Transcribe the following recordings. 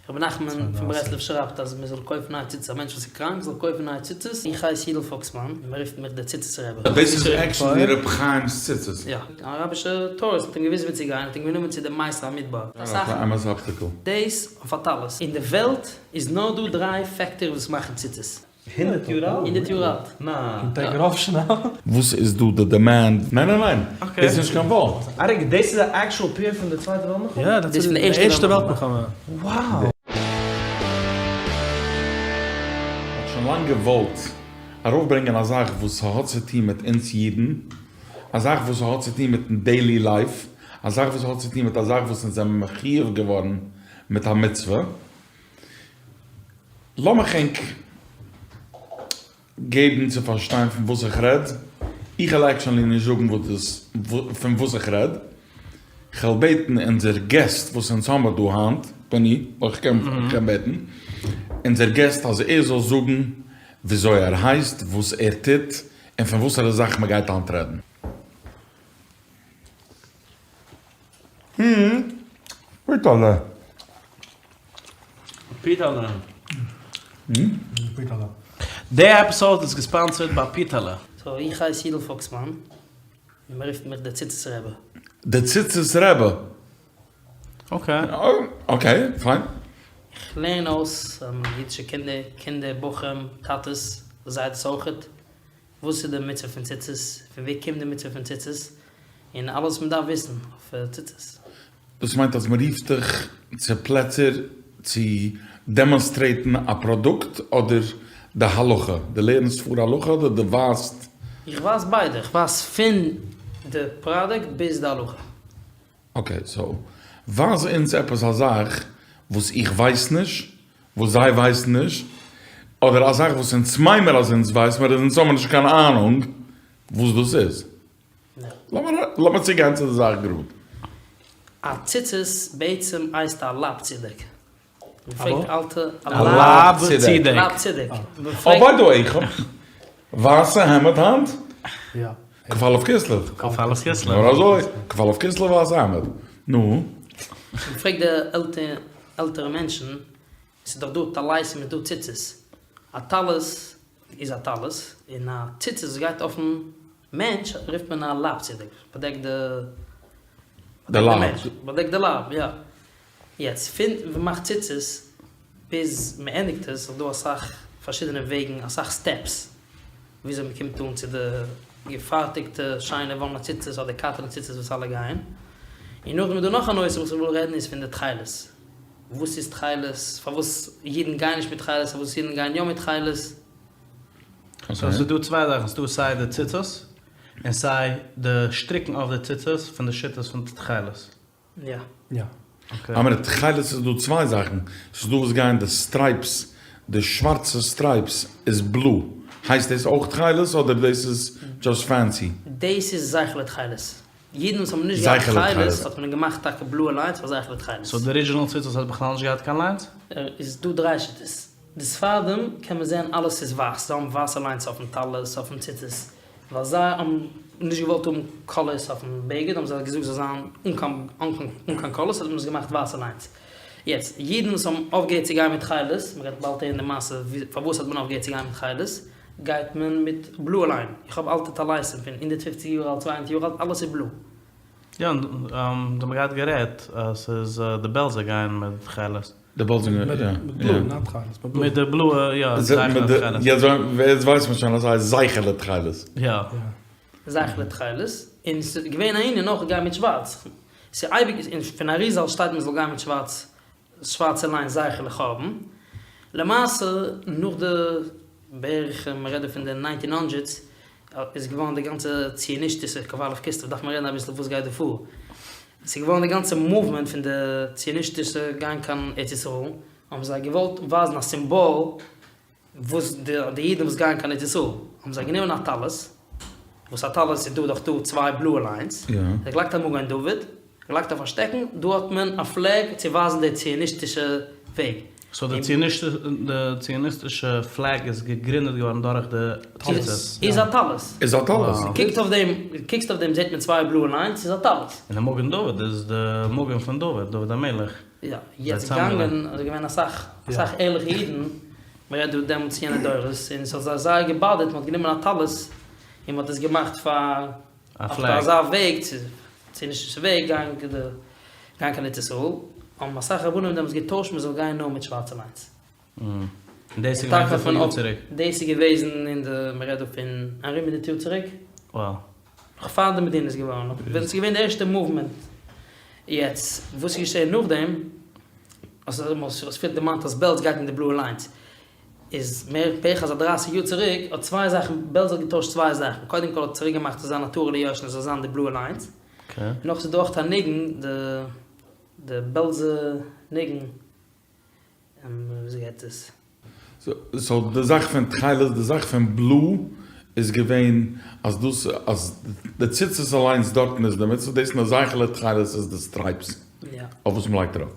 רבי נחמן פון ברסלב שרייבט אז מען זאל קויפן נייע ציצית, א מענטש וואס איז קראנק זאל קויפן נייע ציצית, איך הייס יודל פוקסמאן און מען רופט מיך דער ציצית רבי. דאס איז עקשעלי רבי חיים'ס ציצית. יא, אן אראבישע טוריסט האט אים געוויזן וואו צו גיין, האט אים גענומען צו די מית המדבר. אסאך אמת אפטיקל. דאס אויף א טלית. אין די וועלט איז נאר דא דריי factories וואס מאכן ציצית. הונדערט יאר אלט? הונדערט יאר אלט. ניין. קומט ער גראב שנעל. וואס איז דא די demand? ניין ניין ניין, דאס איז נישט קיין וואל. אריק, דאס איז א actual pair פון די צווייטע וועלט מלחמה? יא, דאס איז פון די ערשטע וועלט מלחמה. Wow! כ'האב שוין לאנג געוואלט ארויפברענגען א זאך וואס ס'האט צו טון מיט אונז אידן, א זאך וואס ס'האט צו טון מיטן daily life, א זאך וואס האט צו טון מיט א זאך וואס אונז זענען מחיוב געווארן מיט א מצוה. לאמיך ענק געבן צו פארשטיין פון וואס איך רעד, איך וועל actually נישט זאגן וואס דאס פון וואס איך רעד, כ'וועל בעטן אונזער guest וואס אונז האמער דא היינט, פיני, איך קען בעטן אונזער guest אז ער זאל זאגן וויאזוי ער הייסט, וואס ער טוט, און פון וואסערע זאך מ'גייט היינט רעדן. פיטעלע. פיטעלע. די episode איז גע sponsored ביי פיטעלע. so איך הייס יודל פוקסמאן, און מען רופט מיך דער ציצית רבי. דער ציצית רבי? okay. okay, פיין. איך לערן אויס אידישע קינדער, קינדער, בחורים, טאטעס, זיידעס אויכעט, וואס איז די מצוה פון ציצית? פון וואו קומט די מצוה פון ציצית? און אלעס וואס מען דארף וויסן אויף ציצית. דאס מיינט אז מען רופט דיך צו פלעצער צו demonstrate ן א פראדוקט אדער די הלכה? דו לערנסט פאר הלכה אדער דו ווייזט? איך ווייז ביידע, איך ווייז פון די פראדוקט ביז די הלכה. okay, so ווייז אונז עפעס א זאך וואס איך ווייס נישט, וואס זיי ווייסן נישט, אדער א זאך וואס אונז מיינמער אז אונז ווייס מיר, אונז האבן נישט קיין אהנונג וואס דאס איז. לאמיר צוגיין צו די זאך גראד. א ציצית בעצם הייסט א לייב צודעק. מ'פרעגט אלטע א לייב צודעק. לייב צודעק. oh by the way, איך האב ווייסע העמד היינט. יא. כ"א כסלו. כ"א כסלו. נאר אזוי, כ"א כסלו ווייסע העמד. נו. מ'פרעגט די עלטערע מענטשן, ס'איז דאך דא טליתים און דא ציצית. א טלית איז א טלית, און א ציצית וואס גייט אויפן מענטש רופט מען א לייב צודעק, באדעקט די די לייב. באדעקט די לייב, יא. יעצט פון ווען מ'מאכט ציצית ביז מ'ענדיגט עס איז דא אסאך פארשידענע וועגן אסאך steps וויאזוי מ'קומט אן צו די געפארטיגטע שיינע וואלנע ציצית אדער cotton ציצית וואס אלע גייען. און נאכדעם איז דא נאך א נושא וואס איך וויל רעדן איז פון די תכלת. וואס איז תכלת? פארוואס אידן גייען נישט מיט תכלת? פארוואס אידן גייען יא מיט תכלת? so ס'איז דא צוויי זאכן, ס'איז דא סיי די ציצית און סיי די שטריקן אויף די ציצית פון די שיטות פון תכלת. יא. יא. אבער תכלת איז דא צוויי זאכן, ס'איז דא וואס גייען די stripes, די שווארצע stripes איז blue, הייסט דאס אויך תכלת אדער דאס איז just fancy? דאס איז זכר לתכלת. אידן וואס האבן נישט געהאט תכלת האט מען געמאכט טאקע בלויע lines פאר זכר לתכלת. so די original ציצית האט בכלל נישט געהאט קיין lines? איז דא דריי שיטות. די ספרדים קען מען זען אלעס איז ווייס, זיי האבן ווייסע lines אויפן טלית, אויפן ציצית, ווייל זיי האבן נישט געוואלט האבן colors אויפן בגד האבן זיי געזאגט זאל זיין אן קיין אן קיין colors האט מען עס געמאכט ווייסע lines. יעצט אידן וואס האבן אויפגעהערט צו גיין מיט תכלת, מען גייט באלד הערן די מעשה פארוואס האט מען אויפגעהערט צו גיין מיט תכלת, גייט מען מיט בלויע line, איך האב אלטע טליתים פון 150 יאר אלט 200 יאר אלט אלעס איז בלוי. יא, זיי האבן געהאט גערעדט אז ס'איז די בעלזער גייען מיט תכלת. די בעלזער יא. מיט בלוי, not תכלת, מיט בלוי. מיט די בלויע, יא, זכר לתכלת. יעצט ווייסט מען שוין אז ס'הייסט זכר לתכלת. יא. זכר לתכלת, און ס'איז געווען א ענין אויך גיין מיט שווארץ. ס'איז אייביג, און פון אריזל שטייט מ'זאל גיין מיט שווארץ, שווארצע line זכר לחורבן. למעשה, נאך די בערך, מ'רעדט דא פון די nineteen hundreds, איז געווארן די גאנצע ציוניסטישע כ"א כסלו, דארף מען רעדן אביסל וואס גייט דא פאר. ס'איז געווארן די גאנצע movement פון די ציוניסטישע גיין קיין ארץ ישראל, האבן זיי געוואלט ווייזן א סימבאל וואס די די אידן וואס גייען קיין ארץ ישראל, האבן זיי גענומען א טלית, וואס א טלית איז דא דאך דא צוויי בלויע lines, זיי געלייגט א מגן דוד, געלייגט אויף א שטעקן, דא האט מען א flag צו ווייזן די ציוניסטישע וועג. סאו די ציוניסטישע פלעג איז געגרינדעט געווארן דורך די ציצית? איז א טלית. איז א טלית. קוקט אויף דעם, קוקסט אויף דעם זעט מען צוויי בלויע ליינס, איז א טלית. און די מגן דוד איז די מגן פון דוד, דוד המלך. יא, יעצט געגאנגען, איז געווען אסאך, אסאך ערליכע אידן, מען רעדט דא דעמאלטס יענע דורות, און ס'האט זיי זייער געבאדערט, מען האט גענומען א טלית און מען האט עס געמאכט פאר א אויף פלעג. אזא וועג צו ציוניסטישע וועג גיין גיין קיין ארץ ישראל, האבן אסאך רבנים דעמאלטס געטוישט מען זאל גיין נאר מיט שווארצע ליינס. און דאס איז געווען וויפיל יאר צוריק? דאס איז געוועזן אין די, מען רעדט דא פון ארום הונדערט יאר צוריק. Wow. נאך פאר די מדינה איז געווארן, ווען עס איז געווען די ערשטע מאוומענט. יעצט, וואס איז געשען נאכדעם, האסט פריער דערמאנט אז בעלז גייט מיט די בלויע ליינס. איז מער בערך אזא דרייסיג יאר צוריק האט צוויי זאכן, בעלז האט געטוישט צוויי זאכן, קודם כל האט צוריק געמאכט ס'זאל זיין עטרה ליושנה זאל זיין די בלויע ליינס, און נאך ס'איז דא אויך א ניגון די די בעלזע ניגון, וויאזוי גייט עס? סאו די זאך פון תכלת די זאך פון בלוי איז געווען אז דאס אז די ציצית אליינס דארטן איז די מצוה דאס און די זכר לתכלת איז די סטרייפס אויף וואס מ'לייגט ארויף.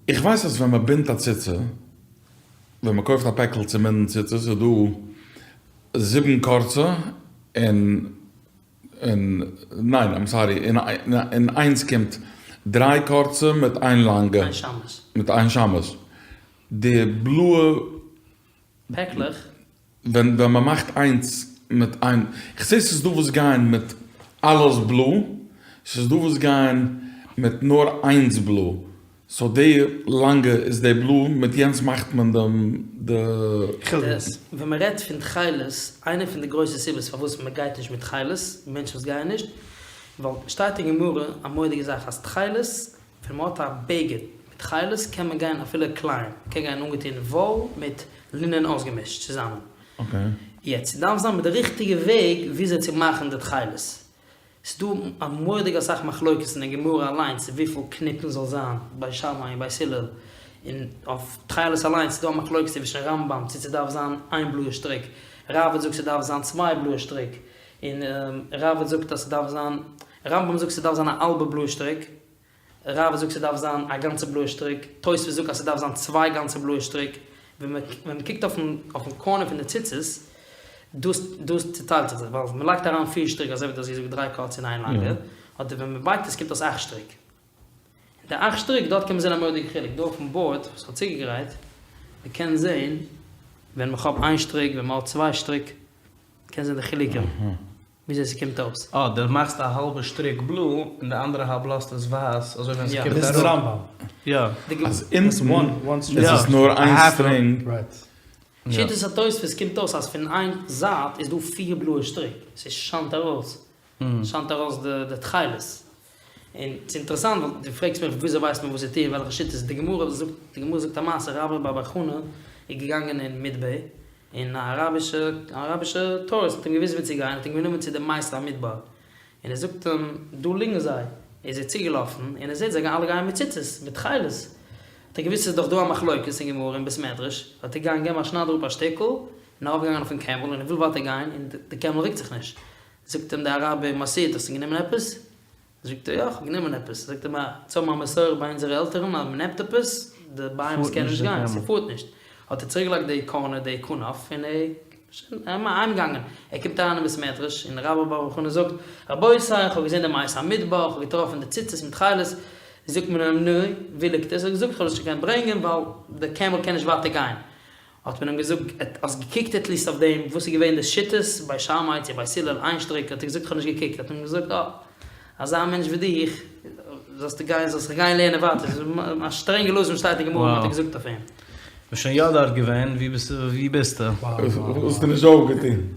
איך ווייס אז ווען מ'בינדט א ציצה, ווען מ'קויפט א פעקל צו בינדן ציצית איז דא זיבן קורצע און און ניין איים סארי אין איינס קומט דריי קורצע מיט איין לאנגע איין שמש. מיט איין שמש. די בלויע פעקלעך. ווען ווען מען מאכט איינס מיט איין, איך זעה ס'איז דא וואס גייען מיט אלעס בלוי, ס'איז דא וואס גייען מיט נאר איינס בלוי, סאו די לאנגע איז די בלוי, מיט יענץ מאכט מען דעם די. תכלת. ווען מען רעדט פון תכלת, איינע פון די גרויסע סיבות פארוואס מען גייט נישט מיט תכלת, מענטשן וואס גייען נישט, ווייל שטייט אין גמרא א מורא'דיגע זאך אז תכלת ווען מען האט א בגד מיט תכלת קען מען גיין אפילו כלאים, מען קען גיין אנגעטון וואל מיט לינען אויסגעמישט צוזאמען. יעצט ס'דארף זיין מיט די ריכטיגע וועג וויאזוי צו מאכן די תכלת. ס'איז דא א מורא'דיגע אסאך מחלוקת אין די גמרא אליינס וויפיל קניפן זאל זיין בית שמאי און בית הלל, און אויף תכלת אליינס איז דא א מחלוקת צווישן רמב"ם צו ס'דארף זיין איין בלויע שטריק, ראב"ד זאגט ס'דארף זיין צוויי בלויע שטריק, און ראב"ד זאגט אז ס'דארף זיין רמב"ם זאגט ס'דארף זיין א האלבע בלויע שטריק, ראב"ד זאגט ס'דארף זיין א גאנצע בלויע שטריק, תוספות זאגט אז ס'דארף זיין צוויי גאנצע בלויע שטריק, ווען מ'קוקט אויפן אויפן קארנער פון די ציצית, דאס דאס צוטיילט זיך זיך, ווייל מ'לייגט אריין פיר שטריק אזוי ווי דו האסט געזאגט דריי קורצע און איין לאנגע, אדער ווען מ'בייגט עס קומט אויס אכט שטריק. און די אכט שטריק דארט קען מען זען א מורא'דיגע חילוק, דא אויפן בארד וואס כ'האב צוגעגרייט, מ'קען זען ווען מ'כאפט איין שטריק ווען מ'האט צוויי שטריק, מ'קען זען די חילוקים. וויאזוי ס'קומט אויס. אה, דו מאכסט א האלבע שטריק בלוי און די אנדערע האלב לאזט עס ווייס, אזוי ווען ס'קומט דאס איז די אראפ. רמב"ם. יא. אז אונטן איז עס נאר איין סטרינג. שיטת התוספות קומט אויס אז פון איין זייט איז דא פיר בלויע שטריק, ס'שיינט ארויס, שיינט ארויס די תכלת. און ס'איז אינטערעסאנט ווייל דו פרעגסט מיך וויאזוי ווייסט מען וואס צו טון, וועלכע שיטות, די גמרא זאגט, די גמרא זאגט א מעשה, רבה בר בר חנה איז געגאנגען אין מדבר, און א אראבישע אראבישע טוריסט האט אים געוויזן וואו צו גיין, האט אים גענומען צו די מת המדבר, און ער זאגט אים, דא ליגן זיי, איז ער צוגעלאפן, און ער זעט זיי אלע גייען מיט ציצית, מיט תכלת, האט ער געוואוסט ס'איז דאך דא א מחלוקת אין גמרא אין בית מדרש, האט ער געגאנגען געבן א שנייד אראפ א שטיקל, און ארויפגעגאנגען אויפן קעמל, און ער וויל ווייטער גיין, און די קעמל רוקט זיך נישט, זאגט אים די אראבער, מסעוד, האסטו גענומען עפעס? זאגט ער, יא, כ'האב גענומען עפעס. זאגט ער, אונז האבן א מסורה ביי אונזערע עלטערן אז מ'נעמט עפעס, די בהמות קענען נישט גיין, ס'פארט נישט. האט ער צוריקגעלייגט די קארנער, די כנף, און ער איז אהיימגעגאנגען. ער קומט אריין אין בית מדרש, און רבה בר בר חנה זאגט, רבותי, איך האב געזען די מת המדבר, איך האב געטראפן די ציצית מיט תכלת. זאגט מען אים, נו, וואו ליגט עס? ער האט געזאגט, איך האב עס נישט געקענט ברענגען, ווייל די קעמל קען נישט ווייטער גיין. האט מען אים געזאגט, האסט געקוקט עטליסט אויף דעם וואס איז געווען די שיטות, בית שמאי צו בית הלל איין שטריק, האט ער געזאגט איך האב נישט געקוקט, האט מען אים געזאגט אה, אזא מענטש ווי דיך, זאלסטו גיין, זאלסט זיך גיין לערנען ווייטער, ס'איז א שטרענגע לשון שטייט אין גמרא האט ער געזאגט אויף אים. ביסט שוין יא דארט געווען, ווי ביסטו, ווי ביסטו? וואס האסטו נישט אויפגעטון?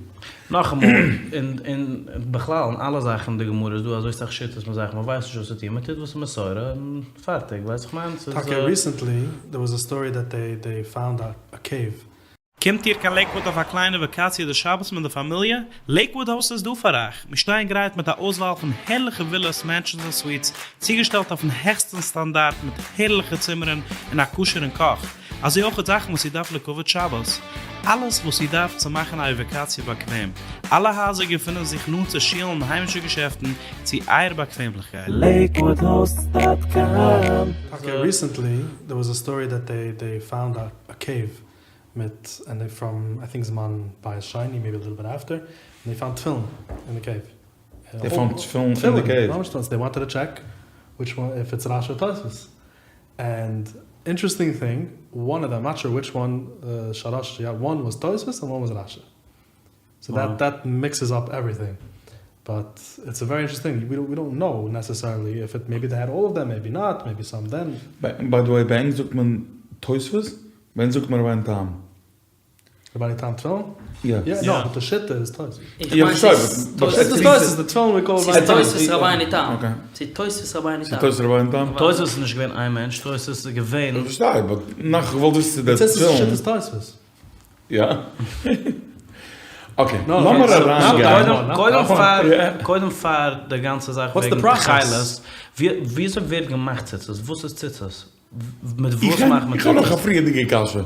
נאכאמאל, און און בכלל אין אלע זאכן אין די גמרא איז דא אזוי סאך שיטות מיט זאכן, מ'ווייסט נישט וואס צו טון, מ'טוט וואס איז מסורה און פארטיג, ווייסט איך מיין? ס'איז. טאקע ריסענטלי דער וואס א סטארי דעט דעי דעי פאונד א קעיוו. קומט איר קיין לעיקוואד אויף א קליינע וואקאציע אדער שבת מיט די פאמיליע? לעיקוואד האוסט איז דא פאר אייך! מיר שטייען גרייט מיט א אויסוואל פון הערליכע ווילאס, mansions און suites, צוגעשטעלט אויפן העכסטן סטאנדארט מיט הערליכע צימערן און א כשר'ן קאך, אזוי אויך זאכן וואס איר דארפט לכבוד שבת. אלעס וואס איר דארפט צו מאכן אייער וואקאציע באקוועם. אלע הייזער געפונען זיך נאנט צו שולן און היימישע געשעפטן צו אייער באקוועמליכקייט. LakewoodHosts.com. אקעי recently there was a story that they they found a cave מיט and they from I think זמן בית שני maybe a little bit after and they found תפילין אין די cave. They found תפילין אין די cave? ממש תפילין, they wanted to check which one if it's רש"י or תוספות and interesting thing one of them not sure which one שלש יא one was תוספות and one was רש"י so that that mixes up everything but it's a very interesting thing we don't know necessarily if it maybe they had all of them maybe not maybe some then. By the way ביי ענק זאגט מען תוספות? ביי אונז זאגט מען רבינו תם. רבינו תם תפילין? יא. יא נאו באט די שיטה איז תוספות. איך מיין ס'איז תוספות די תפילין ווי קאל ס'איז תוספות רבינו תם. ס'איז תוספות רבינו תם. ס'איז תוספות רבינו תם? תוספות איז נישט געווען איין מענטש, תוספות איז געווען. איך פארשטיי but נאך איך וואלט וויסן צו די תפילין. שיטה איז תוספות. יא. Okay, לאמיר אריינגיין. קודם פאר, קודם פאר די גאנצע זאך וועגן תכלת, וויאזוי ווערט געמאכט ציצית? וואס איז ציצית? מיט וואס מאכט מען ציצית? איך האב נאך א פריערדיגע קשיא.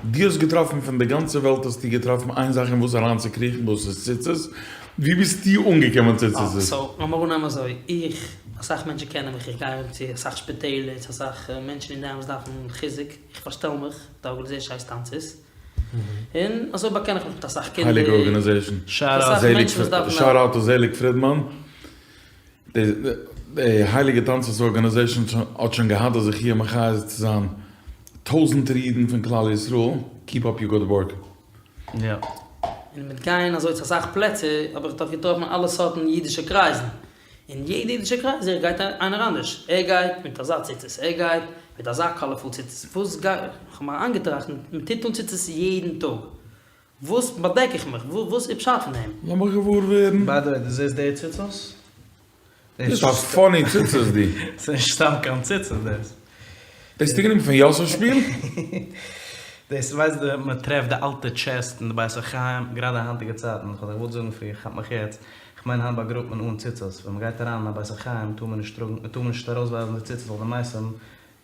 דו האסט געטראפן פון די גאנצע וועלט האסטו געטראפן איין זאך אין וואס אריינצוקריכן דאס איז ציצית, ווי ביסטו אנגעקומען צו ציצית? So לאמיר אנהייבן אזוי, איך, אסאך מענטשן קענען מיך, איך גיי ארום צו אסאך שפיטעלער, צו אסאך מענטשן אינדערהיים וואס דארפן חיזוק, איך פארשטעל מיך, די organization הייסט תמצית, און אזוי באקען איך מיך מיט אסאך קינדער, הייליגע organization. Shout out to זעליג פרידמאן. די הייליגע תמצית organization האט שוין געהאט די זכי' מחיה צו זיין טויזענטער אידן פון כלל ישראל, keep up your good work. יא. און מיט גיין אזוי צו אסאך פלעצער האב איך דאך געטראפן אלע סארטן אידישע קרייזן, אין יעדע אידישע קרייז ער גייט איינער אנדערש, ער גייט מיט אזא ציצית, ער גייט מיט אזא colorful ציצית, וואס גיי, איך האב מיר איינגעטראכט, מען טוט אן ציצית יעדן טאג, וואס באדעק איך מיך, וואס איז פשט פון דעם? לאמיך געוואר ווערן. By the way, דו זעסט די ציצית? דאס איז א funny ציצית די. ס'איז נישט סתם קיין ציצית דאס. דאס האסטו גענומען פון יוסף שפיל? דאס ווייסט די מען טרעפט די אלטע chest אין די בית החיים, גראדע היינטיגע צייטן, כ'האב דיך געוואלט זאגן פריער, כאפ מיך יעצט, כ'מיין היינט באגראבט מען אן ציצית, ווען מ'גייט אריין אין א בית החיים טאר מען נישט טראגן, טאר מען נישט ארויסווייזן די ציצית ווייל די מתים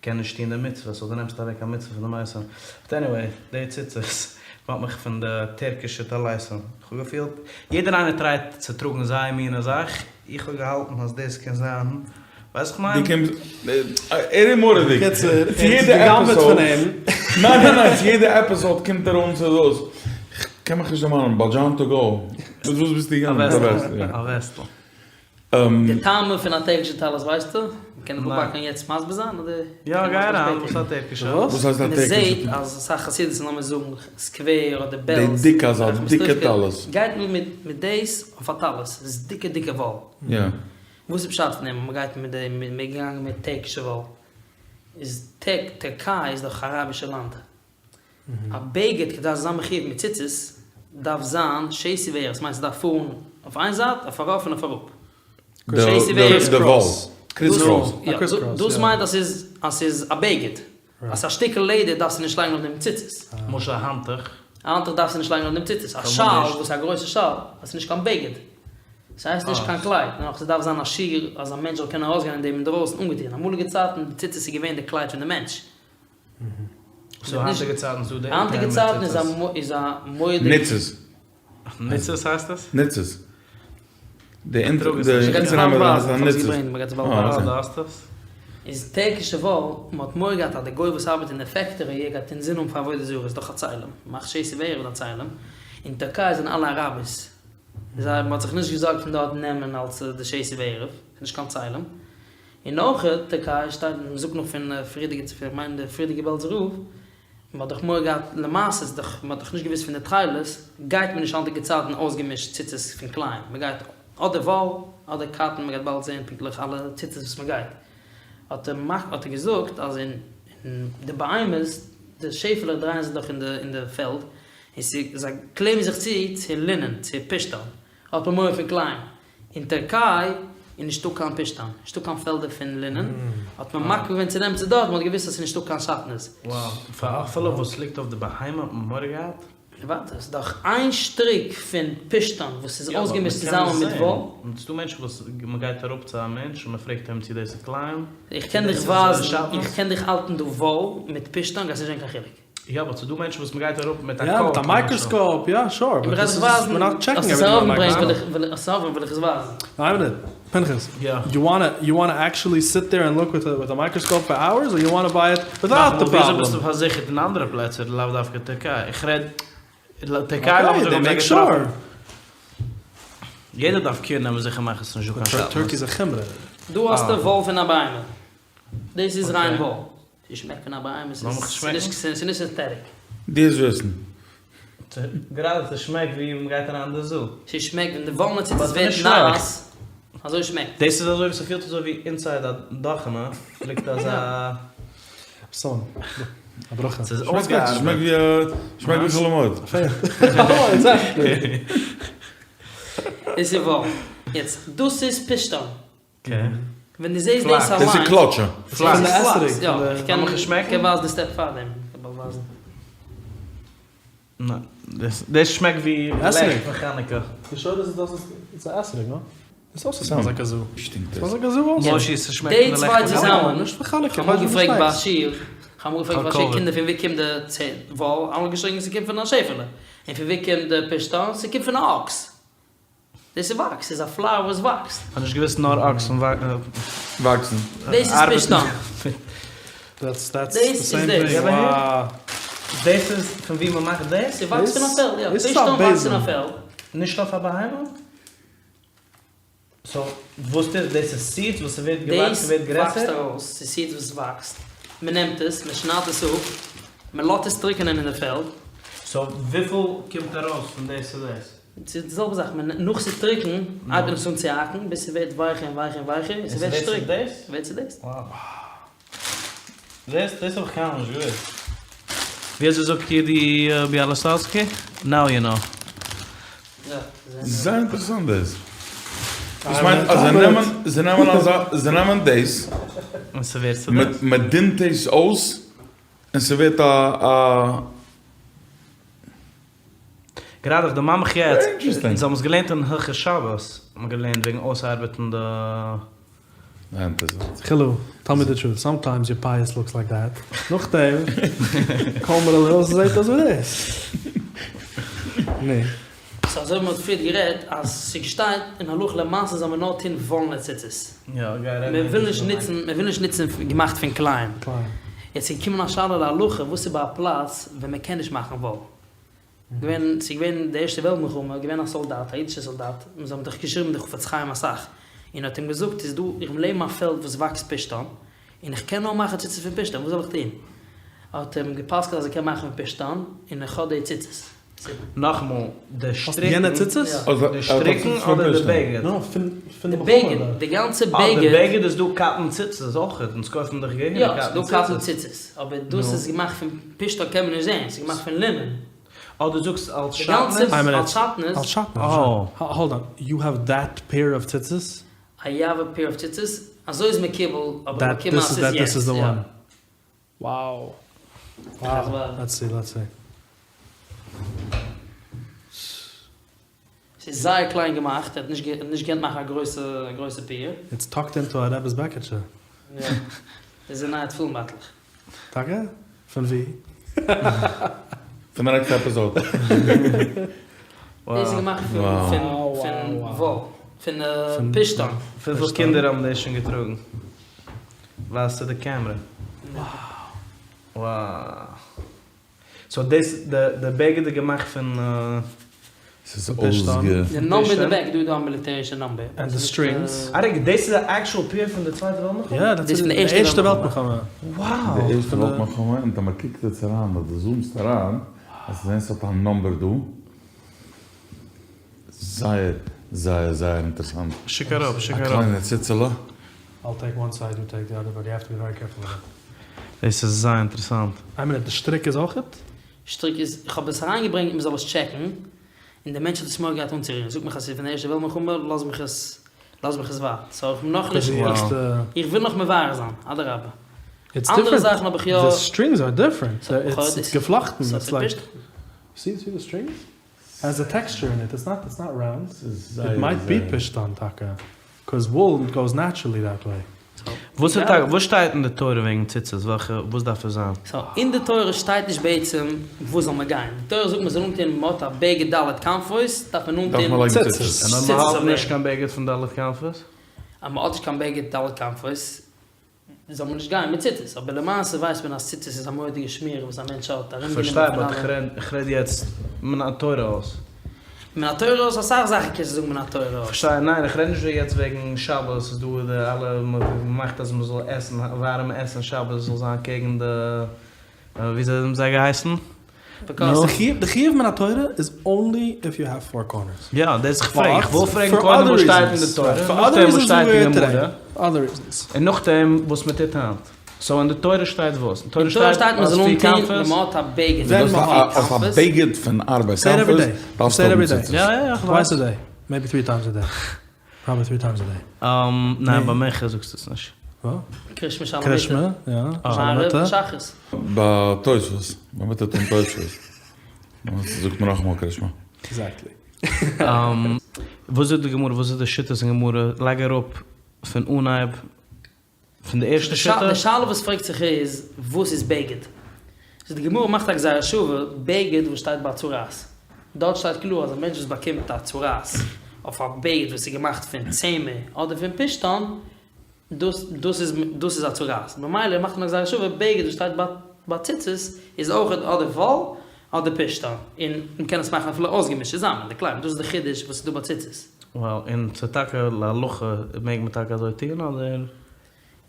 קען נישט טון די מצוה, so דו נעמסט אוועק א מצוה פון די מתים. But anyway, די ציצית דערמאנט מיך פון די טערקישע טליתים. איך האב געפילט יעדער איינער try ט צו טראגן זייער מינע זאך, איך האב געהאלטן אז דאס קען זיין, ווייסט איך מיין? דו קומסט, ער איז מורא'דיג. בקיצור, ער צו האט יעדע גע'גנב'עט episode, פון אים. ניין ניין ניין, צו יעדע episode קומט ער אן צו דאס. כ'קען מיך נישט דערמאנען, באדזשאן to go. מיט וואס ביסטו געגאנגען? מיט א וועסטל, יא. א וועסטל. די טעמים פון א טערקישע טלית ווייסטו? מ'קען דיך אפהאקן יעצט מסביר זיין אדער? יא גיי אריין, וואס איז א טערקישע? וואס הייסט א טערקישע? מ'זעהט אז אסאך חסידות'ן לאמיר זאגן סקווער אדער בעלז, די דיקע אזא דיקע טלית. גייט מען מיט מיט דאס אויף א טלית, ס'איז דיקע דיקע וואל. יא. וואס איז פשט פון דעם אז מ'גייט מיט די מ'איז געגאנגען מיט טערקישע וואל? איז טערקיי איז דאך אראבישע לאנד. א בגד כדי ס'זאל זיין מחיוב מיט ציצית דארף זיין שתי וערב, ס'מיינט ס'דארף פארן אויף איין זייט, אויף ארויף און אויף אראפ. שתי וערב. די וואל. Criss cross. דאס מיינט אז ס'איז אז ס'איז א בגד. אז ס'איז א שטיקל לעדער דארפסטו נישט לייגן אויף דעם ציצית. למשל א האנטוך. א האנטוך דארפסטו נישט לייגן אויף דעם ציצית. א שאל וואס איז א גרויסע שאל, אז ס'איז נישט קיין בגד. ס'הייסט נישט קיין קלייד, נאר ס'דארף זיין א שיעור אז א מענטש זאל קענען ארויסגיין אין דעם אינדרויסן אנגעטון. אמאליגע צייטן די ציצית איז געווען די קלייד פון די מענטש. So היינטיגע צייטן איז דא די היינטיגע צייטן איז א איז א מורא'דיג. ניצעס. ניצעס הייסט עס? ניצעס. די אונטערהיימער הייסט א ניצעס. איז טערקישע וואל, מען האט מורא געהאט אז די גוי וואס ארבעט אין די factory ער גייט אינזין האבן פאר עבודה זרה, איז דאך א צלם, מאכט שתי וערב א צלם, אין טערקיי זענען אלע אראבערס, זיי מען האט זיך נישט געזארגט פון דארט נעמען אלס די שתי וערב, ס'איז נישט קיין צלם. און אויך טערקיי שטייט מען זאגט נאך פון פריערדיגע צו איך מיין די פריערדיגע בעלזער רב, מען האט דאך מורא געהאט למעשה איז דאך מען האט דאך נישט געוואוסט פון די תכלת, גייט מען נישט היינטיגע צייטן אויסגעמישט ציצית פון כלאים, מען גייט אדער וואל אדער cotton מען גייט באלד זעהן פונקטליך אלע ציצית וואס מען גייט, האט ער האט ער געזאגט אז אין די בהמות די שעפעלעך דרייען זיך דאך אין די אין די פעלד און זיי קלעבן זיך צו צו לינען צו פשתן, האט מען מורא פון כלאים, אין טערקיי. איז נישטא קיין פשתן, נישטא קיין פעלדער פון לינען, האט מען מקפיד געווען צו נעמען צו דארט, מען האט געוואוסט אז ס'איז נישטא קיין שעטנז. Wow, פאר אפילו וואס ליגט אויף די בהמה האט מען מורא געהאט? ווארט, ס'איז דאך איין שטריק פון פשתן וואס איז אויסגעמישט צוזאמען מיט וואל. ס'דא מענטשן וואס מ'גייט אראפ צו א מענטש און מ'פרעגט אים צו דאס איז כלאים, איך קען דיך ווייזן, איך קען דיך האלטן דא וואל מיט פשתן, גייסט נישט זען קיין חילוק. יא באט ס'דא מענטשן וואס מ'גייט אראפ מיט א יא מיט א מייקראסקאופ יא sure באט דאס איז we're not checking everything מיט א microscope. האסט עס אויפגעברענגט וועל איך עס ווייזן. איין מינוט, פנחס, יו וואנא יו וואנא actually sit there and look with a microscope for hours or you wanna buy it without the problem? וויאזוי ביסטו פארזיכערט אין אנדערע פלעצער לאו דווקא טערקיי? איך רעד טערקיי לאמיר זאגן האבן זיי געטראפן. יעדער דארף קעיר נעמען זיכער מאכן ס'נישט דא קיין שעטנז. Turkey איז א חומרא. דא האסטו וואל פון א בהמה. דאס איז ריין וואל. ס'שמעקט פון א בהמה, ס'איז נישט synthetic. דאס וויסן. גראדע ס'שמעקט ווי מ'גייט אריין אין די zoo. ס'שמעקט ווען די וואלנע ציצית ווערט נאס, אזוי שמעקט. דאס איז אזוי ווי ס'פילט אזוי ווי inside א דאכענע ליגט אזא. סאן. א ברכה. ס'איז אויסגעארבעט. ס'שמעקט ווי ס'שמעקט ווי חול המועד. דאס איז וואל. יעצט דאס איז פשתן. ווען דו זעסט דאס אליין. דאס איז קלאטשע. פלאקס. יא, איך קען ווייזן די step פארדעם. ניין, דאס שמעקט ווי לעכט פון חנוכה. די שור איז דאס איז א אתרוג, no? This also sounds like a zoo. שטינקט עס. Like a zoo also. מושי ס'שמעקט פון די לעכט די צוויי צוזאמען. נישט פון חנוכה. כ'האב אמאל געפרעגט ביי א שיעור, כ'האב אמאל געפרעגט ביי א שיעור קינדער פון ווי קומט די וואל, אלע האבן געשריגן ס'קומט פון א שעפעלע. און פון ווי קומט די פשתן? ס'קומט פון א אקס. דאס איז וואקס, ס'איז א flower וואס וואקסט. כ'האב נישט געוואוסט נאר אקסן וואקסן. דאס איז פשתן. דאס איז דאס. דאס איז פון ווי מ'מאכט דאס? ס'וואקסט פון א פעלד, יא. פשתן וואקסט אין א פעלד. נישט אויף א בהמה? So וואס טוט דאס איז seeds וואס ס'ווערט געוואקסן ס'ווערט גרעסער? דאס וואקסט ארויס, ס'איז seeds וואס וואקסט, מ'נעמט עס, מ'שניידט עס אפ, מ'לאזט עס טרוקענען אין די פעלד. So וויפיל קומט ארויס פון דאס צו דאס? ס'איז די זעלבע זאך, נאך ס'איז טרוקן הייבט מען עס אן צו האקן ביז ס'ווערט ווייכער און ווייכער און ווייכער און ס'ווערט שטריק. ס'ווערט צו דאס. זעסט? דאס האב איך קיינמאל נישט געוואוסט. ווי אזוי זאגט יודי ביאלאסטאצקי? Now you know. זייער אינטערעסאנט דאס. דאס מיינט אז זיי נעמען, זיי נעמען אזא, זיי נעמען דאס, און ס'ווערט צו דאס. מ'דינט עס אויס, און ס'ווערט א א. גראדע איך דערמאן מיך יעצט, אונז האבן עס געלערנט אין הלכות שבת, האט מען געלערנט וועגן אויסארבעטן די. חילו, tell me the truth, sometimes your פיאות looks like that, נאכדעם קאלן מיר ארויס און זעהט אויס ווי דאס. נו. סאו אזוי ווי מ'האט פריערט גערעדט אז ס'שטייט אין הלכה למעשה זאל מען נאר טון וואלנע ציצית. מ'וויל נישט נוצן, מ'וויל נישט נוצן געמאכט פון כלאים. יעצט איז געקומען א שאלה להלכה וואס איז ביי א פלאץ ווען מ'קען נישט מאכן וואל. געווען, ס'איז געווען די ערשטע וועלט מלחמה, געווען א סאלדאט, א אידישער סאלדאט, און זיי האבן דאך געשריבן די חפץ חיים אסאך, און האט אים געזאגט, איז דא, איך בין לעבן א פעלד וואס וואקסט פשתן, און איך קען נאר מאכן ציצית פון פשתן, וואס זאל איך טון? האט אים גע'פסק'נט אז ער קען מאכן פון פשתן, און איך האב די ציצית. נאכאמאל, די שטריקן, יענע ציצית? די שטריקן אדער די בגד? נאר פון די בגד, די גאנצע בגד. די בגד איז דא cotton ציצית אויכעט, אונז קויפן דאך געהעריג יא, cotton ס'איז דא cotton ציצית, אבער דאס איז געמאכט פון פשתן קען מען נישט זען, ס'איז געמאכט פון לינען. אה דו זאגסט אלס שעטנז? אלס שעטנז. אלס שעטנז, hold on, you have that pair of ציצית? I have a pair of ציצית, אזוי איז מקובל, אבער מקובל אז ס'איז יענץ, יא. Wow. Wow. Let's see, let's see. ס'איז זייער קליין געמאכט, ער האט נישט נישט געקענט מאכן א גרויסע א גרויסע pair. It's tucked into א רעבעס בעקיטשע. יא. דאס איז נייע תפילין בייטלעך. טאקע? פון ווי? פון די נעקסטע episode. דאס איז געמאכט פון פון פון וואל. פון פשתן. וויפיל קינדער האבן דאס שוין געטראגן? ווייזט צו די קעמרע. Wow. So דאס די די בגד איז געמאכט פון ס'איז אויסגע. די number אין די back דא איז דא א מיליטערישע number. And the strings. א רגע, דאס איז א actual pair פון די צווייטע וועלט מלחמה? יא, דאס איז פון די ערשטע וועלט מלחמה. Wow! די ערשטע וועלט מלחמה, און טאמער קוקט עטס אריין אדער זומסט אריין, וועסטו זען ס'האט א number דא. זייער זייער זייער אינטערסאנט. שיק אראפ, שיק אראפ. א קליינע ציצעלע. I'll take one side you take the other but you have to be very careful with it. דאס איז זייער אינטערעסאנט. איין מינוט, די שטריק איז אויכעט? שטריק איז, איך האב עס אריינגעברענגט מען זאל עס טשעקן, און דער מענטש האט עס מורא געהאט אנצורירן, זאגט מיך אז ס'איז פון די ערשטע וועלט מלחמה, לאז מיך עס. לאז מיך עס ווייט. סאו איך בין נאכנישט, איך וויל נאך מברר זיין, אדרבה. אנדערע זאכן האב איך יא. די סטרינגס אר דיפרענט, איטס געפלאכטן, איטס לייק, סי סי די סטרינגס? העז א טעקסטשער אין איט, איטס נאט איטס נאט ראונד, איט מייט בי פשתן טאקע, קאוז וואל גאוס נעטשערלי דעט וועי. וואס איז טאקע, וואס שטייט אין די תורה וועגן ציצית, וועלכע, וואס דארף עס זיין? סאו אין די תורה שטייט נישט בעצם וואס זאל מען גיין, די תורה זאגט מען זאל אנטון מען האט א בגד ד' כנפות דארף מען אנטון ציצית, און אויב מען האט נישט קיין בגד פון ד' כנפות? אז מען האט נישט קיין בגד ד' כנפות זאל מען נישט גיין מיט ציצית, אבער למעשה ווייסט מען אז ציצית איז א מורא'דיגע שמירה וואס א מענטש האט ארומגענומען פון כ'פארשטיי באט איך רעד יעצט מן התורה אויס. מן התורה אויס? אסאך זאכן קענסטו זאגן מן התורה אויס. כ'פארשטיי, ניין איך רעד נישט יעצט וועגן שבת איז דא די אלע מ'מאכט אז מ'זאל עסן ווארעמע עסן שבת זאל זיין קעגן די וויאזוי האבן זיי געהייסן? די חיוב מן התורה איז אנלי איף יו העוו פאר קארנערס. יא, דאס איך פרעג, איך וויל פרעגן קודם וואס שטייט אין די תורה, נאכדעם וואס שטייט אין גמרא, און נאכדעם וואס מען טוט היינט. סאו אין די תורה שטייט וואס? אין תורה שטייט מען זאל אנטון ווען מען האט א בגד ווען מען האט א בגד פון ארבע כנפות דארפסטו האבן ציצית. יא יא איך ווייס. טווייס א דעי, מעיבי טרי טיימס א דעי. פראבעלי טרי טיימס א דעי. ניין ביי מנחה זאגסטו עס נישט. קריאת שמע שעל קריאת שמע, יא. מעריב און שחרית. ביי תוספות, ביי מיטה טון תוספות. זאגט מען נאכאמאל קריאת שמע. עקזעקטלי. וואס זאגט די גמרא, וואס איז די שיטות אין גמרא, לייג אראפ פון אנהייב. פון די ערשטע שיטה? די שאלה וואס פרעגט זיך איז, וואס איז בגד? סאו די גמרא מאכט א גזירה שווה, בגד וואס שטייט ביי צרעת. דארט שטייט קלאר אז א מענטש וואס באקומט א צרעת אויף א בגד וואס איז געמאכט פון צמר אדער פון פשתן, דאס דאס איז דאס איז א צרעת. ממילא מאכט מען א גזירה שווה, בגד וואס שטייט ביי ביי ציצית איז אויך אדער וואל אדער פשתן. און מ'קען עס מאכן אפילו אויסגעמישט צוזאמען, די כלאים. דאס איז די חידוש וואס איז דא ביי ציצית. Wow, און ס'איז טאקע להלכה מעג מען טאקע אזוי טון אדער?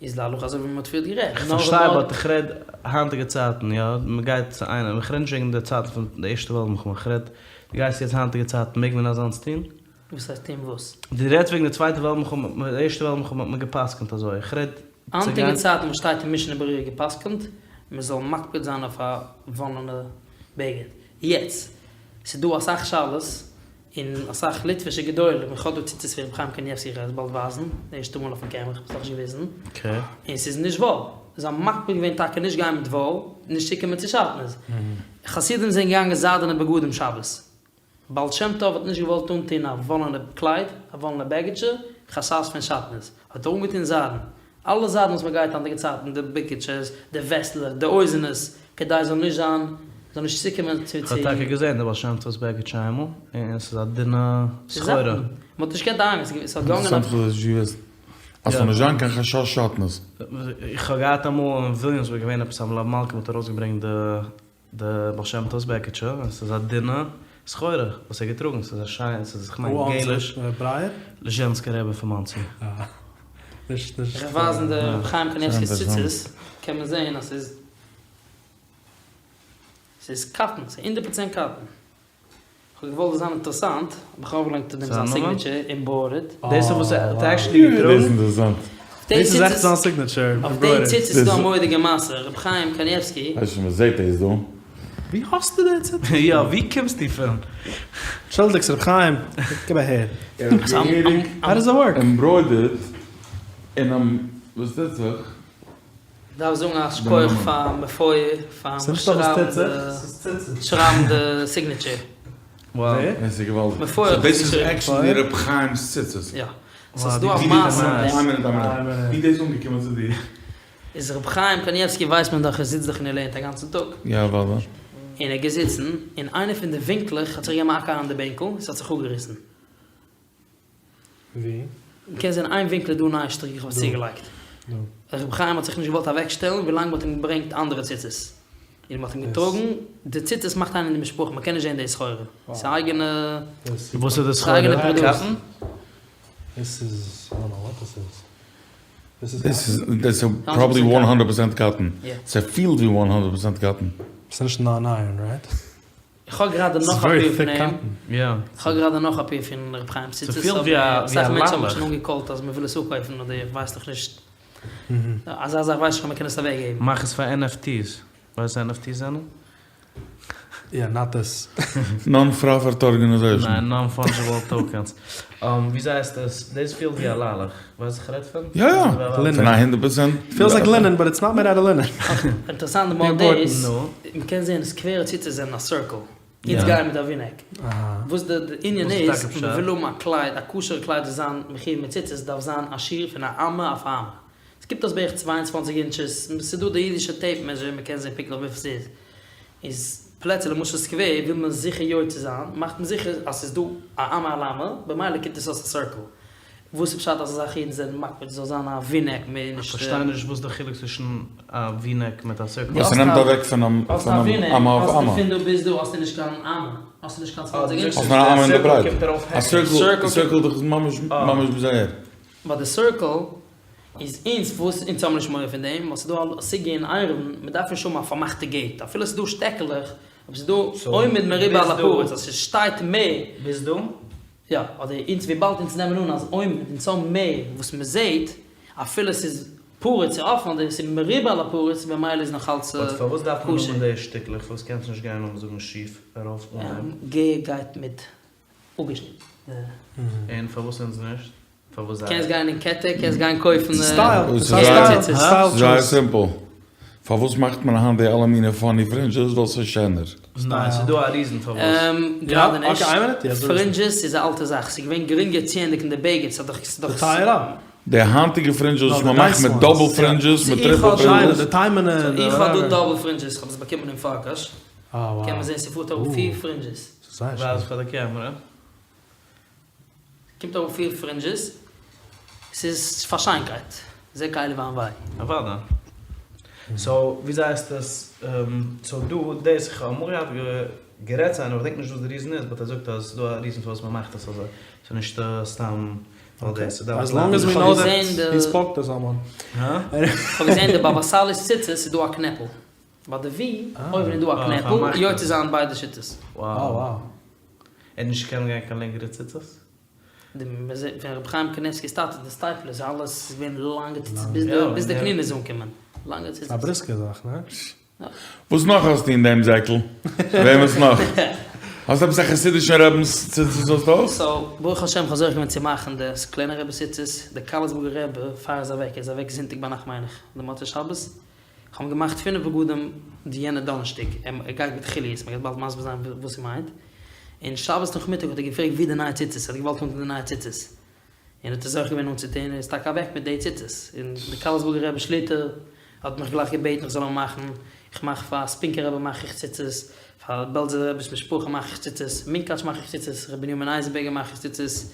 איז להלכה אזוי ווי מ'האט פריערט גערעדט. איך פארשטיי באט איך רעד היינטיגע צייטן יא, מ'גייט צו איינעם, איך רעד נישט וועגן די צייטן פון די ערשטע וועלט מלחמה, איך רעד דו גייסט יעצט היינטיגע צייטן מעג מען אזאנס טון? וואס הייסט טון וואס? דו רעדסט וועגן די צווייטע וועלט מלחמה, די ערשטע וועלט מלחמה האט מען גע'פסק'נט אזוי, איך רעד צו גיין. היינטיגע צייטן וואס שטייט אין משנה ברורה גע'פסק'נט מ'זאל מקפיד זיין אויף א וואלענע בגד. יעצט, ס'איז דא אסאך שאלות און אסאך ליטווישע גדולים, איך האב דא ציצית פון רבי חיים קניבסקי איך גיי עס באלד ווייזן, די ערשטע מאל אויפן קעמרע, איך האב עס נאכנישט געוויזן, און ס'איז נישט וואל, זיי האבן מקפיד געווען טאקע נישט גיין מיט וואל, נישט צוקומען צו שעטנז, חסידים זענען געגאנגען זיידענע בגדים שבת, בעל שם טוב האט נישט געוואלט אנטון א וואלענע קלייד, א וואלענע בעקיטשע, חשש פון שעטנז, האט ער אנגעטון זיידן, אלע זיידן וואס מען גייט היינטיגע צייטן, די בעקיטשעס, די וועסטלעך, די הויזענעס, כדי זאל נישט זיין, זאל נישט צוקומען צו. כ'האב טאקע געזען די בעל שם טוב'ס בעקיטשע איינמאל, און ס'איז א דינע סחורה. מען האט נישט געקענט אריינגיין, ס'האט געהאנגען אויף. אז ס'זאל נישט זיין קיין חשש שעטנז. איך האב געהאט אמאל אין וויליאמסבורג געווען עפעס א מלוה מלכה מ'האט ארויסגעברענגט די די בעל שם טוב'ס בעקיטשע, און ס'איז א דינע סחורה וואס ער האט געטראגן, ס'איז א שיין, ס'איז כ'מיין געליש. ליזשענסקער רבי פון מאנסי. איך וועל ווייזן די רבי חיים קניבסקי'ס ציצית, קען מען זעהן אז ס'איז ס'איז קאטן, ס'איז הונדערט פראצענט קאטן. כ'האב געוואלט זאל זיין אינטערעסאנט, האב איך ארויפגעלייגט אויף דעם זיין סיגניטשער עמברוידערט. דאס איז וואס ער האט עקשעלי געטראגן? דאס איז אינטערעסאנט. דאס איז עכט זיין סיגניטשער אויף די ציצית איז דא א מורא'דיגע מעשה, רבי חיים קניבסקי. ווייס נישט מ'זעט דאס דא. ווי האסטו די ציצית? יא, ווי קומסטו פון? אנטשולדיגטס רבי חיים, גיב אהער. האו דאס איט ווארק? עמברוידערט אינעם וואס טוט זיך? דארף זאגן א שכוח פאר מפואר פארן שרייבן די סיגניטשער. דאס איז געוואלדיג. סאו דאס איז עקשעלי ר' חיים'ס ציצית. יא. סאו ס'איז דא א מעשה מיט דעם. איין מינוט איין מינוט. ווי איז דאס אנגעקומען צו דיר? איז ר' חיים קניבסקי ווייסט מען דאך ער זיצט דאך און ער לערנט א גאנצן טאג. יא אוודאי. און ער איז געזיצן אין איינע פון די ווינקלעך האט זיך געגעבן א האק אריין די בענקל און ס'האט זיך אפגעריסן. ווי? מ'קען זען איין ווינקל איז דא נייע שטריק איך האב עס צוגעלייגט. רבי חיים האט זיך נישט געוואלט אוועק שטעלן ווילאנג מ'האט אים געברענגט אנדערע ציצית. און מ'האט אים געטראגן, די ציצית מאכט איינער אין די משפחה, מ'קען נישט זען די סחורה. ס'איז א אייגענע. וואס איז די סחורה? קאטן? דאס איז, איי דאנט נאו וואט דאס איז. דאס איז דאס איז פראבעבלי וואן הונדערט פערסענט קאטן. ס'פילט ווי וואן הונדערט פערסענט קאטן. ס'איז נישט נאן אייערן רייט? איך האב גראדע נאך א פעיר פון אים, איך האב גראדע נאך א פעיר פון ר' חיים ציצית, אבער אסאך מענטשן האבן מיך שוין אנגעקאלט אז מ'וויל עס אפקויפן אדער איך ווייס נאך נישט, אזא זאך ווייס איך נישט אויב מ'קען עס אוועקגעבן. מאך עס פאר NFTs, ווייסט וואס NFTs זענען? יא, נאט דיס. נאן פראפיט ארגענעזעישן. ניין, נאן פאנדזשעבל טאוקענס. וויאזוי הייסט עס? דאס פילט ווי א ליילעך. ווייסט וואס איך רעד פון? יא יא. פון א הונדערט פראצענט. פילס לייק לינען באט איטס נאט מעיד אוט אוו לינען. אינטערעסאנט די מאל דאס, מ'קען זעהן סקווערע ציצית זענען א סירקל. אונז גייען מיט א ווי-נעק. וואס די ענין איז, מ'וויל האבן א קלייד, א כשר'ע קלייד זאל זיין מחויב מיט ציצית דארף זיין א שיעור פון א אמה אויף א אמה. עס קומט אויס בערך צוויי און צוואַנציק אינטשעס, ס'איז דא די אידישע טעיפ מעזשער מ'קען זעהן פונקטליך וויפיל ס'איז. איז פלעצער למשל סקווער וויל מען זיכער יוצא זיין, מאכט מען זיכער אז ס'איז דא א אמה על אמה, במילא קומט עס אויס א סירקל. וואס איז פשט אז אסאך אידן זענען מקפיד ס'זאל זיין א ווי-נעק מער נישט. כ'פארשטיי נישט וואס די חילוק צווישן א ווי-נעק מיט א סירקל. וואס ס'נעמט אוועק פונעם אמה אויף אמה. פון דא ביז דא האסטו נישט קיין אמה, האסטו נישט קיין צוואנציג אינטשעס. האסט נאר א אמה אין די ברייט. א סירקל איז דאך ממש ממש ביז אהער. ביי די סירקל איז אונז וואס אונז האבן נישט מורא פון דעם ווייל ס'איז דא א סוגיא אין עירובין מ'דארף נישט האבן א פארמאכטע געיט אפילו ס'איז דא שטעקעלעך אבער ס'איז דא עומד מרובה על הפרוץ אז ס'שטייט מער. ביז דא? יא, אדער אונז וויבאלד אונז נעמען אן אז עומד אונז האבן מער וואס מ'זעהט, אפילו ס'איז פרוץ צו אפן אדער ס'איז מרובה על הפרוץ במילא איז נאך אלץ באט פארוואס דארף מען כשר. האבן די שטיקלעך? פארוואס קענסטו נישט גיין לאמיר זאגן שיף ארויף אן דעם? גער גייט מיט אפגעשניטן די. און פארוואס אונז נישט? פארוואס זיי? קענסט גיין אין כתר, קענסט גיין קויפן סטייל, גערע ציצית. זייער סימפל. פארוואס מאכט מען היינט די אלע מיני פאני פרינדזשעס? ווייל ס'איז שענער. ניין, ס'איז דא א ריזן פארוואס. גראדע נישט. פרינדזשעס איז א אלטע זאך. ס'איז געווען גרינגער צו ענדיגן די בגד. ס'האט דאך ס'איז דאך. די היינטיגע פרינדזשעס וואס מ'מאכט מיט דאבל פרינדזשעס, מיט טריפל פרינדזשעס. איך האב דא דאבל פרינדזשעס. כ'האב עס באקומען אין פארקאש. קען מען זען ס'פארט אראפ פיר פרינדזשעס. ווייז פאר די קעמרע. קומט אראפ פיר פרינדזשעס, ס'איז פאר שיינקייט, זה קלי ואנוהו. אוודאי. סאו וויאזוי הייסט עס? סאו דא דאס איך האב אמאל געהאט גערעדט צו איינעם, איך געדענק נישט וואס די ריזען איז, באט ער זאגט אז ס'איז דא א ריזען פארוואס מ'מאכט עס אזוי, ס'איז נישט סתם ווייל דאס, ס'דארף עז לאנג עז ווי נאו דעט הי ספאוק טו סאמאן. כ'האב געזען די באבא סאלי'ס ציצית איז דא א קנעפל, ביי די ווי אויבן איז דא א קנעפל, יוצא זיין ביידע שיטות. וואו. ער האט נישט געקענט גיין קיין לענגערע ציצית? די מ'זעט פון רבי חיים קניבסקי'ס טאטע די סטייפלער איז אלעס איז געווען לאנגע ציצית ביז די ביז די קנין איז אנגעקומען לאנגע ציצית. א בריסקער זאך, ניין? וואס נאך האסטו אין דעם זעקל? וועמענס נאך? האסט עפעס א חסידישן רבינ'ס ציצית האסטו אויך? סאו ברוך השם כ'האב זוכה געווען צו מאכן די סקולענער רבי'ס ציצית, די קארלסבורגער רבי פאר ער איז אוועק, ער איז אוועק זונטאג ביינאכט מיין איך, אדער מוצאי שבת, כ'האב געמאכט פינף בגדים די יענע דאנערשטאג, ער גייט מיט חוליות, מ'גייט באלד מסביר זיין וואס ס'מיינט, און שבת נאכמיטאג האט ער געפרעגט ווי די נייע ציצית, ער האט געוואלט אנטון די נייע ציצית, און האט ער זוכה געווען אנצוטון, און איז טאקע אוועק מיט די ציצית, און די קארלסבורגער רבי שליט"א האט מיך גלייך געבעטן איך זאל אים מאכן, איך מאך פאר ספינקער רבי מאך איך ציצית, פאר בעלזער רבי'ס משפחה מאך איך ציצית, מונקאטש מאך איך ציצית, ר' בנימין אייזנבערגער מאך איך ציצית,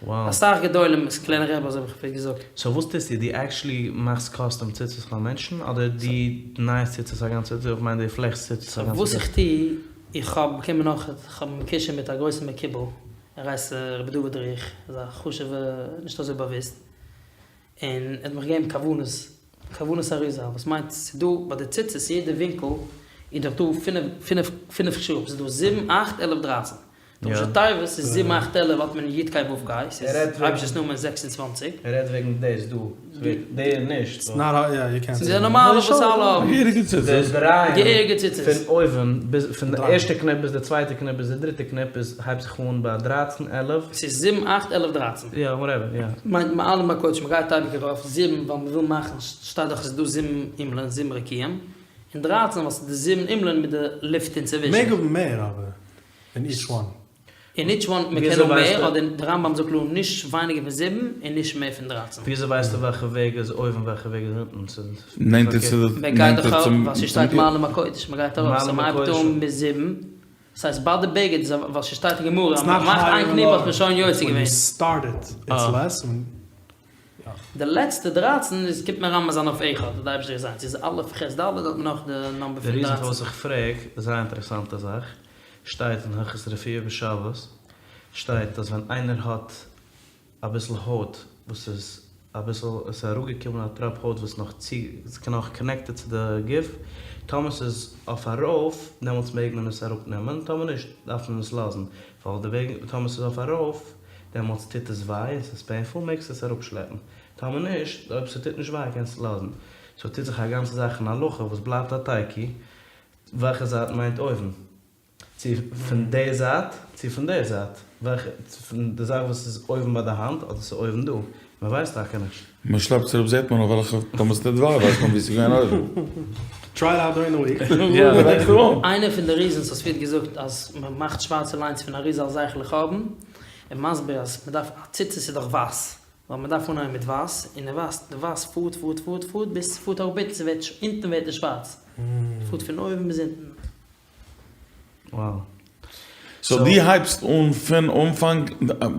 אסאך גדולים, סקולענער רבי אזוי האב איך פריער געזאגט. סאו וואס טוסטו? דו עקשעלי מאכסט קאסטום ציצית פאר מענטשן אדער דו נייעסט ציצית א גאנצע צייט? איך מיין דו פלעכסט ציצית א גאנצע צייט? וואס איך טו, איך האב באקומען נאך, איך האב מקושר מיט א גרויסע מקובל, ער הייסט רבי דוד ריך, איז א חשוב'ע, נישט אזוי באוואוסט, און ער האט מיך געגעבן כוונות, כוונות האריז"ל, וואס מיינט ס'איז דא ביי די ציצית יעדע ווינקל איז דאך דא פינף, פינף, פינף קשרים, ס'איז דא זיבן, אכט, עלף, דרייצן. די ראשי תיבות איז זיבן אכט עלף האט מען יוד קיי וו קיי, ס'איז אייבישטער'ס נאמען זעקס און צוואנציג. ער רעדט וועגן דאס דא, דער נישט. ס'איז די נארמאלע וואס אלע האבן. געהעריגע ציצית. די דרייען געהעריגע ציצית. פון אויבן ביז פון די ערשטע קניפ ביז די צווייטע קניפ ביז די דריטע קניפ איז הייבט זיך אן ביי דרייצן עלף. ס'איז זיבן אכט עלף דרייצן. יא וואטעווער יא. מיינט מעלין בקודש מ'גייט אייביג ארויף זיבן ווייל מ'וויל מאכן שטייט דאך ס'איז דא זיבן הימלען זיבן רקיעים און דרייצן ווייל ס'איז די זיבן הימלען מיט די לופט אינצווישן. מעג האבן מער אבער אין איטש וואן. אין איטש וואן מען קען האבן מער אדער די רמב"ם זאגט קלאר נישט ווייניגער פון זיבן און נישט מער פון דרייצן. וויאזוי ווייסטו וועלכע וועג איז אויבן וועלכע וועג איז אונטן? ס'איז נענטער צו די מען גייט דאך נענטער ארויף צום ווייל ס'שטייט מעלין בקודש מען גייט ארויף סאו מען הייבט אן ביז זיבן ס'הייסט ביי די בגד איז ווייל ס'שטייט אין גמרא אז מען מאכט איין קניפ האט מען שוין יוצא געווען. די לעצטע דרייצן איז קומט מרמז זיין אויף אחד די אייבערשטער איז איינס איז א' ח' ד' האט מען נאך די נאמבער די פון ריזן דרייצן. פארוואס איך פרעג איז זייער אינטערעסאנטע זאך, שטייט אין הלכות רפואה בשבת שטייט אז ווען איינער האט אביסל הויט וואס איז אביסל עס איז אראפגעקומען א טראפ הויט וואס נאך צו נאך קאנעקטעד צו די גוף טאמער ס'איז אויף ארויף דעמאלטס מעג מען עס אראפנעמען טאמער נישט דארף מען עס לאזן ווייל די וועג טאמער ס'איז אויף ארויף דעמאלטס טוט עס וויי און ס'איז פעינפול מעגסטו עס אראפשלעפן טאמער נישט אויב ס'טוט נישט וויי קענסטו לאזן סאו טוט זיך א גאנצע זאך אין הלכה וואס בלייבט א תיקו וועלכע זייט מיינט אויבן? צו פון די זייט צו פון די זייט, וועלכע, פון די זאך וואס איז אויבן ביי די האנט אדער ס'איז אויבן דא, מען ווייסט טאקע נישט. מען שלעפט עס אראפ זעט מען אויף וועלכע טאמער ס'טוט וויי ווייסט מען ווי ס'איז געווען אויבן. טריי איט אוט דוירינג די וויק. איינע פון די ריזענס וואס ווערט געזאגט אז מען מאכט שווארצע ליינס פון אריז"ל זכר לחורבן, איז מסביר אז מען דארף א ציצית איז דאך ווייס, ווייל מען דארף אנהייבן מיט ווייס, און די ווייס די ווייס פארט פארט פארט פארט ביז ס'פארט אראפ אונטן ס'ווערט אונטן ווערט עס שווארץ, פארט פון אויבן ביז אונטן. Wow. סאו דו הייבסט אן פון אנפאנג, ער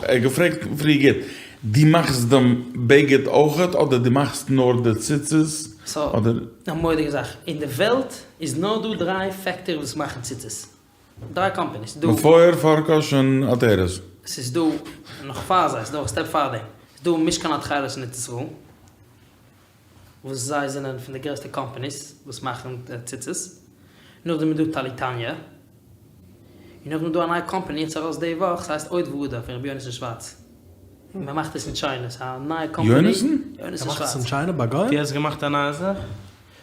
האט געפרעגט פריער גוט, דו מאכסט דעם בגד אויכעט אדער דו מאכסט נאר די ציצית? סאו, א מורא'דיגע זאך, אין די וועלט איז נאר דא דריי פעקטארי וואס מאכן ציצית, דריי קאמפעניס, דא. מפואר, פארקאש און עטרת. ס'איז דא נאך פאר זיי, ס'איז דא א סטעפ פאר דעם, ס'איז דא משכן התכלת אין ארץ ישראל. וואס זיי זענען פון די גרעסטע קאמפאניס וואס מאכן ציצית, נאכדעם איז דא טליתניה, און נאכדעם איז דא א נייע קאמפאני יעצט ארויס די וואך, ס'הייסט עוד והדר פון רבי יונתן שווארץ, מען מאכט עס אין טשיינע, ס'איז א נייע קאמפאני, יונתן? יונתן ער מאכט עס אין שווארץ. טשיינע ביי גוים? דו האסט געמאכט א נייע זאך?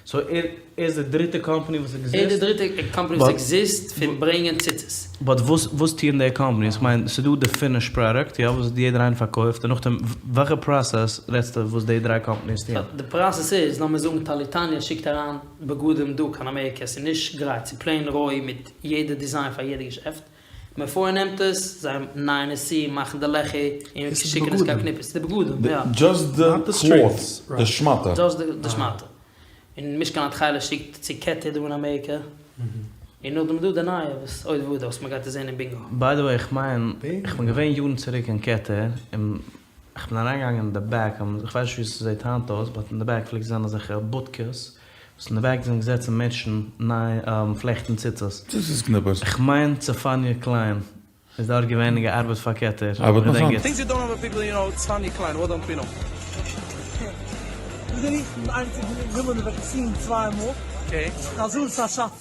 סאו ער איז די דריטע קאמפאני וואס עקזיסט? ער איז די דריטע קאמפאני וואס עקזיסט פון ברענגען ציצית. באט וואס וואס טוען די קאמפאניס? כ'מיין ס'איז דא די פינישד פראדוקט יא וואס יעדער איינער פארקויפט און נאכדעם וועלכע פראסעס רעדסטו וואס די דריי קאמפאניס טוען? די פראסעס איז לאמיר זאגן טליתניה שיקט אריין בגדים דא קיין אמעריקע ס'איז נישט גרייט ס'איז פלעין רוי מיט יעדע דיזיין פאר יעדע געשעפט מפואר נעמט עס זיי נייען עס צו מאכן די לעכער און שיקן עס קיין קניפעס די בגדים יא. דזשאסט די קלאט, די שמאטע. דזשאסט די שמאטע. און משכן התכלת שיקט צו כתר דא אין אמעריקע, און נאכדעם איז דא די נייע וואס עוד והדר וואס מען גייט עס זען אין בינגא. ביי די וועי איך מיין איך בין געווען יארן צוריק אין כתר און איך בין אריינגעגאנגען אין די בעק איך ווייס נישט ווי ס'זעט היינט אויס באט אין די בעק פלעגט זיין אזעלכע בודקעס וואס אין די בעק זענען געזעצן מענטשן נייען פלעכטן ציצית. ציצית קניפערס. איך מיין צפניה קליין איז דארט געווען און געארבעט פאר כתר. ארבעט נאך היינט. טינגס יו דאנט נאו אבאוט פיפל יו נאו צפניה קליין וואט דאנט ווי נאו.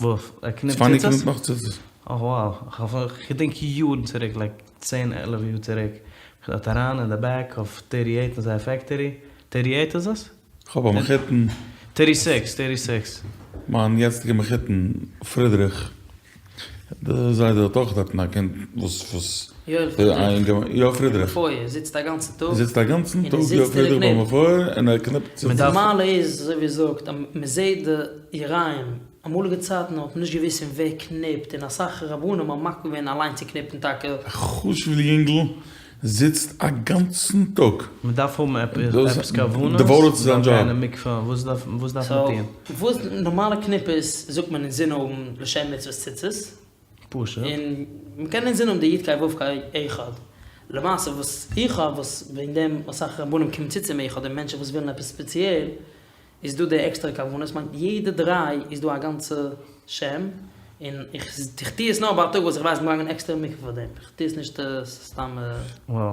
וואף, ער קניפט צפניה ציצית? קניפט נאך ציצית. אה וואו, כ'געדענק יארן צוריק לייק צען עלף יאר צוריק, כ'בין דארט אריין אין די בעק אויף טערטי עיט אין זייער פעקטארי, טערטי עיט איז עס? כ'האב א מחותן. טערטי סיקס, טערטי סיקס. מיין יעצטיגע מחותן פרידריך, די זיידע האט אויך דארטן א קינד וואס וואס. יואל פרידריך. יואל פרידריך. מפואר זיצט א גאנצן טאג. זיצט א גאנצן טאג יואל פרידריך ביי מפואר און ער קניפט ציצית. די מעלה איז אזוי ווי ער זאגט אז מען זעט די יראים, אמאליגע צייטן האט מען נישט געוואוסט פון ווער קניפט און אסאך רבנים האבן מקפיד געווען אליין צו קניפן טאקע. א חשוב'ע יונגל זיצט א גאנצן טאג. מען דארף האבן עפעס כוונות, דעוואוטעד צו זיין מען דארף גיין דזשאב. אין מקווה, וואס דארף וואס דארף מען טון? סאו וואס נארמאלע קניפערס זאגט מען אינזין האבן לשם מצוות ציצית, פשוט. און מען קען אינזין האבן די יוד קיי וו קיי אחד, למעשה וואס איך האב וואס וועגן דעם אסאך רבנים קומען צו צו מיך אדער מענטשן וואס ווילן עפעס ספעציעל, איז דא די עקסטערע כוונות, מיינט יעדע דריי איז דא א גאנצע שם, און איך איך טוה עס נאר ביי א טאג וואס איך ווייס כ'בין געגאנגען עקסטער אין מקווה פאר דעם, איך טוה עס נישט סתם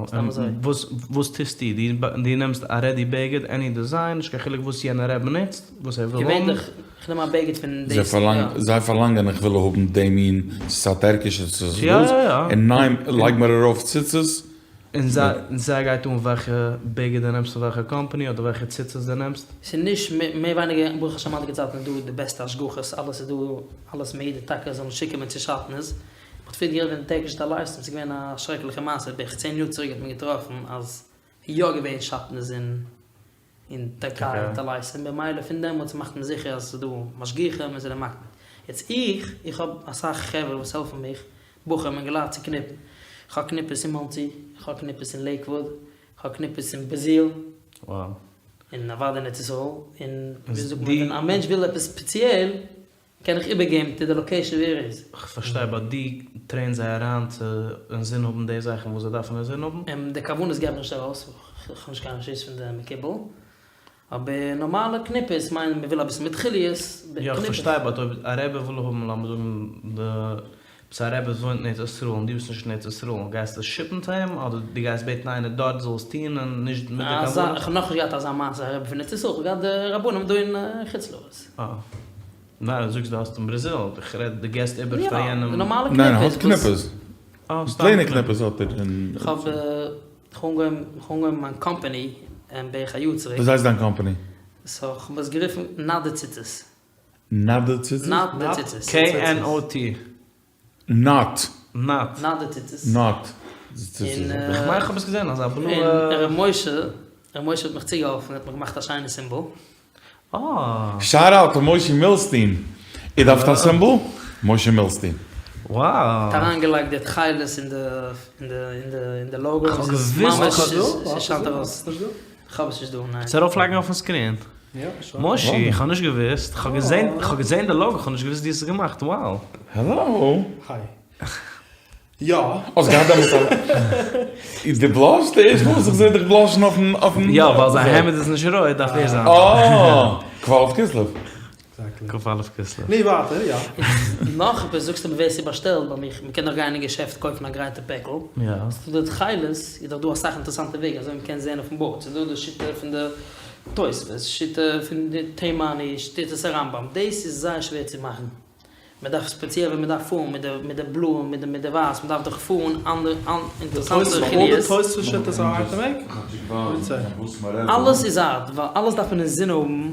סתם אזוי. וואס וואס טוסטו? דו נעמסט א רעדי בגד, עני דיזיין, נישט קיין חילוק וואס יענער רבי נוצט, וואס ער וויל האבן. געווענליך איך נעם א בגד פון די. זיי פארלאנגען איך וויל האבן די מין, ס'איז א טערקישע צו ס'איז דאס, און ניין לייג מיר ארויף ציצית. און זיי גייט אן וועלכע בגד דו נעמסט פון וועלכע קאמפאני אדער וועלכע ציצית דו נעמסט? ס'איז נישט, מער ווייניגער ברוך השם היינטיגע צייטן איז דא די בעסטע השגחות אלעס איז דא אלעס מידע טאקע זאל נישט צוקומען צו שעטנז, מ'האט פריער גערעדט וועגן טערקישע טליתים ס'איז געווען א שרעקליכע מעשה בערך צען יאר צוריק האט מען געטראפן אז יא געווען שעטנז אין אין טערקיי טליתים במילא פון דעמאלטס מאכט מען זיכער אז ס'איז דא משגיחים און זענען מקפיד. יעצט איך, איך האב אסאך חברה וואס העלפן מיך, בחורים אינגעלייט צו קניפן. איך האב קניפערס אין מאנסי, איך האב קניפערס אין לעיקוואוד, איך האב קניפערס אין בראזיל, און אוודאי אין ארץ ישראל, און ווי זאגט מען ווען א מענטש וויל עפעס ספעציעל קען איך איבערגעבן צו די לאקעישן ווי ער איז. כ'פארשטיי באט דו טרעינסט זיי אריין צו אינזין האבן די זאכן וואס זיי דארפן אינזין האבן? די כוונות געב איך נישט ארויס, כ'האב נישט קיין רשות פון די מקובל, אבער נארמאלע קניפערס מיין מ'וויל אביסל מיט חוליות, יא כ'פארשטיי באט אויב א רבי וויל האבן לאמיר זאגן די עפעס א רבי וואס וואוינט אין ארץ ישראל און דו ביסט נישט אין ארץ ישראל גייסטו עס שיפן צו אים אדער דו גייסט בעטן איינער דארט זאל עס טון און נישט מיט די כוונות? כ'האב נאכנישט געהאט אזא מעשה א רבי פון ארץ ישראל, כ'האב געהאט די רבנים דא אין חוץ לארץ. אה. ניין דו זאגסט דו האסט אין בראזיל, איך רעד דו געסט איבער פאר יענעם. יא, די נארמאלע ניין ער האט קניפערס קניפערס. אה, סתם פלעינע קניפערס. קניפערס האט ער אין. איך האב איך האב אנגעהויבן איך האב אנגעהויבן מיין קאמפאני בערך א יאר צוריק. וואס הייסט דיין קאמפאני? סאו איך האב עס גערופן נאט די ציצית. נאט די ציצית? נאט די ציצית. KNOT. נאט. נאט. נאט די ציצית. נאט די ציצית. איך מיין איך האב עס געזען אזא בלויע. און ר' משה, ר' משה האט מיך צוגעהאלפן, ער האט מיך געמאכט א שיינע סימבאל. אה. שאט אוט טו מושי מילסטין. איר דארפט א סימבאל? משה מילסטין. Wow. האט אריינגעלייגט די תכלת אין די אין די אין די אין די לאגא. כ'האב געוואוסט. ממש ס'שיינט ארויס. כ'האב עס נישט דא, ניין. עס ארויפלייגן אויפן סקרין. מושי, איך האב נישט געוואוסט, כ'האב געזען, כ'האב געזען די לאגא, כ'האב נישט געוואוסט דו האסט עס געמאכט, wow. העלאו. היי. יא. האסט געהאט דעמאלטס א. דו בלאשסט? די ערשטע מאל וואס איך זעה דיך בלאשן אויפן אויפן. יא, ווייל זיין העמד איז נישט רויט דארף ער זיין. אה! כ"א כסלו. כ"א כסלו. נו ווייטער, יא. נאך עפעס זאגסטו מיר ווער ס'באשטעלט ביי מיך, מ'קען דאך גיין אין געשעפט קויפן א גרייטע פעקל, יא. ס'דא די תכלת, איז דאך דא אסאך אינטערעסאנטע וועגן אזוי מ'קען זען אויפן בארד, ס'איז דא די שיטה פון די תוספות, שיטה פון די תימני, שיטת הרמב"ם, דאס איז זייער שווער צו מאכן. מען דארף ספעציעל ווען מען דארף פארן מיט די מיט די בלוי און מיט די מיט די ווייס, מען דארף דאך פארן אנדערע אינטערעסאנטע חוליות. אלעס איז הארד, ווייל אלעס דארף מען אינזין האבן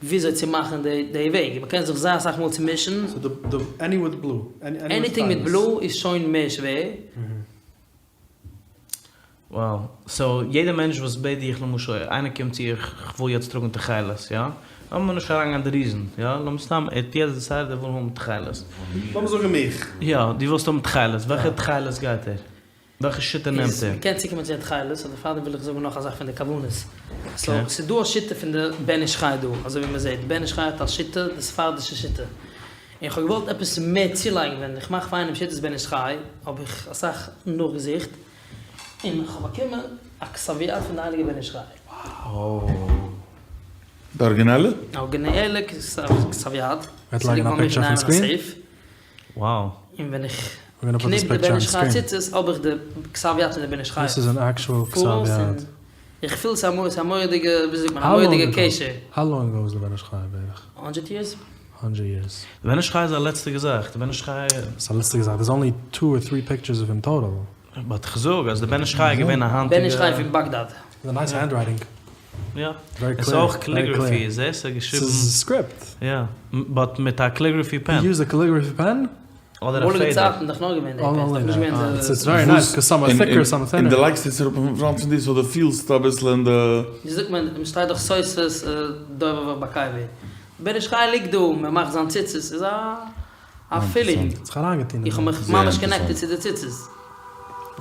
וויאזוי צו מאכן די די וועג, מען קען זיך זייער אסאך מאל צומישן. עניטינג מיט בלוי איז שוין מער שווער. Wow, סאו יעדע מענטש וואס בעט דיך למשל איינער קומט צו איך כ'וויל יעצט טראגן תכלת יא? לאמיר נישט אריינגיין די ריזען יא? לאמיר סתם ער האט יעצט דיסיידעד ער וויל האבן תכלת. לאמיר זאגן מיך. יא, דו ווילסט האבן תכלת, וועלכע תכלת גייט ער? וועלכע שיטה נעמט ער? מ'קען צוקומען צו די תכלת, אבער פארדעם וויל איך זאגן נאך א זאך פון די כוונות. סאו ס'איז דא א שיטה פון די בן איש חי דא, אזוי ווי מ'זעט, בן איש חי האט א שיטה, די ספרדישע שיטה. און כ'האב געוואלט עפעס מער צולייגן ווען איך מאך פאר איינעם שיטת בן איש חי האב איך אסאך נאכגעזוכט און כ'האב באקומען א כתב יד פון די הייליגע בן איש חי. די ארגינעלע? ארגינעלע כתב יד, מ'וועט ס'ליגט לייגן א ביי מיר פיקטשער אינדערהיים אויפן אין א סקרין. סעיף. Wow. און ווען איך We're gonna put this קניפ די picture בן on איש חי screen. ציצית האב איך די כתב יד פון די בן איש חי. This is an actual כתב פאראויס און יד. איך פיל ס'איז א מורא'דיגע, ווי זאגט מען, א How long מורא'דיגע ago? קשר. How long ago was the בן איש חי בערך? הונדרעט יערס? הונדרעט יערס. די בן איש חי איז א לעצטיגע זאך, די בן איש חי. ס'איז א לעצטיגע זאך, דערס אנלי טו אר טרי פיקטשערס אוו הים טאטאל. באט כ'זאג אז די בן איש חי איז געווען א היינטיגע. בן איש חי פון באגדאד. איז א נייס הענדרייטינג. יא. ווערי עס איז קלעיר. אויך קאליגרעפי, זעסט? ער האט געשריבן. ס'איז סקריפט. יא. באט מיט א קאליגרעפי פען. הי יוזד א קאליגרעפי פען? אדער א אמאליגע פעדער. צייטן דאך נאר געווען די פענס, דאך נישט געווען די. איטס ווערי נייס קאז סאם אר טיקער סאם אר טינער. און דו לייגסט עס אראפ אין פראנט פון דיר סאו דו פילסט אביסל אין די. ווי זאגט מען, מ'שטייט דאך סותרות דובב בקבר. בן איש חי ליגט דא, מען מאכט זיין ציצית, איז א א פילינג. האט זיך אריינגעטון אין איך האב מיך ממש קאנעקטעד צו די ציצית.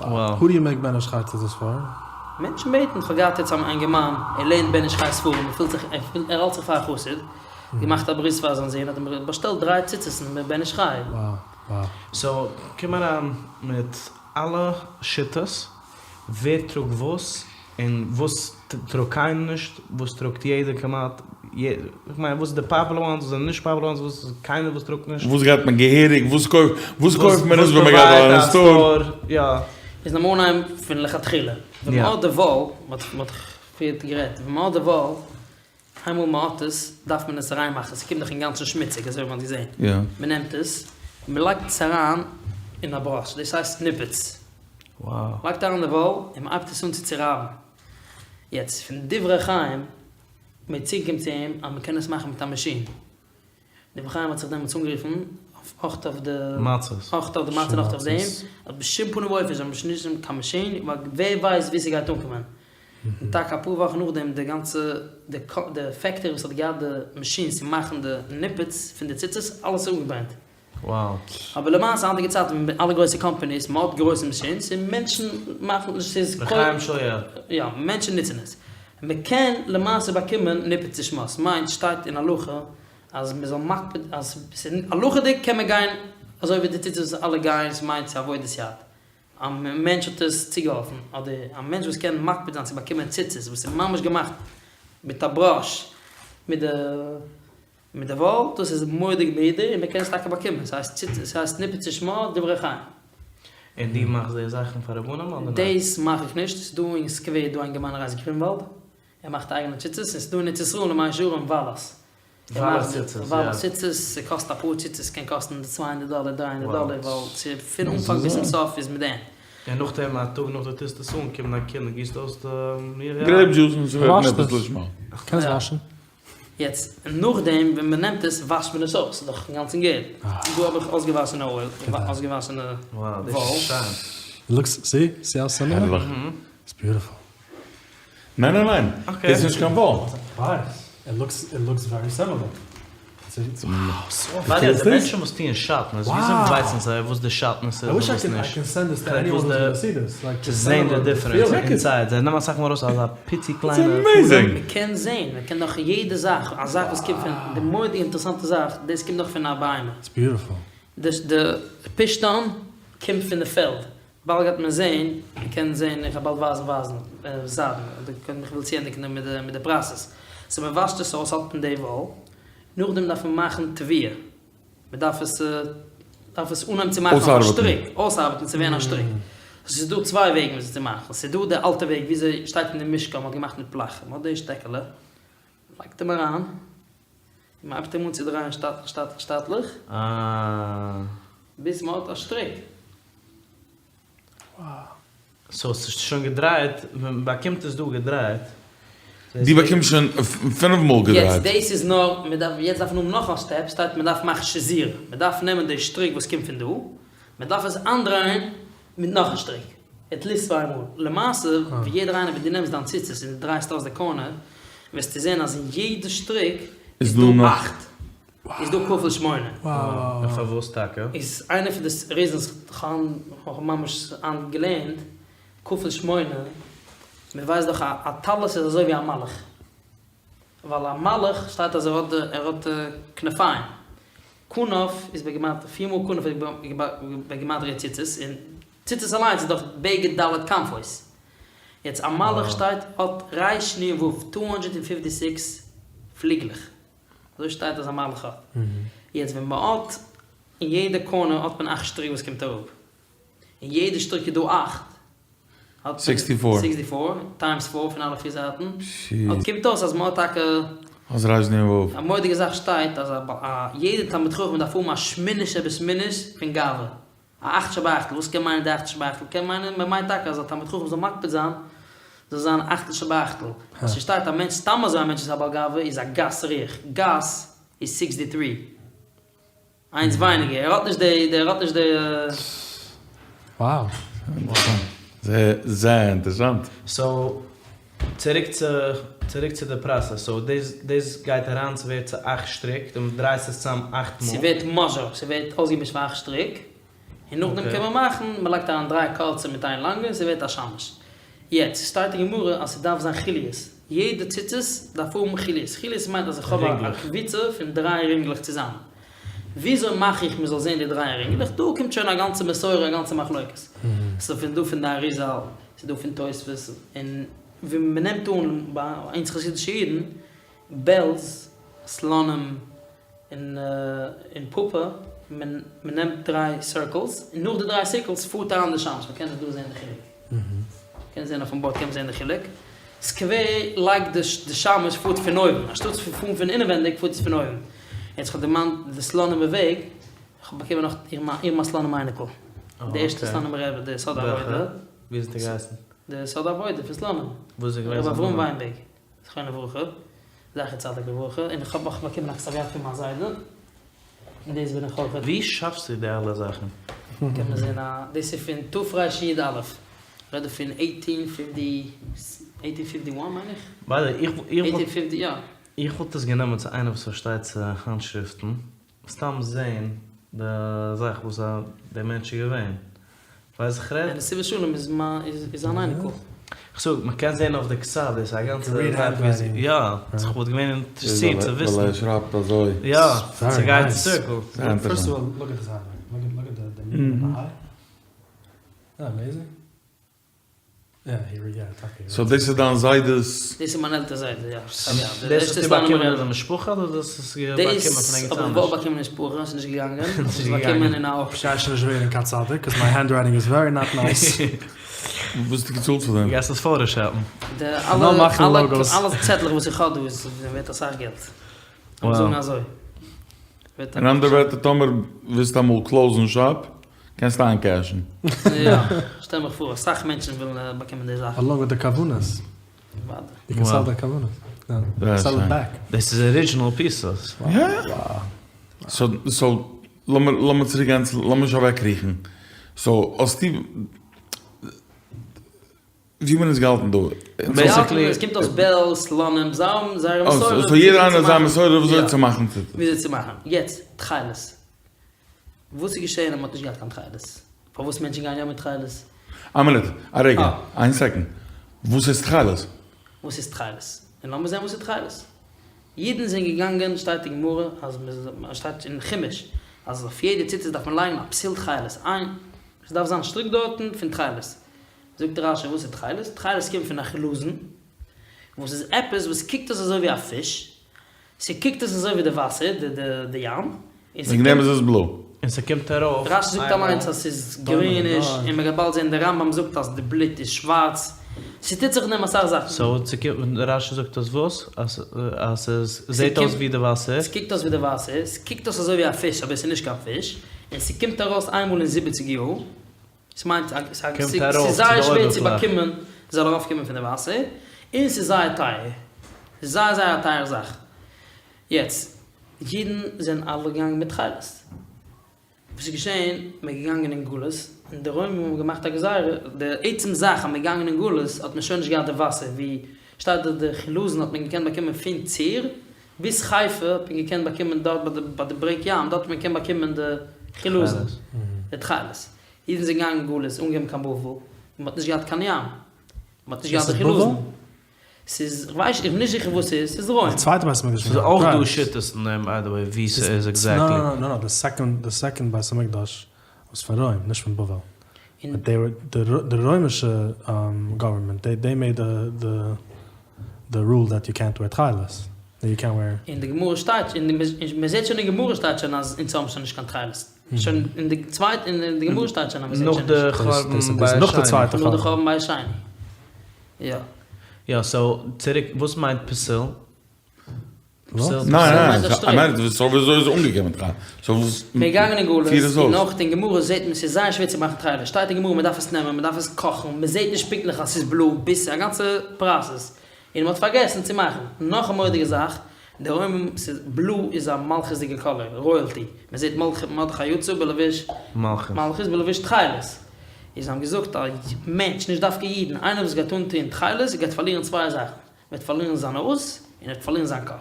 הו דו יו מעיק בן איש חי ציצית פאר? מענטשן בעטן, כ'האב געהאט יעצט א אינגערמאן, ער לערנט בן איש חי ספרים, ער פילט זיך, ער האלט זיך פאר א חסיד, געמאכט א ברית פאר זיין זון, האט ער מיר באשטעלט דריי ציצית'ן מיט בן איש חי. סאו קום אריין מיט אלע שיטות, ווער טראגט וואס, און וואס טראגט קיינער נישט, וואס טראגט יעדער כמעט, כ'מיין וואס איז די פאפולער וואנס, וואס זענען נישט פאפולער וואנס, וואס איז קיינער וואס טראגט נישט. וואס גייט מען געהעריג, וואס קויפט מען נישט ווען מען גייט אריין אין סטאר. יא. איז לאמיר אנהייבן פון לכתחילה, ווען מען האט די וואל, מען האט פריער גערעדט, ווען מען האט די וואל, איינמאל מען האט עס, דארף מען עס ריין מאכן, ס'קומט דאך אינגאנצן שמוציג, אזוי ווי מען האט געזען. מען נעמט עס, מען לייגט עס אריין אין א בראש, דאס הייסט ניפוץ. לייגט אריין די וואל, און מען הייבט עס אן צו צורייבן. יעצט, פון דברי חיים, מען איז צוגעקומען צו אים אז מען קען עס מאכן מיט א מאשין. דברי חיים האט זיך דעמאלטס אנגערופן, אויך אויף די מצות. אויך אויף די מצה און אויך אויף דעם, אז בשום פנים ואופן זאל מען נישט נוצן קיין מאשין, ווייל ווער ווייסט וואו ס'גייט אנקומען. און טאקע אפאר וואכן נאכדעם די גאנצע די פעקטארי וואס האט געהאט די מאשינס צו מאכן די ניפוץ פון די ציצית אלעס איז אפגעברענט. אבער למעשה היינטיגע צייטן מיט אלע גרויסע קאמפאניס מען האט גרויסע מאשינס און מענטשן מאכן נישט ס'איז לחיים של יד. יא מענטשן נוצן עס. מען קען למעשה באקומען ניפוץ לשמה ס'מיינט שטייט אין הלכה אז מען זאל מקפיד אז ס'איז הלכה'דיג קען מען גיין אזוי ווי די ציצית וואס אלע גייען ס'מיינט צו עבודת יד. א מענטש האט עס צוגעהאלפן, אדער א מענטש וואס קען מקפיד זיין צו באקומען ציצית וואס איז ממש געמאכט מיט א בראש מיט די מיט די וואל, דאס איז מורא'דיג מהודר און מען קען עס טאקע באקומען, ס'הייסט ציצית, ס'הייסט ניפוץ לשמה דברי חיים. און דו מאכסט די זאכן פאר רבנים אדער ניין? דאס מאך איך נישט, ס'איז דא אין סקווער דא א אינגערמאן ער הייסט גרינוואלד, ער מאכט אייגענע ציצית, און ס'איז דא אין ארץ ישראל אין מאה שערים וואלאס, וואלאס ציצית, יא. וואלאס ציצית, ס'קאסט אפאר ציצית קען קאסטן צוויי הונדערט דאלער דריי הונדערט דאלער ווייל ס'איז פון אנפאנג ביז צום סוף איז מיט דעם. און נאכדעם א טאג נאך דו טוסט עס אן קומט דיין קינד און גיסט אויס די גרעיפ דזשוס און ס'ווערט וואשט ניפוץ עס. לשמה. קענסט וואשן. יעצט נאכדעם ווען מען נעמט עס וואשט מען עס אויס, ס'איז דאך אינגאנצן געל. דא האב איך אויסגעוואשענע אויל, אויסגעוואשענע וואל. לוקס, סי? סי האו סימילער? הערליך. איטס ביוטיפול. ניין ניין ניין, דאס איז נישט קיין וואל. איט לוקס איט לוקס ווערי סימילער. ביי די מענטשן וואס טוען שעטנז, וויאזוי ווייסן זיי וואס די שעטנז איז און וואס נישט? צו זען די דיפרענס אינסייד, זיי נעמען אסאך מאל ארויס אזא פיצי קליינע פאדעם. מען קען זען, מען קען דאך יעדע זאך, א זאך וואס קומט פון, די מורא'דיגע אינטערעסאנטע זאך, דאס קומט דאך פון א בהמה. די פשתן קומט פון די פעלד, באלד גייט מען זעהן, מען קען זעהן, איך וועל באלד ווייזן ווייזן זיידן, אדער קודם איך וויל צוענדיגן מיט די מיט די פראסעס, סאו מען וואשט עס אויס האט מען די וואל, נאכדעם דארף מען מאכן טוויה, מען דארף עס דארף עס אנהייבן צו מאכן אויף א שטריק, אויסארבעטן צו ווערן א שטריק, סאו ס'איז דא צוויי וועגן וויאזוי צו מאכן, ס'איז דא די אלטע וועג וויאזוי שטייט אין די משכן מען האט געמאכט מיט פלאך, מען האט די שטעקעלע, מען לייגט אים אריין, און מען הייבט אים אן צו דרייען שטאטליך שטאטליך שטאטליך, ביז מען האט א שטריק. סאו ס'איז שוין געדרייט, מען באקומט עס דא געדרייט. דו באקומסט שוין פינף מאל געדרייט. יעצט דאס איז נאר, מען דארף, יעצט דארף מען האבן נאך א סטעפ, ס'טייטש מען דארף מאכן שזירה, מען דארף נעמען די שטריק וואס קומט פון דא, מען דארף עס איינדרייען מיט נאך א שטריק, עטליסט צוויי מאל, למעשה ווי יעדער איינער ווען דו נעמסט דיין ציצית און דו דרייסט אויס די קארנער, וועסטו זען אז אין יעדע שטריק איז דא אכט. איז דא כפול שמונה. און פארוואס טאקע? איז איינע פון די ריזענס כ'האב ממש היינט געלערנט כפול שמונה, מען ווייסט דאך א טלית איז אזוי ווי א מלאך, ווייל א מלאך שטייט אז ער האט די ער האט כנפיים, כנף איז בגימטריא פיר מאל כנף איז בגימטריא ציצית, און ציצית אליינס איז דאך בגד ד' כנפות, יעצט א מלאך שטייט האט ריש נון ו' טו הונדרעט און פיפטי סיקס פליגלעך. אזוי שטייט אז א מלאך האט. יעצט ווען מ'האט אין יעדע קארנער האט מען אכט שטריק וואס קומט אראפ. אין יעדע שטריק איז דא אכט. האט מען סיקסטי פאר. סיקסטי פאר טיימס פאר פון אלע פיר זייטן. קומט אויס אז מ'האט טאקע. אז ריש נון ו'. א מורא'דיגע זאך שטייט אז א יעדע תלמיד חכם דארף האבן א שמינית שבשמינית פון גאווה. א אכט שבאכטל, וואס קען מיינען די אכט שבאכטל? קען מיינען מען מיינט טאקע אז א תלמיד חכם זאל מקפיד זיין זאל זיין אכטל שבאכטל, ווייל ס'שטייט א מענטש סתם אזוי א מענטש איז א בעל גאווה איז א גס רוח, גס איז סיקסטי טרי, איינס ווייניגער, ער האט נישט די ער האט נישט די. Wow. זייער זייער אינטערעסאנט. סאו צוריק צו צוריק צו די פראסעס, סאו דאס דאס גייט אריין ס'ווערט צו אכט שטריק, דו דרייסט עס צאם אכט מאל. ס'ווערט מאזשור, ס'ווערט אויסגעמישט פאר אכט שטריק, און נאכדעם קען מען מאכן, מ'לייגט אריין דריי קורצע מיט איין לאנגע און ס'ווערט א שמש. יעצט, ס'שטייט אין גמרא אז ס'דארף זיין חוליות, יעדע ציצית דארף האבן חוליות, חוליות מיינט אז איך האב א קבוצה פון דריי רינגלעך צוזאמען. וויאזוי מאך איך מ'זאל זען די דריי רינגלעך? דא קומט שוין א גאנצע מסורה, א גאנצע מחלוקת. ס'איז פון דא פון די אריזל, ס'איז דא פון תוספות, און ווי מ'נעמט אן ביי אונז חסידישע אידן, בעלז, סלאנים, און און פאפא, מען נעמט דריי סירקלס, און נאך די דריי סירקלס פארט אריין די שמש, מ'קען דא זען די חילוק. מ'קען זען אויפן בארד קען מען זען די חילוק. סקווער לייגט די שמש פארט פון אויבן, אנשטאטס פון פארן פון אינעווענדיג פארט עס פון אויבן. יעצט כ'האב דערמאנט די סלאנימער וועג, כ'האב באקומען נאך איר מיין סלאנימער אייניקל, די ערשטע סלאנימער רבי, די יסוד העבודה. ווי האט ער געהייסן? די יסוד העבודה פון סלאנים. וואס איז געווען רבי זיין אברהם נאמען? וויינבערג, זכרונו לברכה, זכר צדיק לברכה, און איך האב אויך באקומען א כתב יד פון מיין זיידע, און דאס בין איך אויך. ווי שאפסטו די אלע זאכן? קען מען זען א, דאס איז פון תרי"א, רעד איך פון עיטין פיפטי, עיטין פיפטי וואן מיין איך? ביי די וועי, איך עיטין פיפטי, יא. איך וואלט עס גענומען צו איינער וואס פארשטייט צו האנטשריפטן, סתם זעהן די זאך וואס דער מענטש איז געווען. ווייסט וואס איך רעד? דער נתיבות שלום איז מיין איז אן אייניקל. כ'זאג, מ'קען זעהן אויף די כתב, דאס איז א גאנצע זאך ווי עס, יא, כ'וואלט געווען אינטערעסירט צו וויסן. ווייל ער שרייבט אזוי. יא, ס'גייט אין סירקל. פירסט אוו אלל, לוק עט דיס האנדרייטינג, לוק עט די נון און די היי. אמעיזינג. סאו דאס איז דיין זיידע'ס? דאס איז מיין עלטער זיידע, יא. דאס האסטו באקומען אין די משפחה אדער דאס האסטו באקומען פון ערגעץ אנדערש? דאס האב איך געוואלט באקומען אין משפחה, ס'איז נישט געגאנגען, איך האב עס באקומען אין א אוקשען. כ'גיי שוין נישט ווערן קיין צדיק, קאז מיי הענדרייטינג איז ווערי נאט נייס. וואס האסטו געצאלט פאר דעם? גייסט עס פאטאשאפן? די אלע אלע צעטלעך וואס איך האב דא איז ווערט אסאך געלט. לאמיר זאגן אזוי. אין אנדערע ווערטער טאמער ווילסטו אמאל קלאוזן שאפ קענסטו איינקעשן. יא, שטעל מיך פאר אסאך מענטשן ווילן באקומען די זאכן. אלאנג וויט די כוונות. אוודאי. יו קען סעל די כוונות. סעל איט בעק. דאס איז ארידזשינעל פיסעס. יא. סאו סאו לאמיר לאמיר צוריק גיין צו לאמיר נישט אוועקקריכן. סאו האסטו ווי האבן אונז געהאלטן דא? בעיסיקלי עס קומט אויס בעלז, סלאנים, זיי האבן זייערע מסורה. סאו יעדער איינער האט זיין מסורה וויאזוי צו מאכן ציצית. וויאזוי צו מאכן. יעצט תכלת. וואס איז געשען אז מען האט נישט געהאט קיין תכלת? פארוואס מענטשן גייען יא מיט תכלת? א מינוט, א רגע, איין סעקאנד. וואס איז תכלת? וואס איז תכלת? און לאמיר זען וואס איז תכלת. אידן זענען געגאנגען, שטייט אין גמרא, אז מען, שטייט אין חומש, אז אויף יעדע ציצית דארף מען לייגן א פתיל תכלת, איין, עס דארף זיין א שטריק דארטן פון תכלת. זאגט רש"י וואס איז תכלת? תכלת קומט פון א חילזון, וואס איז עפעס וואס קוקט אויס אזוי ווי א פיש, ס'קוקט אויס אזוי ווי די וואסער, די ים, און וועגן דעם איז עס בלוי. און ס'קומט ארויף רש"י זאגט אליינס אז ס'איז גריניש, און מ'גייט באלד זען די רמב"ם זאגט אז די בלוט איז שווארץ, ס'טוט זיך אין דעם אסאך זאכן. סאו ס'קומט, רש"י זאגט אז וואס? אז אז ס'זעט אויס ווי די וואסער. ס'קוקט אויס ווי די וואסער, ס'קוקט אויס אזוי ווי א פיש אבער ס'איז נישט קיין פיש, און ס'קומט ארויס איינמאל אין זיבעציג יאר. ס'מיינט אז ס'איז זייער שווער צו באקומען זאל ארויפקומען פון די וואסער, און ס'איז זייער טייער, ס'איז זייער זייער א טייערע זאך. יעצט, אידן זענען אלע געגאנגען מיט תכלת. וואס איז געשען? מ'איז געגאנגען אין גלות, און די רוימים האבן געמאכט א גזירה, די עצם זאך אז מ'איז געגאנגען אין גלות האט מען שוין נישט געהאט די וואסער, ווי שטייט דארט די חילזון האט מען געקענט באקומען פון צור ביז חיפה האט מען געקענט באקומען דארט ביי די ברעג ים, דארט האט מען געקענט באקומען די חילזון, די תכלת. אידן זענען געגאנגען אין גלות, אנגעקומען קיין בבל, און מען האט נישט געהאט קיין ים, מען האט נישט געהאט די חילזון. ס'איז, כ'ווייס, איך בין נישט זיכער וואס ס'איז, ס'איז רוים. די צווייטע בית המקדש ס'איז אויך דא שיטות אין דעם ביי די וועי ווי ס'איז עקזעקטלי. נא נא נא, די סעקאנד, די סעקאנד בית המקדש וואס פון רוים, נישט פון בבל. באט דעי ווער, די רוימישע גאווערמענט, דעי מעיד די די רול דעט יו קענט ווער תכלת, דעט יו קענט ווער. אין די גמרא שטייט, מען זעט שוין אין גמרא שטייט שוין אז אונז האבן שוין נישט קיין תכלת. שוין אין די צווייטע, אין די גמרא שטייט שוין אז מען זעט שוין נישט. נאך די חורבן בית שני. נאך די צווייטע חורבן. נאך די חורבן בית שני. יא. יא, סאו צוריק, וואס מיינט פתיל? ניין ניין, ניין, סאו וויאזוי איז אנגעקומען תכלת? סאו וואס? מ'איז געגאנגען אין גלות, און נאך אין גמרא זעט מען ס'איז זייער שווער צו מאכן תכלת, שטייט אין גמרא מ'דארף עס נעמען, מ'דארף עס קאכן, מ'זעט נישט פונקטליך אז ס'איז בלוי, ביז ס'איז א גאנצע פראסעס, און מ'האט פארגעסן צו מאכן. נאך א מורא'דיגע זאך, די רוימים, ס'איז בלוי איז א מלכות'דיגע קאלער, רויעלטי, מ'זעט מרדכי יצא בלבוש מלכות בלבוש תכלת, איז זיי האבן געזאגט א מענטש, נישט דווקא אידן, איינער וואס גייט אנטוהן תכלת גייט פארלירן צוויי זאכן, וועט פארלירן זיין הויז און ער וועט פארלירן זיין קאפ.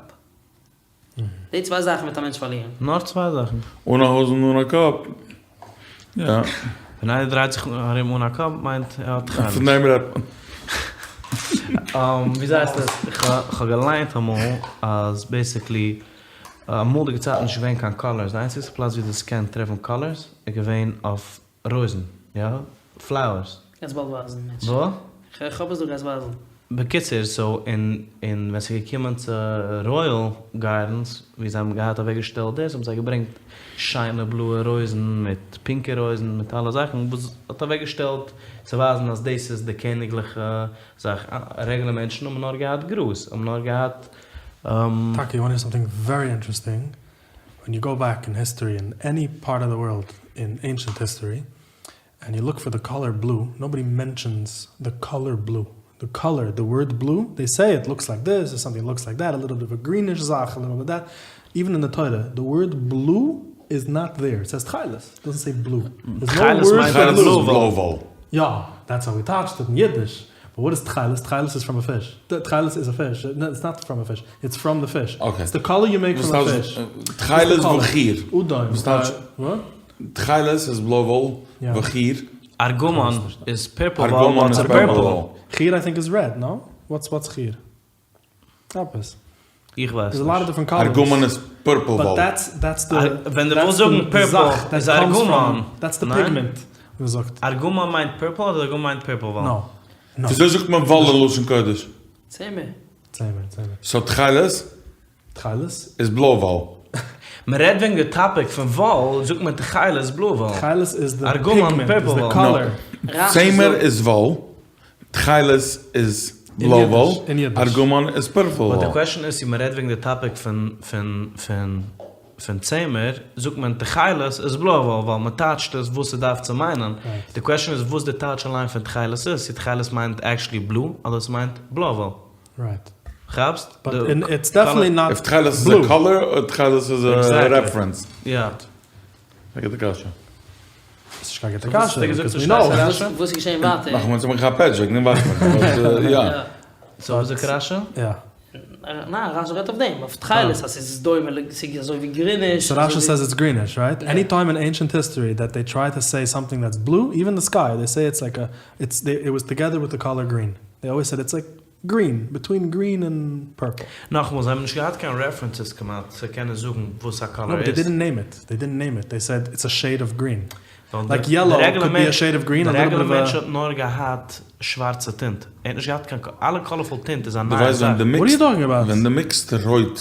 די צוויי זאכן וועט א מענטש פארלירן. נאר צוויי זאכן? אן א הויז און אן א קאפ. יא. ווען איינער דרייט זיך ארום אן א קאפ מיינט ער האט תכלת. פון דעם רעדט מען. וויאזוי הייסט עס? כ'האב געליינט אמאל אז בעיסיקלי אמאליגע צייטן איז נישט געווען קיין קאלערס, די איינציגסטע פלאץ ווי דו האסט געקענט טרעפן קאלערס איז געווען אויף רויזן, יא? פלאוערס. גייסט באלד ווייזן מענטש. וואס? כ'האב עס דא גייסט ווייזן. בקיצור, סאו און און ווען ס'איז געקומען צו רויעל גארדענס ווי זיי האבן געהאט אוועק געשטעלט דאס האבן זיי געברענגט שיינע בלויע רויזן מיט פינקע רויזן מיט אלע זאכן וואס האט אוועק געשטעלט צו ווייזן אז דאס איז די קעניגליכע זאך, רעגולער מענטשן האבן נאר געהאט גראז האבן נאר געהאט. טאקע יו וואנט היער סאמטינג ווערי אינטערעסטינג, ווען יו גאו בעק אין היסטארי אין עני פארט אוו די ווארלד אין עינשענט היסטארי ענד יו לוק פאר די קאלער בלו נאובאדי מענטשענס די קאלער בלו די קאלער די ווארד בלו דעי סעי איט לוקס לייק דיס אר סאמטינג לוקס לייק דעט א ליטעל ביט אוו א גריניש זאך א ליטעל ביט דעט איווען אין די תורה די ווארד בלו איז נאט דער איט סעיס תכלת איט דאזענט סעי בלו דערס נאו ווארד פאר בלו יא דעטס האו ווי טייטשט איט אין אידיש. באט וואט איז תכלת? תכלת איז פראם א פיש. תכלת איז א פיש. נאו איטס נאט פראם א פיש. איטס פראם די פיש. איטס די קאלער יו מעיק פראם א פיש. תכלת וחיר. אדום. וואס טייטש? תכלת איז בלוי וואל. וחיר. ארגמן איז פערפל וואל ווייל ס'איז פערפל. חיר איי טינק איז רעד, נאו? וואטס וואטס חיר? עפעס. איך ווייס נישט. ארגמן איז פורפל וואל. ווען דו ווילסט זאגן פורפל איז ארגמן. ניין? ארגמן מיינט פורפל אדער ארגמן מיינט פורפל וואל? וויאזוי זאגט מען וואל אין לשון קודש? צמר. סאו תכלת איז בלוי וואל. מען רעדט וועגן די טאפיק פון וואל, זאגט מען תכלת איז בלוי וואל. ארגמן פורפל וואל. צמר איז וואל. תכלת איז בלוי וואל, ארגמן איז פורפל וואל. באט די קוועשאן איז צו מען רעדט וועגן די טאפיק פון פון פון פון צמר, זאגט מען תכלת איז בלוי וואל ווייל מען טייטשט עס וואס ס'דארף צו מיינען, די קוועשאן איז וואס די טייטש אליין פון תכלת איז, צו תכלת מיינט עקשעלי בלוי אדער ס'מיינט בלוי וואל. כאפסט? באט איטס דעפענעטלי נאט איף תכלת איז א קאלער אר תכלת איז א רעפרענס. יא. א גוטע קשיא. ס'איז נישט קיין גוטע קשיא, ביקאוז ווי נאו. וואס איז געשען ווייטער? נאכאמאל אונז האבן געכאפט פעטש, וועגן דעם ווייסט מען נישט. יא. סאו וואס זאגט רשי? יא. ניין, רשי רעדט אויף דעם, אויף תכלת אז ס'איז דומה, ס'איז אזוי ווי גריניש. סאו רשי סעיז איטס גריניש, רייט? עני טיים אין עינשענט היסטארי דעט דעי טריי טו סעי סאמטינג דעטס בלו, איווען די סקיי, דעי סעי איטס לייק א, איטס, איט וואס טאגעדער וויט די קאלער גרין. דעי אלוועיס סעד איטס לייק גרין, ביטווין גרין און פורפל. נאכאמאל, זיי האבן נישט געהאט קיין רעפרענסעס כמעט צו קענען זאגן וואס א קאלער נאו באט דעי איז. דידנט נעים איט, דעי דידנט נעים איט, דעי סעד איטס א שעיד אוו גרין. לייק יעלאו קוד בי א שעיד אוו גרין, א דער ליטל רעגולער ביט אוו א. מענטש האט נאר געהאט שווארצע טינט, ער האט נישט געהאט קיין, אלע קאלערפול טינט איז א דו נייע ווייסט זאך. ווען דו וואט אר יו מיקסט טאלקינג אבאוט? ווען דו מיקסט רויט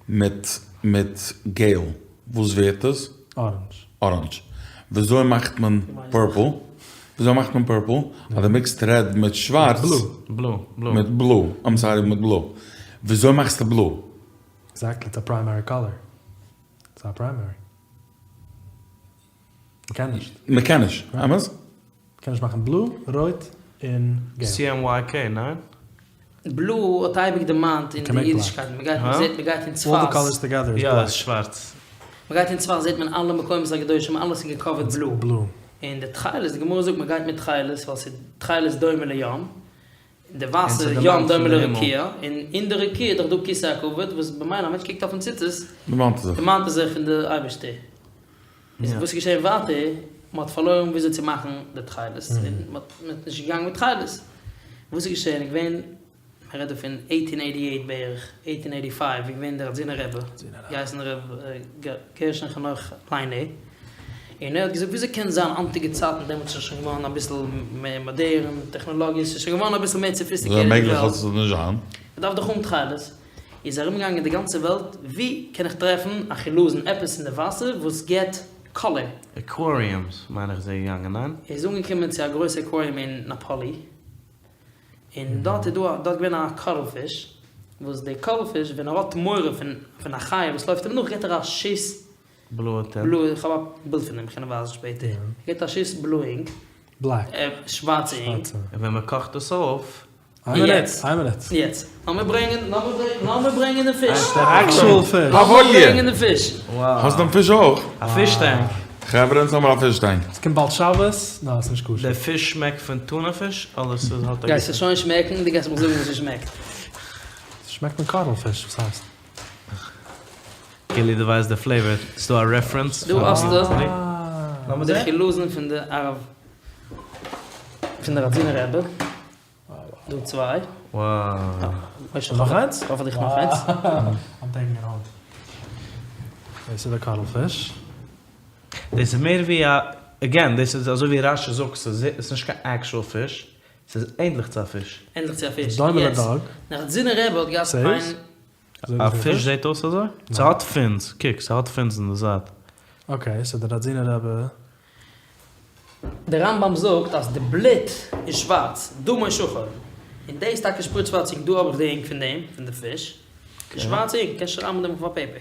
מיט מיט געל וואס ווערט עס? אראנדזש. אראנדזש. וויאזוי מאכט מען פורפל? וויאזוי מאכט מען פורפל? אז דו מיקסט רעד מיט שווארץ. בלו. בלו. מיט בלו. איים סארי מיט בלו. וויאזוי מאכסטו בלו? עקזעקטלי, איטס א פריימערי קאלער. איטס א פריימערי. מ'קען נישט. מ'קען נישט, אמת? מ'קען נישט מאכן בלו, רויט, און געל. CMYK, ניין? בלו האט אייביג דערמאנט אין די אידישקייט, מ'גייט מ'זעט מ'גייט אין צפת. אלל די קאלערס טאגעדער איז יא, בלעק. איז שווארץ. מ'גייט אין צפת זעט מען אלע מקומות הקדושים אלעס איז געקאווערט בלו. בלו. און די תכלת, די גמרא זאגט מ'גייט מיט תכלת ווייל ס'איז תכלת דומה לים, און די וואסער ים דומה לרקיע, און אין די רקיע איז דאך דא כסא הכבוד וואס במילא א מענטש קוקט אויפן ציצית דערמאנט ער זיך. דערמאנט ער זיך פון די אייבערשטער. איז וואס איז געשען ווייטער, מען האט פארלוירן וויאזוי צו מאכן די תכלת, און מען האט נישט געגאנגען מיט תכלת. וואס איז געשען איז געווען, מען רעדט דא פון עיטין עיטי עיט בערך, עיטין עיטי פייוו, איז געווען דער ראדזינער רבי, געהייסן ר' גרשון חנוך ליינער, און ער האט געזאגט וויאזוי קען זיין היינטיגע צייטן, דעמאלטס איז שוין געווארן אביסל מער מאדערן, טעכנאלאגיע, ס'איז שוין געווארן אביסל מער סאפיסטיקעיטעד די וויאזוי מעגליך וועלט, אז עס זאל נישט זיין? מען דארף דאך האבן תכלת. איז ארומגעגאנגען די גאנצע וועלט ווי קען איך טרעפן א חילזון עפעס אין די וואסער וואס געט קאלער. אקוואריומס מיין איך איז ער געגאנגען, ניין? ער איז אנגעקומען צו א גרויסע אקוואריום אין נאפאלי, און דארט איז דא דארט געווען א קארעל פיש, וואס די קארעל פיש ווען ער האט מורא פון פון א חיה וואס לויפט אים נאך געט ער א שיס בלויע טינט. בלוי, איך האב א בילד פון דעם, איך קען ווייזן שפעטער, ער געט א שיס בלוי אינק, בלעק. שווארצע אינק. און ווען מען קאכט עס אויף איין מינוט, יעצט, איין מינוט. יעצט, לאמיר ברענגען, לאמיר ברענגען די פיש. די עקשועל פיש. לאמיר ברענגען די פיש. האסט דעם פיש אויך? א פיש טענק. חברה אונז האמיר א פיש טענק. עס קומט באלד שבת, נא עס איז נישט כשר. די פיש שמעקט פון טונא פיש אדער ס'האט א גוטע. גייסט עס שוין שמעקן, דו גייסט מיך זאגן ווי ס'שמעקט. ס'שמעקט פון קארעל פיש, וואס הייסט? כאילו דו ווייסט די פלעיווער, ס'דא א רעפרענס? דא האסטו די חילזון פון די הרב פון די ראדזינער רבי. דא צוויי. וואו. נאך איינס? כ'האב פאר דיך נאך איינס. איים טעיקינג איט האום. דאס איז די קאטל פיש. דאס איז מער ווי א, עגעין, דאס איז אזוי ווי רש"י זאגט, ס'איז נישט קיין עקשועל פיש, ס'איז ענדליך צו א פיש. ענדליך צו א פיש. דומה לדג. דער ראדזינער רבי האט געהאט איין. א פיש זעט אויס אזוי? ס'האט פינס, קוק ס'האט פינס אין די זייט. אקעי, סאו די ראדזינער רבי. דער רמב"ם זאגט אז די בלוט איז שווארץ, דמו שחור, און דאס טאקע שפריצט שווארץ אינק, דא האב איך די אינק פון דעם, פון די פיש, שווארץ אינק, קענסט שרייבן דעם אויף א פעיפער.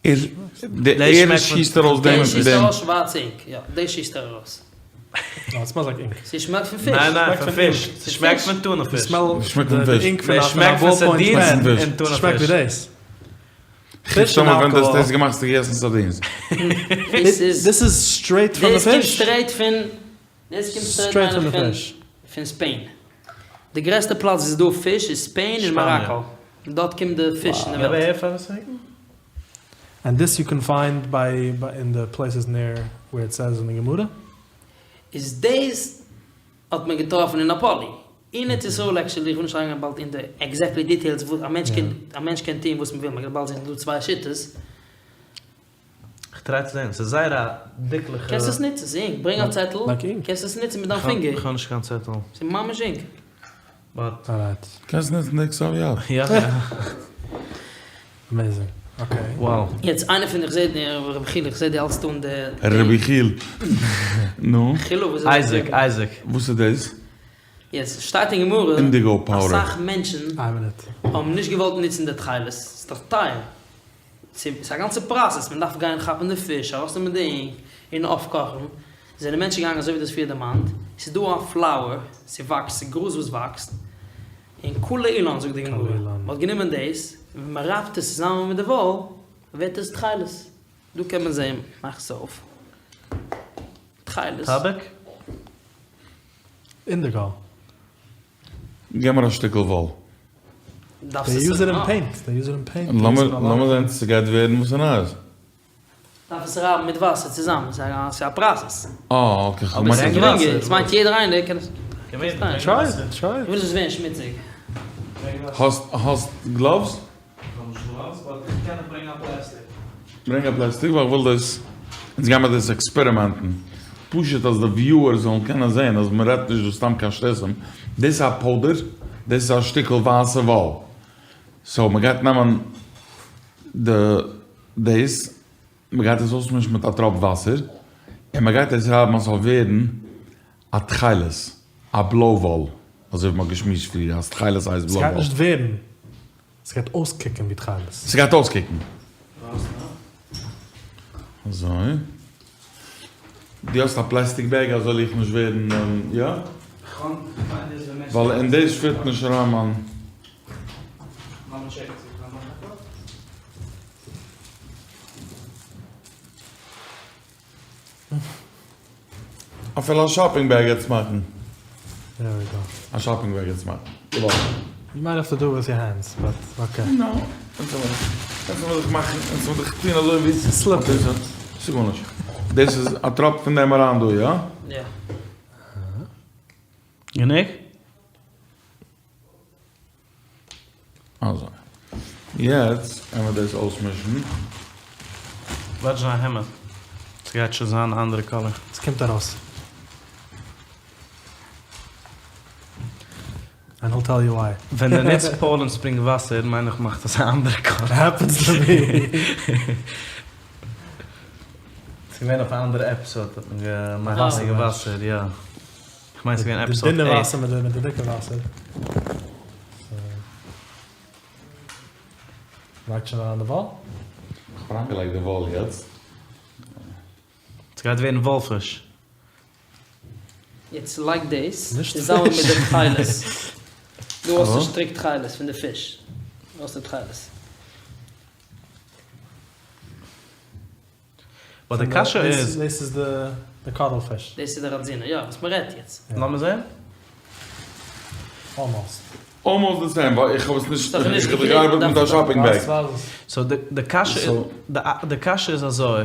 ער ער שיסט ארויס דעם דער שיסט ארויס שווארץ אינק, יא, דער שיסט ער ארויס. נאו, ס'סמעלס לייק אינק. ס'שמעקט פון פיש. ניין ניין, פון פיש. ס'שמעקט פון טונא פיש. ס'שמעקט פון פיש. ס'שמעקט פון סארדינס און טונא פיש. ס'שמעקט ווי דאס. פיש און אלקאהאל. ווען דו האסט דאס געמאכט האסטו געגעסן סארדינס. דאס איז סטרעיט פון די פיש? דאס קומט סטרעיט פון, דאס קומט סטרעיט מיין איך פון ספעין. די גרעסטע פלאץ ווי ס'איז דא פיש איז ספעין און מאראקא. דארט קומט די פיש אין די וועלט. ענד דיס יו קען פיינד ביי אין די פלעיסעס נער ווער איט סעיז אין די גמרא? איז דאס האט מען געטראפן אין נאפאלי אין ארץ ישראל עקשעלי איך וויל נישט אריינגיין באלד אין די עקזעקטלי דיטעילס וואס א מענטש קען א מענטש קען טוהן וואס מען וויל מען גייט באלד זעהן ס'איז דא צוויי שיטות. איך טריי צו זעהן, ס'איז זייער א דיקליכע. קענסט עס נוצן, ס'איז אינק, ברענג א צעטל, קענסט עס נוצן מיט דיין פינגער. איך האב נישט קיין צעטל. ס'איז ממש אינק. באט. אלרייט. קענסט נוצן די כתב יד. יא יא. אמעיזינג. אקעי. וואו. יעצט איינער פון איך זעה רבי חיל איך זעה דו האלטסט אן די. רבי חיל. נו. חילו וואס איז אייזיק אייזיק. וואס איז דאס? יעצט שטייט אין גמרא אינדיגאו פאודער. אסאך מענטשן האבן נישט געוואלט נוצן די תכלת, ס'איז דאך טייער. ס'איז א גאנצע פראסעס, מען דארף גיין כאפן די פיש, ארויסנעמען די אינק, און אויפקאכן, זענען מענטשן געגאנגען אזוי ווי דו האסט פריער דערמאנט, ס'איז דא א פלאוער, ס'וואקסט, ס'איז גראז וואס וואקסט, און קלא אילן זאגט די גמרא, מ'האט גענומען דאס, און ווען מ'רייבט עס צוזאמען מיט די וואל, ווערט עס תכלת. דא קען מען זען, מאך עס אויף. תכלת. טאבעק? אינדיגא. געב מיר א שטיקל וואל. דעי יוז איט אין פעינט, דעי יוז איט אין פעינט. לאמיר זען צו ס'גייט ווערן וואס נייעס. דארף עס רייבן מיט וואסער צוזאמען, ס'איז א פראסעס. אה אקעי כ'האב געמיינט אבער ס'איז גרינגער, ס'מיינט יעדער איינער קען עס טריי איט, טריי איט. כ'וויל נישט ווערן שמוציג. האסט האסט גלאווס? כ'האב נישט גלאווס באט איך קען דיך ברענגען א פלעסטיק. ברענג א פלעסטיק ווייל כ'וויל דאס, אונז גיימער דאס עקספערימענטן, פשוט אז די וויוערס זאלן קענען זען אז מ'רעדט נישט דא סתם קיין שטותים, דאס איז א פאודער, דאס איז א שטיקל ווייסע וואל, סאו מ'גייט נעמען די דאס, מ'גייט עס אויסמישן מיט א טראפ וואסער, און מ'גייט עס רייבן אז ס'זאל ווערן א תכלת, א בלוי וואל, אזוי ווי מ'האט געשמועסט פריער אז תכלת הייסט בלוי ס'גייט וואל. נישט ווערן, ס'גייט אויסקוקן ווי תכלת. ס'גייט אויסקוקן. אזוי. דו האסט א פלעסטיק בעג אז זאל איך נישט ווערן יא? ווייל אין דאס פיט נישט אריין מיין. אפילו א שאפינג בעג גייטס מאכן. א שאפינג בעג גייטס מאכן. געוואלדיג. יו מייט האוו טו דו איט וויט יור הענדס באט אקעי. נאו. אונז האמיר אונז האמיר זיך מאכן אונז האמיר זיך טון אזוי ווי סליפערי. ס'איז גארנישט. דאס איז א טראפ פון דעם אריין דא, יא? יא. גענוג? אזוי. יעצט עמער דאס אויסמישן. וואטש זיין העמד. ס'גייט שוין זיין א אנדערע קאלער. ס'קומט ארויס. ענד היל טעל יו וויי. ווען דו נוצט פאולענד ספרינג וואסער מיין איך מאכט עס א אנדערע קאלער. העפענס טו בי. ס'געווען אויף א אנדערע עפיסאד האט מען געמאכט וואסער יא. כ'מיין ס'געווען עפיסאד די דינע עיט. וואסער מיט די דיקע וואסער. לייגט שוין אריין די וואל? כ'האב אריינגעלייגט די וואל יעצט. ס'גייט ווערן וואלפיש. יעצט לייג דאס צוזאמען מיט די תכלת. דא האסטו שטריק תכלת פון די פיש. דא האסטו תכלת. באט די קשיא איז. דאס איז די קאטל פיש. דאס איז די ראדזינער, יא, וואס מ'רעדט יעצט. לאמיר זעהן. אלמאסט. אלמאסט די סעים, ווייל איך האב עס נישט, איך האב געארבעט מיט א שאפינג בעג. סאו די קשיא די קשיא איז אזוי,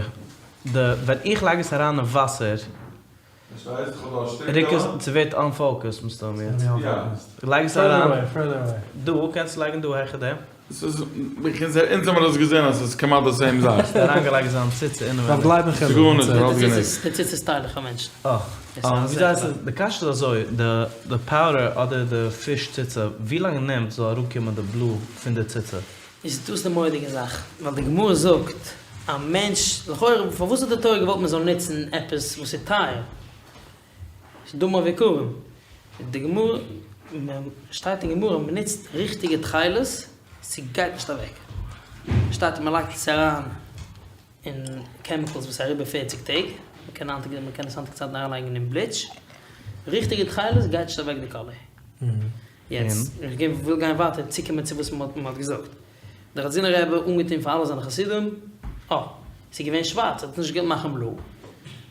די ווען איך לייג עס אריין אין וואסער, ריק עס, ס'ווערט אנפאוקעסד מסתמא יעצט. לייג עס אריין דא, קענסט לייגן דא העכער דעם. ס'איז, אונז האמיר דאס געזען אז ס'איז כמעט די סעים זאך. האסט אריינגעלייגט זיין ציצה אינעווייניג. דארף גלייבן ס'איז גארנישט, ער האט גענוג. די ציצית טייל איך פאר מענטשן. אה, וויאזוי הייסט עס? די קשיא איז אזוי, די פאודער אדער די פיש ציצה, ווי לאנג נעמט זאל אראפקומען די בלו פון די ציצה? איז דאס די מורא'דיגע זאך, ווייל די גמרא זאגט, א מענטש, לכאורה פארוואס האט די תורה געוואלט מען זאל נוצן עפעס וואס איז טייער? ס'איז דמיו יקרים. די גמרא, שטייט אין גמרא מען נוצט ריכטיגע תכלת, ס'גייט נישט אוועק. שטייט אז מען לייגט עס אריין אין קעמיקעלס וואס איז אריבער פערציג טעג, מען קען היינטיגע, מען קען עס היינטיגע צייטן אריינלייגן אין בליטש, ריכטיגע תכלת גייט נישט אוועק די קאלער. יעצט, איך וויל גיין ווייטער צוקומען צו וואס מען האט געזאגט. דער ראדזינער רבי אנגעטון פאר אלע זיינע חסידים, אה, ס'איז געווען שווארץ, ער האט נישט געוואלט מאכן בלוי,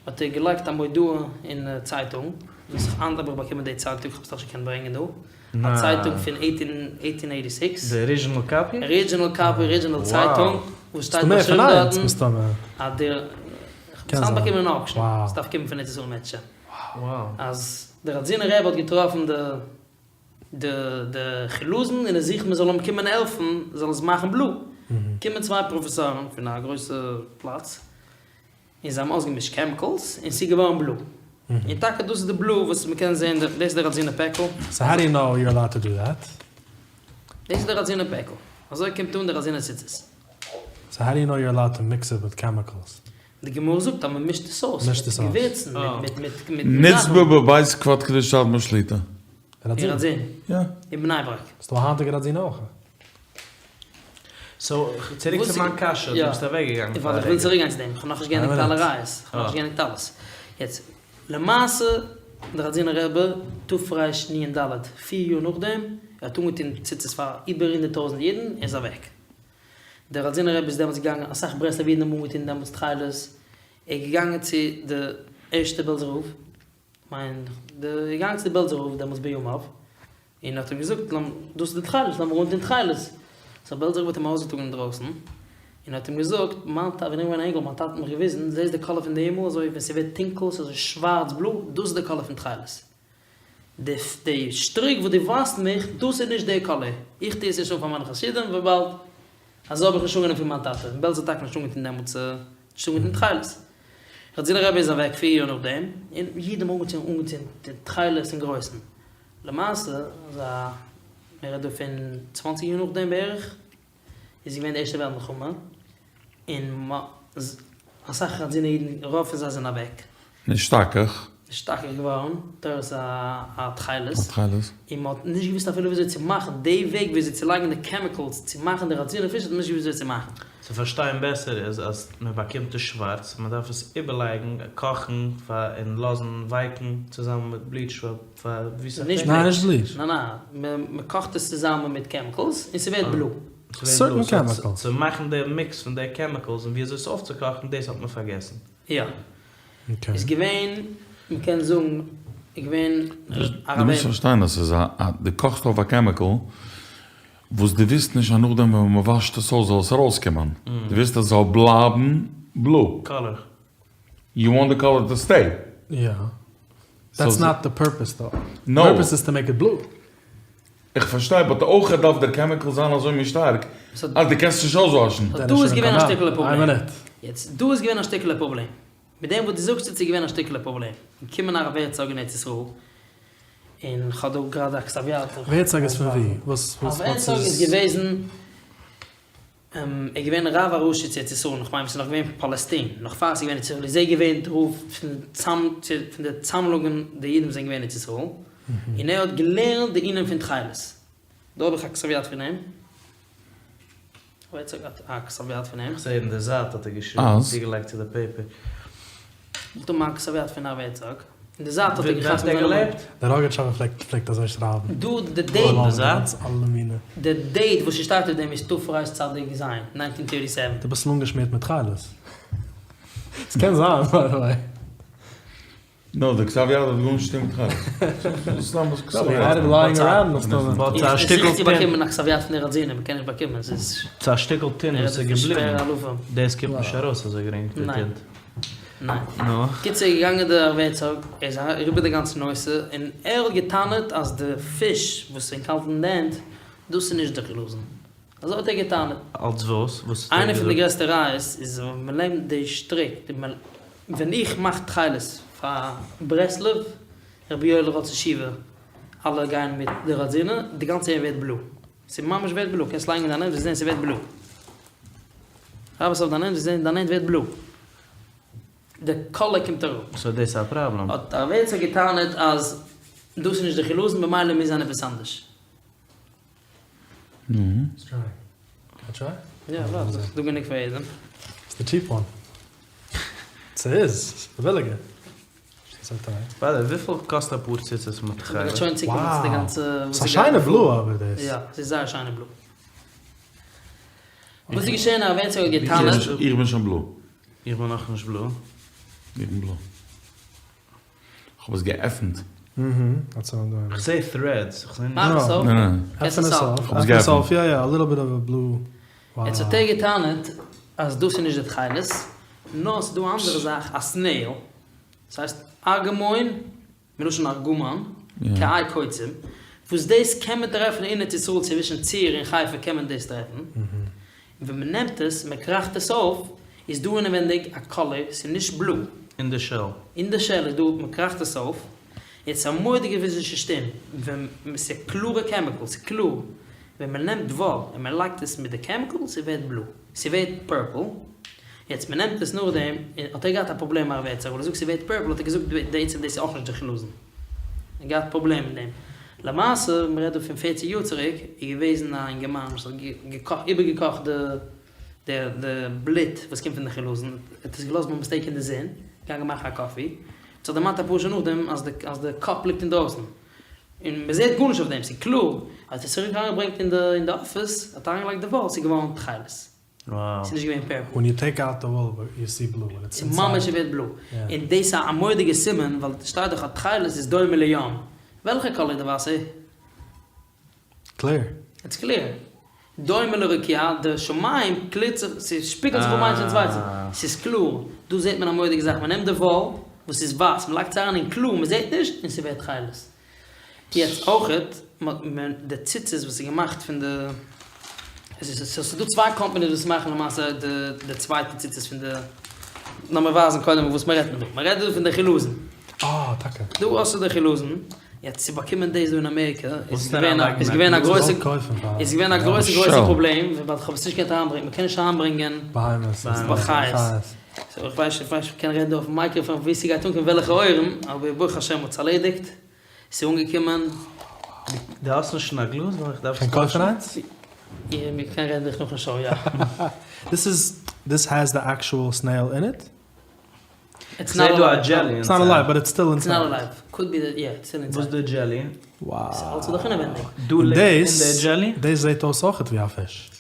האט ער געלייגט א מודעה אין צייטונג, וואס איך היינט האב איך באקומען די צייטונג, כ'האב עס נאכנישט געקענט ברענגען דא, א צייטונג פון עיטין עיטי סיקס. די אריזשינעל קאפי? אריזשינעל קאפי, אריזשינעל צייטונג, וואס שטייט באשריבן דארטן, אז דער, כ'האב עס היינט באקומען אין אוקשען, ס'דארף קומען פון ארץ ישראל מענטשען, אז דער ראדזינער רבי האט געטראפן די. די די חילזון און ער זוכט מען זאל אים קומען העלפן זאל עס מאכן בלוי, קומען צוויי פראפעסארן פון א גרויסע פלאץ און זיי האבן אויסגעמישט קעמיקעלס און ס'איז געווארן בלוי, און טאקע דאס איז די בלוי וואס מ'קען זען דאס איז די ראדזינער פעקל. סאו האו דו יו נאו יור אלאוד טו דו דעט? דאס איז די ראדזינער פעקל, אזוי קומט אן די ראדזינער ציצית. סאו האו דו יו נאו יור אלאוד טו מיקס איט וויט קעמיקעלס? די גמרא זאגט אז מ'מישט עס אויס מיט געווירצן מיט מיט מיט נצבא בבית כבוד קדושת אדמו"ר שליט"א. אין ראדזין. אין בני ברק. ס'דא א היינטיגע ראדזין אויך. סאו, צוריק צו מיין קשיא, דו ביסט אוועק געגאנגען פאר א רגע. איך וויל צוריק גיין צו דעם, איך האב נאכנישט געענדיגט אלע ראיות, איך האב נאכנישט געענדיגט אלעס. יעצט, למעשה. דער ראדזינער רבי תרנ"ד, פיר יאר נאכדעם, ער האט אנגעטון ציצית פאר איבער הונדערט טויזנט אידן, ער איז אוועק. דער ראדזינער רבי איז דעמאלטס געגאנגען, אסאך ברסלב אידן האבן אנגעטון דעמאלטס תכלת, ער איז געגאנגען צו די ערשטע בעלזער רב, כ'מיין די איז געגאנגען צו די בעלזער רב דעמאלטס בימיו, און האט אים געזאגט דאס איז די תכלת, לאמיר אנטון תכלת. סאו בעלזער רב האט אים ארויסגעטראגן אינדרויסן, און האט אים געזאגט, מיין טאטע, ווען איך בין געווען א אינגל, מיין טאטע האט מיך געוויזן, זעסט די קאלער פון די הימל, אזוי ווען ס'ווערט טונקל, ס'איז אזוי שווארץ בלוי, דאס איז די קאלער פון תכלת. די די שטריק וואס דו ווייזט מיך, דאס איז נישט די קאלער. איך טו עס נישט אן פאר מיינע חסידים, וויבאלד אזוי האב איך נישט אנגענומען פון מיין טאטע. און בעלז האט טאקע נישט אנגעטון דעמאלטס, נישט אנגעטון תכלת. ראדזינער רבי איז אוועק פיר יאר נאכדעם, און אידן האבן אנגעטון אנגעטון תכלת אין גרויסן. למעשה, אזא, מען רעדט דא פון צוואנציג יאר נאכדעם בערך, איז געווען די ערשטע וועלט מלחמה, און אסאך ראדזינער אידן, רוב פון זיי זענען אוועק. נשתכח. נשתכח געווארן, תורת התכלת. התכלת. און מען האט נישט געוואוסט אפילו וויאזוי צו מאכן, די וועג וויאזוי צו לייגן די קעמיקעלס צו מאכן די ראדזינער פיש האט מען נישט געוואוסט וויאזוי צו מאכן. צו פארשטיין בעסער איז אז מען באקומט עס שווארץ, מען דארף עס איבערלייגן, קאכן פאר און לאזן ווייקן צוזאמען מיט בליטש פאר פאר ווי סאך נישט טעג? ניין נישט בליטש. ניין ניין, מען קאכט עס צוזאמען מיט קעמיקעלס און ס'ווערט בלוי. סערטען קעמיקעלס. צו מאכן די מיקס פון די קעמיקעלס און ווי אזוי עס אויפצוקאכן דאס האט מען פארגעסן. יא. איז געווען, מען קען זאגן, איז געווען א. דו מוזט פארשטיין אז ס'איז א, דו קאכסט אויף א קעמיקעל וואס דו ווילסט נישט אז נאכדעם ווען מען וואשט עס אויס זאל עס ארויסקומען, דו ווילסט אז עס זאל בלייבן בלוי. קאלער. יו וואנט די קאלער טו סטעי. יא. דעטס נאט די פורפעס דאו. נאו. די פורפעס איז טו מעיק איט בלוי. איך פארשטיי באט אויך דארף דער קעמיקעל זיין אזוי מין שטארק אז דו קענסט נישט אויסוואשן. דא איז געווען א שטיקעלע פראבלעם. יעצט דא איז געווען א שטיקעלע פראבלעם. מיט דעם וואס דו זאגסט איז געווען א שטיקעלע פראבלעם. געקומען הרב הערצאג אין ארץ ישראל, און כ'האב דא גראדע א כתב יד. הערצאג איז פון ווי? וואס הרב הערצאג איז געוועזן, ער איז געווען רב הראשי צו ארץ ישראל, נאך מיין ס'איז נאך געווען פאלעסטין, נאך פאר ס'איז געווען ארץ ישראל איז ער געווען די רב פון צאם פון די זאמלונגען די אידן וואס זענען געווען אין ארץ ישראל, און ער האט געלערנט די ענין פון תכלת. דא האב איך א כתב יד פון אים. הרב הערצאג האט א כתב יד פון אים. כ'זעה אין די זייט האט ער געשריבן, צוגעלייגט צו די פעיפער. איך האב א כתב יד פון הרב הערצאג. אין די זייט האט ער ווען האט געחתמ'ט ער געלעבט? דער ראגאטשאווער פלעגט פלעגט אזוי שרייבן. דא די דעיט. אין די זייט? אלע מיני. די דעיט וואס ס'שטייט אויף דעם איז תרצ"ז, ניינטין טערטי סעווען. דו ביסט אנגעשמירט מיט תכלת. ס'קען זיין ביי די וועי. נאו, די כתב יד האט גארנישט צו טון מיט תכלת. סתם וואס כתב יד. איך זוך צו באקומען א כתב יד פון די ראדזינער, מ'קען נישט באקומען, ס'איז. ס'איז א שטיקל טינט וואס איז געבליבן, דאס קומט נישט ארויס אזוי גרינג די טינט. ניין. נו. קיצור איז געגאנגען דער הרב הערצאג, ער איז אריבער די גאנצע נושא, און ער האט געטענה'ט אז די פיש וואס ענק האלטן אין די הענט, דאס איז נישט די חילזון. אזוי האט ער געטענה'ט. אלס וואס? וואס האט ער איינע פון די געזאגט? גרעסטע ראיות איז ווען מען נעמט די שטריק, די מ ווען איך מאך תכלת פאר ברסלב, רבי יואל ראטה'ס ישיבה, אלע גייען מיט די ראדזינער, די גאנצע עיר ווערט בלוי. ס'איז ממש ווערט בלוי, קענסט לייגן דיין הענט וועסט זען ס'ווערט בלוי. רייב עס אויף דיין הענט וועסט זען דיין הענט ווערט בלוי. די קאלער קומט אראפ. סאו דאס איז א פראבלעם. האט הרב הערצאג געטענה'ט אז דאס איז נישט די חילזון במילא מוז זיין עפעס אנדערש. נו. יא ווארט, ס'איז דא גענוג פאר יעדעם. ס'איז די טשיפ וואן. ס'איז די ביליגע. ביי די וועי וויפיל קאסט א פאר ציצית מיט תכלת? וואו! ס'איז א שיינע בלוי אבער דאס. יא, ס'איז זייער שיינע בלוי. וואס איז געשען הרב הערצאג האט געטענה'ט? איך בין שוין בלוי. איך בין נאכנישט בלוי. איך בין בלוי. כ'האב עס געעפנט. איך זעה threads, איך זעה נישט. מאך עס אויף. עפן עס אויף. כ'האב עס געעפנט. יא יא, א ליטל ביט אוו א בלו. יעצט האט ער געטענה'ט אז דאס איז נישט די תכלת, נאר ס'איז דא א אנדערע זאך א סנעיל, ס'הייסט ארגמון, מלשון ארגמן, כהי קוצים, וואס דאס קען מען טרעפן אין ארץ ישראל צווישן צור און חיפה קען מען דאס טרעפן, און ווען מען נעמט עס און מען קראכט עס אויף איז דא אינעווענדיג א קאליר, ס'איז נישט בלוי. אין די שעל. אין די שעל איז דא, מען קראכט עס אויף, יעצט ס'איז א מורא'דיגע פיזישע שטים, ווען ס'איז קלארע קעמיקל, ס'איז קלאר, ווען מען נעמט וואל און מען לייגט עס מיט די קעמיקל, ס'ווערט בלוי, ס'ווערט פורפל, יעצט מען נעמט עס נאכדעם, האט ער געהאט א פראבלעם הרב הערצאג, ווייל ער זאגט ס'ווערט פורפל, האט ער געזאגט בעצם דאס איז אויך נישט די חילזון, ער האט געהאט פראבלעם מיט דעם, למעשה, מען רעדט דא פון פערציג יאר צוריק, איז געוועזן א אינגערמאן וואס האט געקאכט, איבערגעקאכט די די די בלוט וואס קומט פון די חילזון, ער האט עס געלאזט ביי מיסטעיק אין די זון, געגאנגען מאכן א קאפי. האט זיך דערמאנט אפאר שעה נאכדעם אז די אז די קאפ ליגט אינדרויסן. און מען זעט גארנישט אויף דעם, ס'איז קלאר. האט עס צוריק אריינגעברענגט אין די אין די אפיס, האט אריינגעלייגט די וואל, ס'איז געווארן תכלת. ס'איז נישט געווען פערפל. ווען יו טעיק אוט די וואל יו סי בלו ווען איטס אינסייד. ממש ס'ווערט בלו. און דאס איז א מורא'דיגע סימן ווייל שטייט דאך אז תכלת איז דומה לים. וועלכע קאליר איז די וואסער? קלעיר. איטס קלעיר. דומה לרקיע, די שמים קלערט זיך, ס'שפיגלט זיך אפ איינס אין צווייטן. ס'איז קלאר. דא זעט מען א מורא'דיגע זאך, מ'נעמט די וואל וואס איז ווייס, מ'לייגט עס אריין אין קלאר, מ'זעט נישט, און ס'ווערט תכלת. יעצט אויכעט, די ציצית וואס איז געמאכט פון די, סאו ס'איז דא צוויי קאמפאניס וואס מאכן למעשה די די צווייטע ציצית פון די, לאמיר ווייזן קודם וואס מ'רעדט מען דא, מ'רעדט דא פון די חילזון. אה, טאקע. דא האסטו די חילזון, יעצט צו באקומען דאס דא אין אמעריקע איז געווען א איז געווען א גרויסע איז געווען א גרויסע גרויסע פראבלעם, וויבאלד כ'האב עס נישט געקענט אריינברענגען, מ'קען נישט אריינברענגען בהמות חיות. סאו איך ווייס נישט איך קען רעדן דא אויפן מייקראפאן וואו ס'גייט אנקומען וועלכע אויערן, אבער ברוך השם מ'האט עס ארלעדיגט, ס'איז אנגעקומען. דו האסט נישט אין א גלאז ווייל איך דארף עס קען קויפן איינס? יא מ'קען רעדן דיך נאכן שאו יא. דיס איז דיס העז די עקשועל סנעיל אין איט? איטס נאט אלייוו. איטס נאט אלייוו באט איטס סטיל אינסייד. איטס נאט אלייוו. קוד בי די יא איטס סטיל אינסייד. וואס די דזשעלי? וואו. ס'איז אלס דאך אינעווענדיג. דא ליגט אין די דזשעלי? דאס זעהט אויס אויכעט ווי א פיש.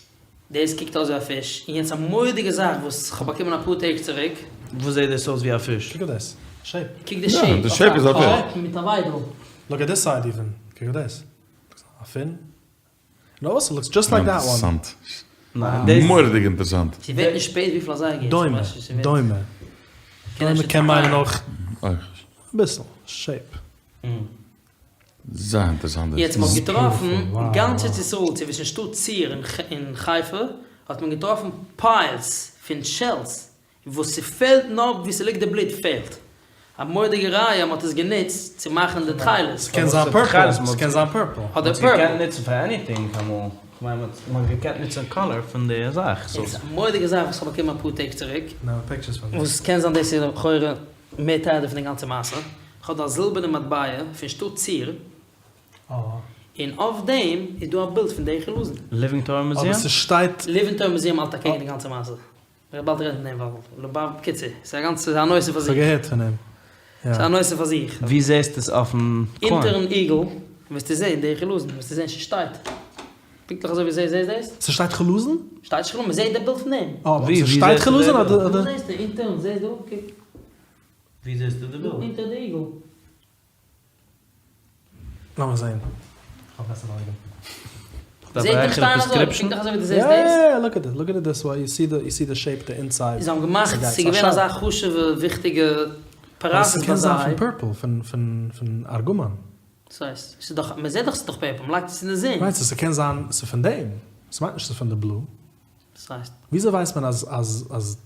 דאס קוקט אויס ווי א פיש, און יעצט א מורא'דיגע זאך וואס כ'האב באקומען אפאר טעג צוריק. וואס זעט דאס אויס ווי א פיש? קוק אויף דאס שעיפ. קוק די שעיפ. די שעיפ איז א פיש. מיט א וויידל. לוק עט דיס סייד איווען. קוק אויף דאס. א פין. און אלסא לוקס דזשאסט לייק דעט וואן. אינטערעסאנט. מורא'דיג אינטערעסאנט. ס'ווערט נישט שפעט וויפיל אזייגער? דומה. דומה. דומה קען מיינען אויך. אביסל. שעיפ. זייער אינטערעסאנט דאס. יעצט מ'האט געטראפן גאנץ ארץ ישראל צווישן שטאט צור און חיפה האט מען געטראפן פיילס פון שעלס וואס ס'פעלט נאר וואו ס'ליגט די בלוט פעלט. א מורא'דיגע ראיה אז מ'האט עס גענוצט צו מאכן די תכלת. ס'קען זיין פורפל, ס'קען זיין פורפל. אדער מ'האט פורפל. געקענט נוצן פאר עניטינג אמאל, כ'מיין מ'האט געקענט נוצן קאלער פון די זאך. יעצט א מורא'דיגע זאך וואס כ'האב באקומען אפאר טעג צוריק. נעמען פיקטשערס פון דאס. וואס קען זיין דאס איז לכאורה מער טייערער פון די גאנצע מעשה. כ'האב דא א זילבערנע מטבע פון שטאט צור, און אויף דעם איז דא א בילד פון די חלזון. ליווינג תורה מוזיעם? אבער ס'שטייט. ליווינג תורה מוזיעם האלט אקעגן די גאנצע מעשה. כ'וועל באלד רעדן פון דעם ווייל לבב, בקיצור, ס'איז א גאנצע, ס'איז א נושא פאר זיך. כ'האב געהערט פון אים. ס'איז א נושא פאר זיך. ווי זעסטו עס אויפן קוין? אונטערן איגל וועסטו זען די חלזון, וועסטו זען ס'שטייט. פונקטליך אזוי ווי זעסט דאס? ס'שטייט חלזון? שטייט נישט חלזון, מ'זעט די בילד פון דעם. אה, אבער ס'שטייט חלזון אדער? דא זעסטו, אונטערן, זעסט דא? קוק. ווי זעסטו די בילד? אונטער די איגל. לאמיר זעהן. כ'האב בעסערע אויגן. זעט אים שטיין אזוי, פונקטליך אזוי ווי דו זעסט דאס? יא יא, לוק עט איט, לוק עט איט דיס וועי, יו סי די, יו סי די שעיפ די אינסייד. זיי האבן געמאכט, ס'איז געווען אזא חשוב'ע וויכטיגע פרס ביי זיי. ס'קען זיין פון פורפל, פון פון פון ארגמן. ס'הייסט, ס'איז דאך, מ'זעט דאך ס'איז דאך פורפל, מ'לייגט עס אין די זון. רייט, סאו ס'קען זיין ס'איז פון דעם, ס'מיינט נישט ס'איז פון די בלו. ס'הייסט? וויאזוי ווייסט מען אז אז אז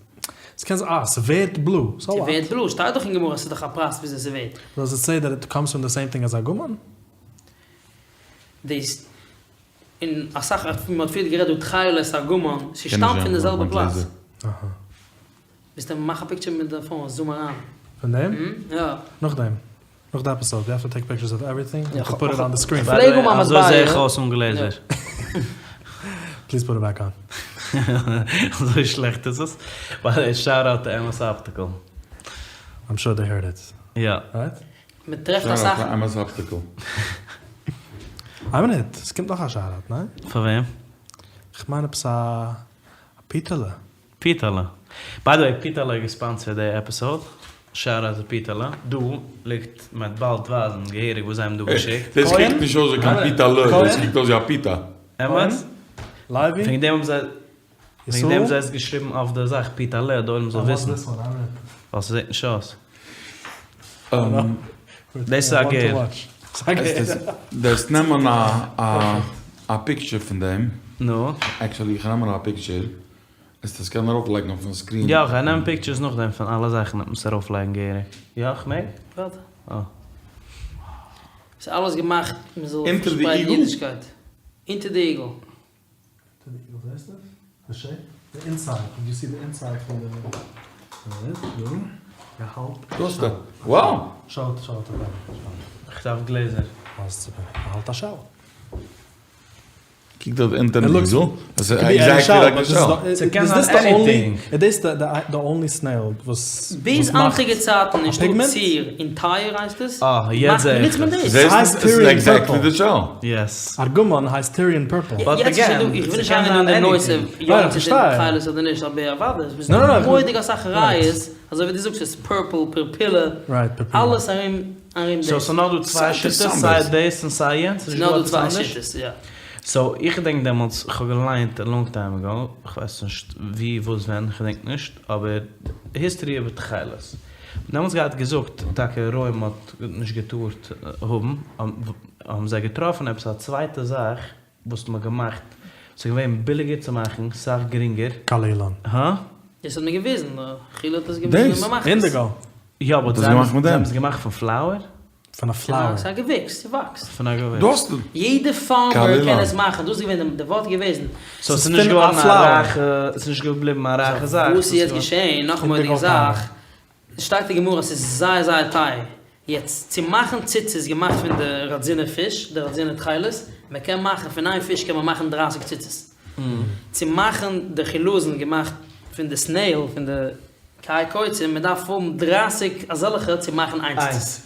ס'קען זיין אה ס'ווערט בלו סאו וואט? ס'ווערט בלו, שטייט דאך אין גמרא ס'איז דאך א פרס וויאזוי ס'ווערט. דאז איט סעי דעט איט קאמס פראם די סעים טינג אז ארגמן? דאס און אסאך מ'האט פריער גערעדט דא תכלת ארגמן, ס'שטאמט פון די זעלבע פלאץ. אהא. ווילסט מאך א פיקטשער מיט די פאון זום אריין. פון דעם? יא. נאכדעם. נאך די עפיסאוד, ווי העוו טו טעיק פיקטשערס אוו עווריטינג און טו פוט איט אן די סקרין. פלעג האבן א מטבע. אזוי זעה איך אויס אן גלעזער. פליז פוט איט בעק אן. אזוי שלעכט איז עס? ביי די וועי שאוט אוט טו אמת אפטיקל. איים שור דעי הערד איט. יא. רייט? מען טרעפט אסאך. שאוט אוט טו אמת אפטיקל. איין מינוט, עס קומט נאך א שאוט אוט, ניין? פאר וועם? כ'מיין עפעס א פיטעלע. פיטעלע. ביי די וועי פיטעלע האט געספאנסערט די עפיסאוד, שאוט אוט טו פיטעלע, דא ליגט מ'וועט באלד ווייזן געהעריג וואס זיי האבן דא געשיקט. דאס קוקט נישט אויס ווי קיין פיטעלע, דאס קוקט אויס ווי א פיטא. אמת? לייבי? וועגן דעם האבן זיי וועגן דעם האבן זיי עס געשריבן אויף די זאך פיטעלע די עולם זאל וויסן. ווייל ס'זעט נישט אויס. דאס איז א גער. דאס נעמען א פיקטשער פון דעם. נו? עקשעלי איך נעם א פיקטשער. עסט עס קענען ארויף לייגן אויפן סקרין. יא כ'גיי נעמען פיקטשערס נאכדעם פון אלע זאכן און עס ארויף לייגן געהעריג. יא כ'מעג? ווארט. אה. ס'איז אלעס געמאכט מ'זאל אונטער די פארשפרייטן איגל? אידישקייט. אונטער די איגל. אונטער די איגל זעסט עס? די שעיפ? די אינסייד, דיד יו סי די אינסייד פון די די האלב דא האסטו. וואו! שאו איט שאו איט כ'דארף גלעזער. האלט א שעל. קוק דארט אונטערן אייזל, עס איז עקזעקטלי לייק די שעל. ס'קען זיין עניטינג. איז דאס די אנלי סנעיל וואס ביז מאכט היינטיגע צייטן א נישט דא פיגמענט? ציר און טיר הייסט עס, אה, יעצט מאכט זעה נוצט איך מען עס. דאס. זעסט ס'הייסט עס איז טיריען עקזעקטלי פורפל. די שעל. יעס. ארגמן הייסט טיריען פורפל. באט יעצט איז שוין אגעין, דא, איך וויל נישט ס'קען אריינגיין זיין אין די נושא עניטינג. יא ניין, איך צו טון פארשטיי. תכלת אדער נישט אבער אוודאי עס איז ניין, ניין, מורא'דיג אסאך רייט. ראיות אזוי ווי דו זאגסט עס פורפל פערפילע רייט, פערפילע. אלעס ארום ארום סאו דאס. ס'נאר דא צוויי שיטות סיי דאס און סיי יענץ? ס'נישט ס'נאר דא דא עפעס צוויי אנדערש? שיטות יא. סאו איך געדענק דעמאלטס איך האב געליינט א לאנג טיים עגאו, איך ווייס נישט ווי וואס ווען כ'געדענק נישט, אבער היסטערי איבער תכלת. דעמאלטס געהאט געזאגט טאקע רוים האט נישט געטארט האבן, האבן זיי געטראפן עפעס א צווייטע זאך וואס מ'האט געמאכט, ס'איז געווען ביליגער צו מאכן, סאך גרינגער. קל אילן. הא? דאס האט מען געוויזן, חילו האט עס געוויזן ווי מ'מאכט עס. אינדיגא. יא באט זיי האבן עס געמאכט פון פלאוער? פון א פלאוער. ס'איז א געוויקס, ס'וואקסט. פון א געוויקס. דאס יעדע פארמער קען עס מאכן, דאס איז געווען די ווארט געוועזן. סאו ס'איז נישט געווארן א רייכע, ס'איז נישט געבליבן א רייכע זאך. וואס איז יעצט געשעהן, נאך א מורא'דיגע זאך, שטייט אין גמרא ס'איז זייער זייער טייער, יעצט צו מאכן ציצית געמאכט פון די ראדזינער פיש, די ראדזינער תכלת, מען קען מאכן פון איין פיש קען מען מאכן דרייסיג ציצית, צו מאכן די חילזון געמאכט פון די סנעיל, פון די קיי קוצים, מען דארף האבן דרייסיג אזעלכע צו מאכן איין ציצית.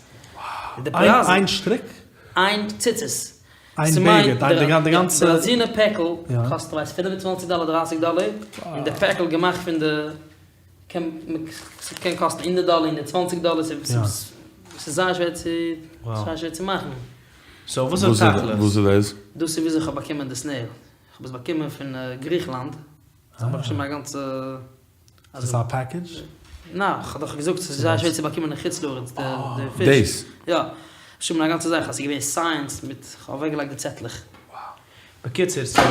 די פרייזן. איין שטריק? איין ציצית. איין בגד, איין די גאנצע. די ראדזינער פעקל קאסט כ'ווייס פינף און צוואנציג דאלער דרייסיג דאלער, און די פעקל געמאכט פון די קען ס'קען קאסטן הונדערט דאלער הונדערט צוואנציג דאלער ס'איז זייער שווער צו זייער שווער צו מאכן. סאו וואס איז תכלית? וואס איז דאס? דאס איז וויאזוי כ'האב באקומען די סנעיל. כ'האב עס באקומען פון גריכלאנד. זיי האבן באשריבן א גאנצע. ס'איז א פעקעדזש? ניין, כ'האב דאך געזאגט ס'איז זייער שווער צו באקומען אין חוץ לארץ די פיש. דאס? יא. באשריבן א גאנצע זאך אז ס'איז געווען סייענס מיט, כ'האב אוועקגעלייגט די צעטלעך. בקיצור, סאו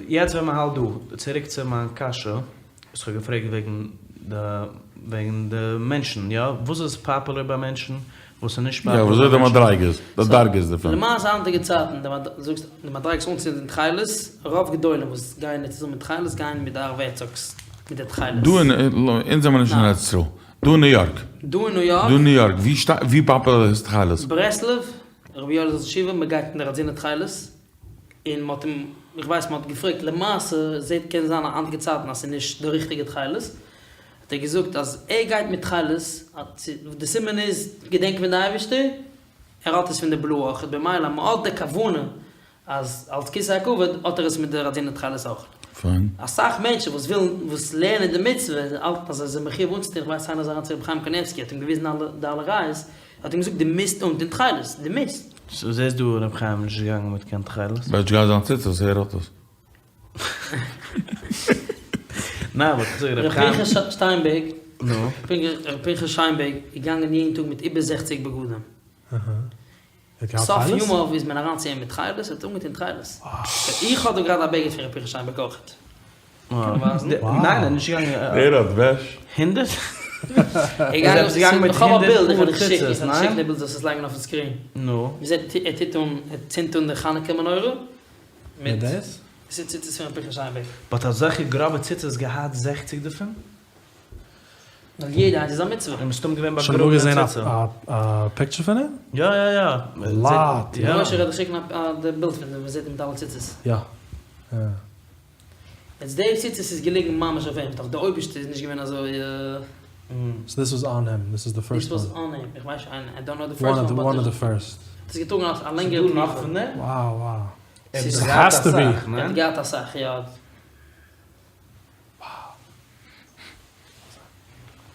יעצט ווען מ'האלט דא, צוריק צו מיין קשיא וואס כ'האב געפרעגט וועגן די וועגן די מענטשן, יא? וואס איז פאפולער ביי מענטשן, וואס איז נישט יא, פאפולער וויאזוי ביי די מענטשן? מדריגות, די דרגות דערפון. למעשה היינטיגע צייטן, די זאגסט די מדריגות אנצוטון תכלת, רוב גדולים וואס גייען יעצט אן מיט תכלת גייען מיט די ערב הרצוג'ס מיט די תכלת. דא אין, אונז זעמער נישט אין ארץ ישראל, דא אין ניו יארק. דא אין ניו יארק. דא אין ניו יארק, ווי שטארק, ווי פאפולער איז תכלת? ברסלב, רבי יואל ראש ישיבה, מען גייט אין די ראדזינער תכלת, און מען האט אים, איך ווייס מען האט געפרעגט, למעשה זעט קען זיין היינטיגע צייטן אז ס'איז נישט די ריכטיגע תכלת, האט ער געזאגט אז ער גייט מיט תכלת, די סימן איז געדענק פון די אייבערשטער, ער האט עס פון די בלוי אויך, במילא מען האט די כוונה אז אלס כסא הכבוד האט ער עס מיט די ראדזינער תכלת אויך. פיין. אסאך מענטשן וואס ווילן וואס לערנען די מצוה און האלטן אז זיי זענען מחויב אנצוטון, איך ווייס איינער איז אריין צו רבי חיים קניבסקי האט אים געוויזן אלע די אלע ראיות, האט אים געזאגט דו מוזט אנטון תכלת, דו מוזט. סאו זעסט דא רבי חיים איז נישט געגאנגען מיט קיין תכלת. וועט נישט גיין זיין ציצית, ער האט עס. ניין באט איך זאג רבי ר' חיים. פנחס שטיינבערג, נו. ר' פנחס שיינבערג איז געגאנגען יעדן טאג מיט איבער זעכציג בגדים. סוף ימיו איז מען אריין צו אים מיט תכלת, ער האט אנגעטון תכלת. איך האב דא גראדע א בגד פון ר' פנחס שיינבערג אויכעט. קען ווייזן? ניין ער איז נישט געגאנגען. ער האט וועש? הונדערט? ער איז געגאנגען מיט איך האב א בילד, איך וועל דיך שיקן, איך וועל דיך שיקן די בילד זאלסט עס לייגן אויפן סקרין. נו. מ'זעט ער טוט אן, ער צינדט אן די חנוכה מנורה. מיט דאס? עס איז ציצית פון ר' פנחס שיינבערג. באט אזעלכע גראבע ציצית געהאט זעכציג דערפון? ווייל יעדע איינס איז א מצוה. און מסתם געווען שוין אמאל באגראבן געזען די ציצה. א פיקטשער פון אים? יא יא יא. לאט, יא. משה וועט דיך שיקן די בילד פון דעם מ'זעט אים מיט אלע ציצית. יא. יא. יעצט די ציצית איז געליגן ממש אויף אים, דאך די אויבערשטע איז נישט געווען אזוי. סאו דיס וואס אן הים, דיס איז די פירסט וואן. דיס וואס אן הים, איך ווייס נישט, איי דאנט נאו די פירסט וואן, באט וואן אוו די פירסט. האט עס געטראגן אלס א לענגערע ס'דא נאך תקופה. פון דעם? וואו וואו. ער האט ס'העז געהאט טו בי. אסאך, ער האט ניין? געהאט אסאך, יא.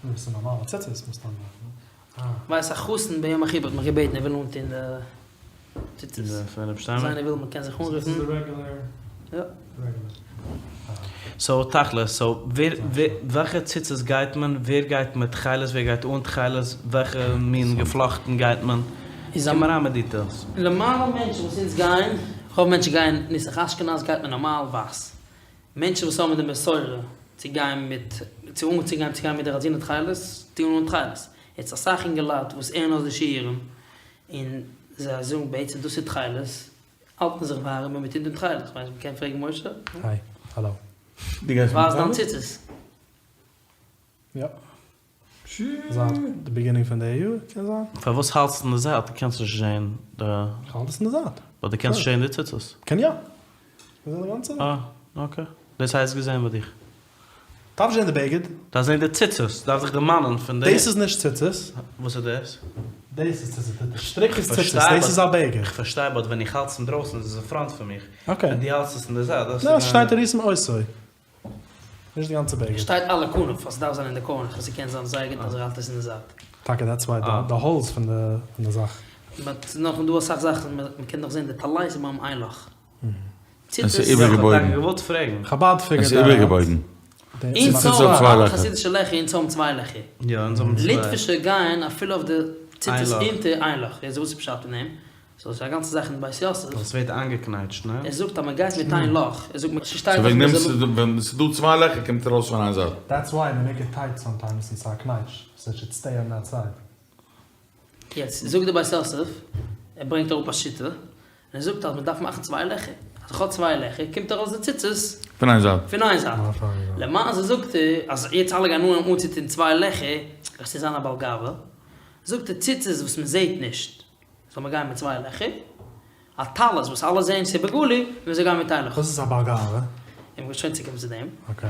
דאס איז נארמאלע ציצית מסתמא. ווייס א חתן ביום החופה האט מיך געבעטן ער וויל אנטון די ציצית. אז איינער וויל מ'קען זיך אנרופן. יא. סאו תכלית, סאו ווער וועלכע ציצית גייט מען, ווער גייט מיט תכלת ווער גייט אן תכלת, וועלכע מין געפלאכטן גייט מען, קום אריין מיט דיטעילס. נארמאלע מענטשן וואס אונז גייען, רוב מענטשן גייען נוסח אשכנז גייט מען נארמאל ווייס, מענטשן וואס האבן די מסורה צו גיין מיט, צו אנצוגיין צו גיין מיט די ראדזינער תכלת, טוען אן תכלת. יעצט אסאך אינגעלייט וואס הערן אויס די שיעורים, און זיי זאגן בעצם דאס איז תכלת, האלטן זיך ווארעם און מ'טוט אן תכלת. כ'מיין מ'קען פרעגן משה? היי, האלא. דו גייסט מיט ווייז דיין תכלת? ציצית. יא. זייט די ביגינינג פון די יאר קען זיין. פארוואס האלטסטו אין די זייט? דו קענסט נישט זעהן די. איך האלט עס אין די זייט. באט דו קענסט נישט זעהן די ציצית. קען יא. געזען די גאנצע? אה, okay. דאס הייסט געזען ביי דיך. דארף נישט זען די בגד. דארף זען די ציצית, דארף זיך דערמאנען פון די. דאס איז נישט ציצית. וואס איז דאס? דאס איז ציצית, די שטריק איז ציצית, דאס איז א בגד. איך פארשטיי but ווען איך האלט עס אינדרויסן איז עס אין front פון מיך. okay. ווען דו האלטסט עס אין די זייט דארפסטו ניין, ס'שטייט וראיתם אותו. נישט די גאנצע בגד. שטייט על הכנף אז ס'דארף זיין אין די corner, ס'קען זיין זייער גוט אז ער האלט עס אין די זייט. טאקע that's why די holes פון די זאך. but ס'איז נאך דא אסאך זאכן, מ'קען נאך זען די טלית איז ביים איין לאך. עס איז איבערגעבויגן. חבד עס figured איז איבערגעבויגן. אונז האבן אלע חסידישע לעכער, אונז האבן צוויי לעכער. ליטווישע גייען אפילו אויף די ציצית אונטער איין לאך. יעצט וואס איז פשט אין דעם? סאו ס'איז א גאנצע זאך אין בית יוסף. עס ווערט איינגעקנייטשט, ניין? ער זאגט אז מען גייט מיט איין לאך. ער זאגט ס'שטייט סאו וועגן דעם ווען ס'איז דא צוויי לעכער קומט ארויס פון איין זייט. That's why they make it tight sometimes און ס'איז א קנייטש, so it should stay on that side. יעצט זאגט דער בית יוסף, ער ברענגט אראפ א שיטה, און ער זאגט אז מען דארף מאכן צוויי לעכער, אז איך האב צוויי לעכער קומט ארויס די ציצית פון איין זייט. פון איין זייט. למעשה זאגט ער אז יעצט אלע גייען אנהייבן אנצוטון צוויי לעכער, גייסטו זיין א בעל גאווה, זאגט ער ציצית וואס מען זעט נישט זאל מען גיין מיט צוויי לעכער, א טלית וואס אלע זעען ס'איז בגלוי, מען זאל גיין מיט איין לאך. וואס איז א בעל גאווה? איך וועל שוין צוקומען צו דעם. okay.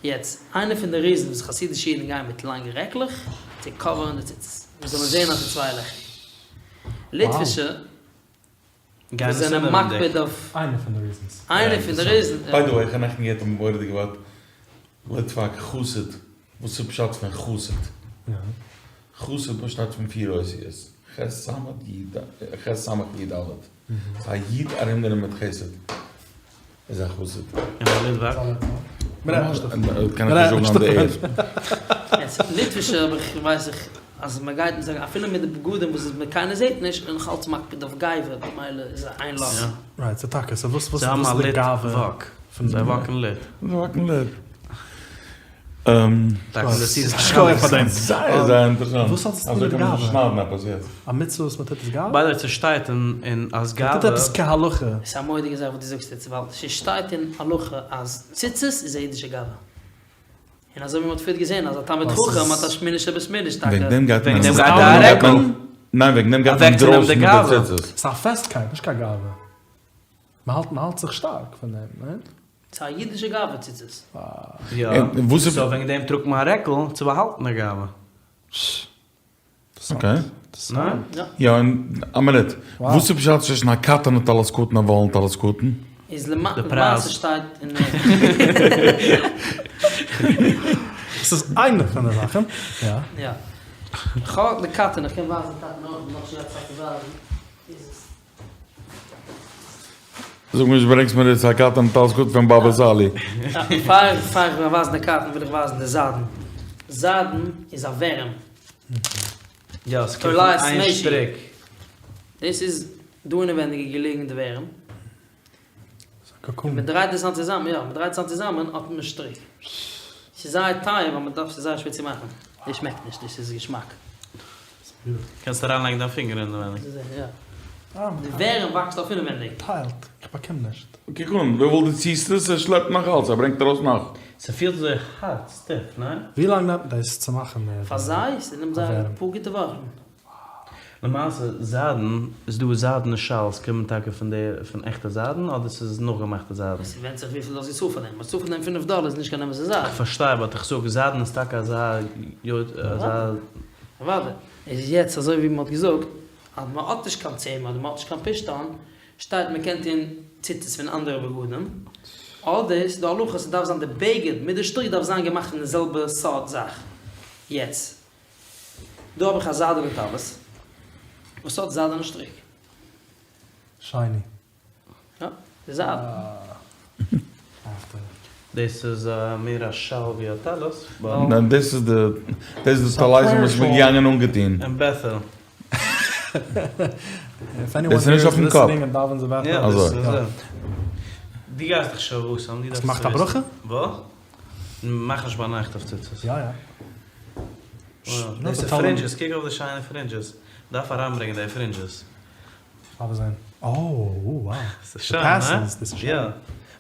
יעצט, איינע פון די reasons וואס חסידישע אידן גייען מיט לאנגע רעקלעך, צו cover ן די ציצית. מען זאל נישט זען אז ס'איז צוויי לעכער. ליטווישע וואס זענען מקפיד אויף. איינע פון די reasons. איינע פון די reasons. by the way, איך האב נעכטן געהערט א מורא'דיגע ווארט, ליטוואק, חסיד. וואס איז פשט פון חסיד? חסיד באשטייט פון פיר אותיות, ח' ס' י ח ס' י ד. ס'איז א י' ארומגענומען מיט חסד. איז א חסיד. און א ליטוואק? קען איך נישט זאגן אן די עיר. יעצט ליטווישע האב איך ווייס איך אז מען גייט מיט אפילו מיט די בגדים וואס איז קיינער זעט נישט און נאך אלץ מקפיד אויף גאווה במילא איז איין לאך. right סאו טאקע סאו וואס וואס איז די גאווה פון זיי walk ן lit. זיי walk ן lit. שכוח פאר דעם. זייער זייער אינטערעסאנט. וואס האט עס צו טון מיט גאווה? א מצוה וואס מען טוט איז גאווה? by the way ס'שטייט אין אז גאווה. מען טוט עפעס כהלכה. ס'איז א מורא'דיגע זאך וואס דו זאגסט יעצט ווייל ס'שטייט אין הלכה אז ציצית איז א אידישע גאווה. און אזוי ווי מ'האט פריערט געזען אז א תלמיד חכם האט א שמיני שבשמיני טאקע. וועגן דעם גייט מען וועגן דעם גייט א רעקל. ניין וועגן דעם גייט מען אינדרויסן מיט די ציצית. ס'איז א פעסטקייט נישט קיין גאווה. מ'האלט מ'האלט זיך שטארק פון דעם, ניין? ס'איז א אידישע גאווה ציצית. יא, so וועגן דעם טראגט מען א רעקל צו באהאלטן די גאווה. okay. יא און א מינוט, וואס איז פשט צווישן א cotton ע טלית קטן און וואלן טלית קטן? איז למעשה שטייט אין די. ס'איז איינע פון די זאכן, יא. יא. כ'האב די cotton, איך קען ווייזן די cotton אויך, נאך שווער צו ווייזן. זאג מיר נישט ברענגסט מיר יעצט א cotton טלית קטן פון באבא סאלי. פאר פאר איך וועל ווייזן די cotton וויל איך ווייזן די זיידן. זיידן איז א ווערים. יא עס קומט פון איין שטריק. דאס איז דא אינעווענדיג געליגן די ווערים. און מען דרייט עס אן צוזאמען, יא מען דרייט עס אן צוזאמען האט מען שטריק. ס'איז זייער טייער ווייל מען דארף ס'איז זייער שווער צו מאכן. דאס שמעקט נישט דאס איז געשמאק. קענסט אריינלייגן דיין פינגער אינעווייניג. יא. די ווערים וואקסט אויף אינעווענדיג. טיילט, איך באקום נישט. קוק אן, וויפיל דו ציסט עס, ער שלעפט נאך אלץ, ער ברענגט ארויס נאך. ס'פילט אזוי הארט, stiff, ניין? ווי לאנג נעמט דאס צו מאכן די פאר זיי? ס'נעמט זיי אפאר גוטע וואכן. למעשה זיידן, איז דא זיידענע שאלס קומען טאקע פון די פון עכטע זיידן אדער ס'איז נאכגעמאכטע זיידן? ס'ווענדט זיך וויפיל דו האסט געצאלט פאר דעם, האסט געצאלט פאר דעם פינף דאלער איז נישט קיין אמת'ע זייד. כ'פארשטיי but איך זאג זיידן איז טאקע אזא אזא. אוודאי. איז יעצט אזוי ווי מ'האט געזאגט אז מ'האט נישט קיין צמר אדער מ'האט נישט קיין פשתן שטייט מ'קען טון ציצית פון אנדערע בגדים אדער ס'דא הלכה ס'דארף זיין די בגד מיט די שטריק דארף זיין געמאכט פון די זעלבע סארט זאך יעצט דא האב איך א זיידענע טלית וואס האט זיידענע שטריק. Shiny. יא, די זיידן. דאס איז מער א שאל ווי א טלית. ניין דאס איז די דאס איז די טלית וואס מ'איז געגאנגען אנגעטון. אין בעטעל. דאס איז נישט אויפן קאפ. אזוי. דו גייסט דאך שבתים, דו דארפסט האסט געמאכט א ברכה? וואס? מאך נישט ביינאכט אויף ציצית. יא יא. דאס איז fringes, קוק אויף די שיינע fringes. מ'דארף אריינברענגען די fringes. לאמיר זען. אוי wow. ס'איז שיין, הא? דאס איז שיין.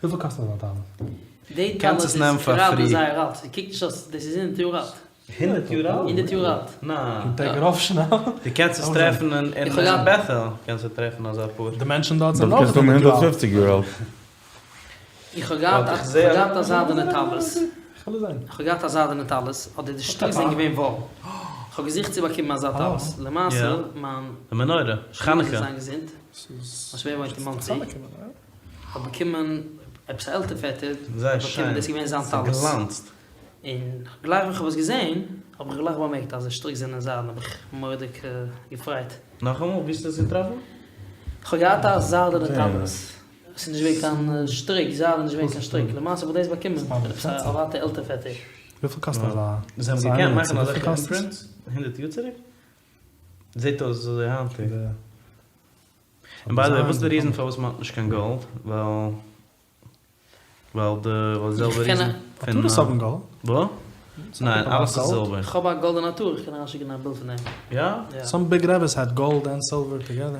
וויפיל קאסט אזא טלית? די טלית איז גראדע זייער אלט, ס'קוקט נישט אויס, דאס איז הונדערט יאר אלט. הונדערט יאר אלט? הונדערט יאר אלט. ניין. קומט ער ארויף שנעל. דו קענסט עס טרעפן אין בעטעל, קענסטו טרעפן אזא פאר. די מענטשן דארט זענען אויך הונדערט יאר אלט. דארט קענסטו האבן הונדערט פופציג יאר אלט. איך האב געהאט איך איך זעה האב געהאט א זיידענע טלית. איך וויל עס זען. איך האב געהאט א זיידענע טלית, אדער די שטריק זענען געווען וואל. איך האב געזוכט צו באקומען אזא טלית. למעשה, מיין די מנורה, שווער חנוכה. זאל זיין געזונט, מיין שווער וואוינט אין מאנסי, האט באקומען עפעס א עלטער פעטער, זייער האט באקומען, שיין. דאס איז געווען זיין טלית. ס'גלאנצט. און גלייך ווען כ'האב עס געזען, האב איך גלייך באמערקט אז די שטריק זענען זיידן, האב איך מורא'דיג געפרייט. נאכאמאל, וואו האסטו עס געטראפן? כ'האב געהאט א זיידענע טלית, ס'איז נישט געווען קיין שטריק, זיידן איז נישט געווען קיין שטריק, למעשה האב איך דאס באקומען פון עפעס א ווייטע עלטער פעטער. וויפיל קאסט אזא? זיי האבן געקענט מאכן אזעלכע אימפרינטס הונדערט יאר צוריק? זעט אויס אזוי היינטיג. און ביי די וועי וואס איז די ריזען פארוואס מען האט נישט קיין גאלד? ווייל ווייל די ווייל די זעלבע ריזען פון עטרות האבן גאלד. וואס? ניין אלעס איז זילבער. איך האב א גאלדענע עטרה, איך קען אריינשיקן א בילד פון דעם. יא? סאם ביג רעבעס העד גאלד ענד סילווער טוגעדער.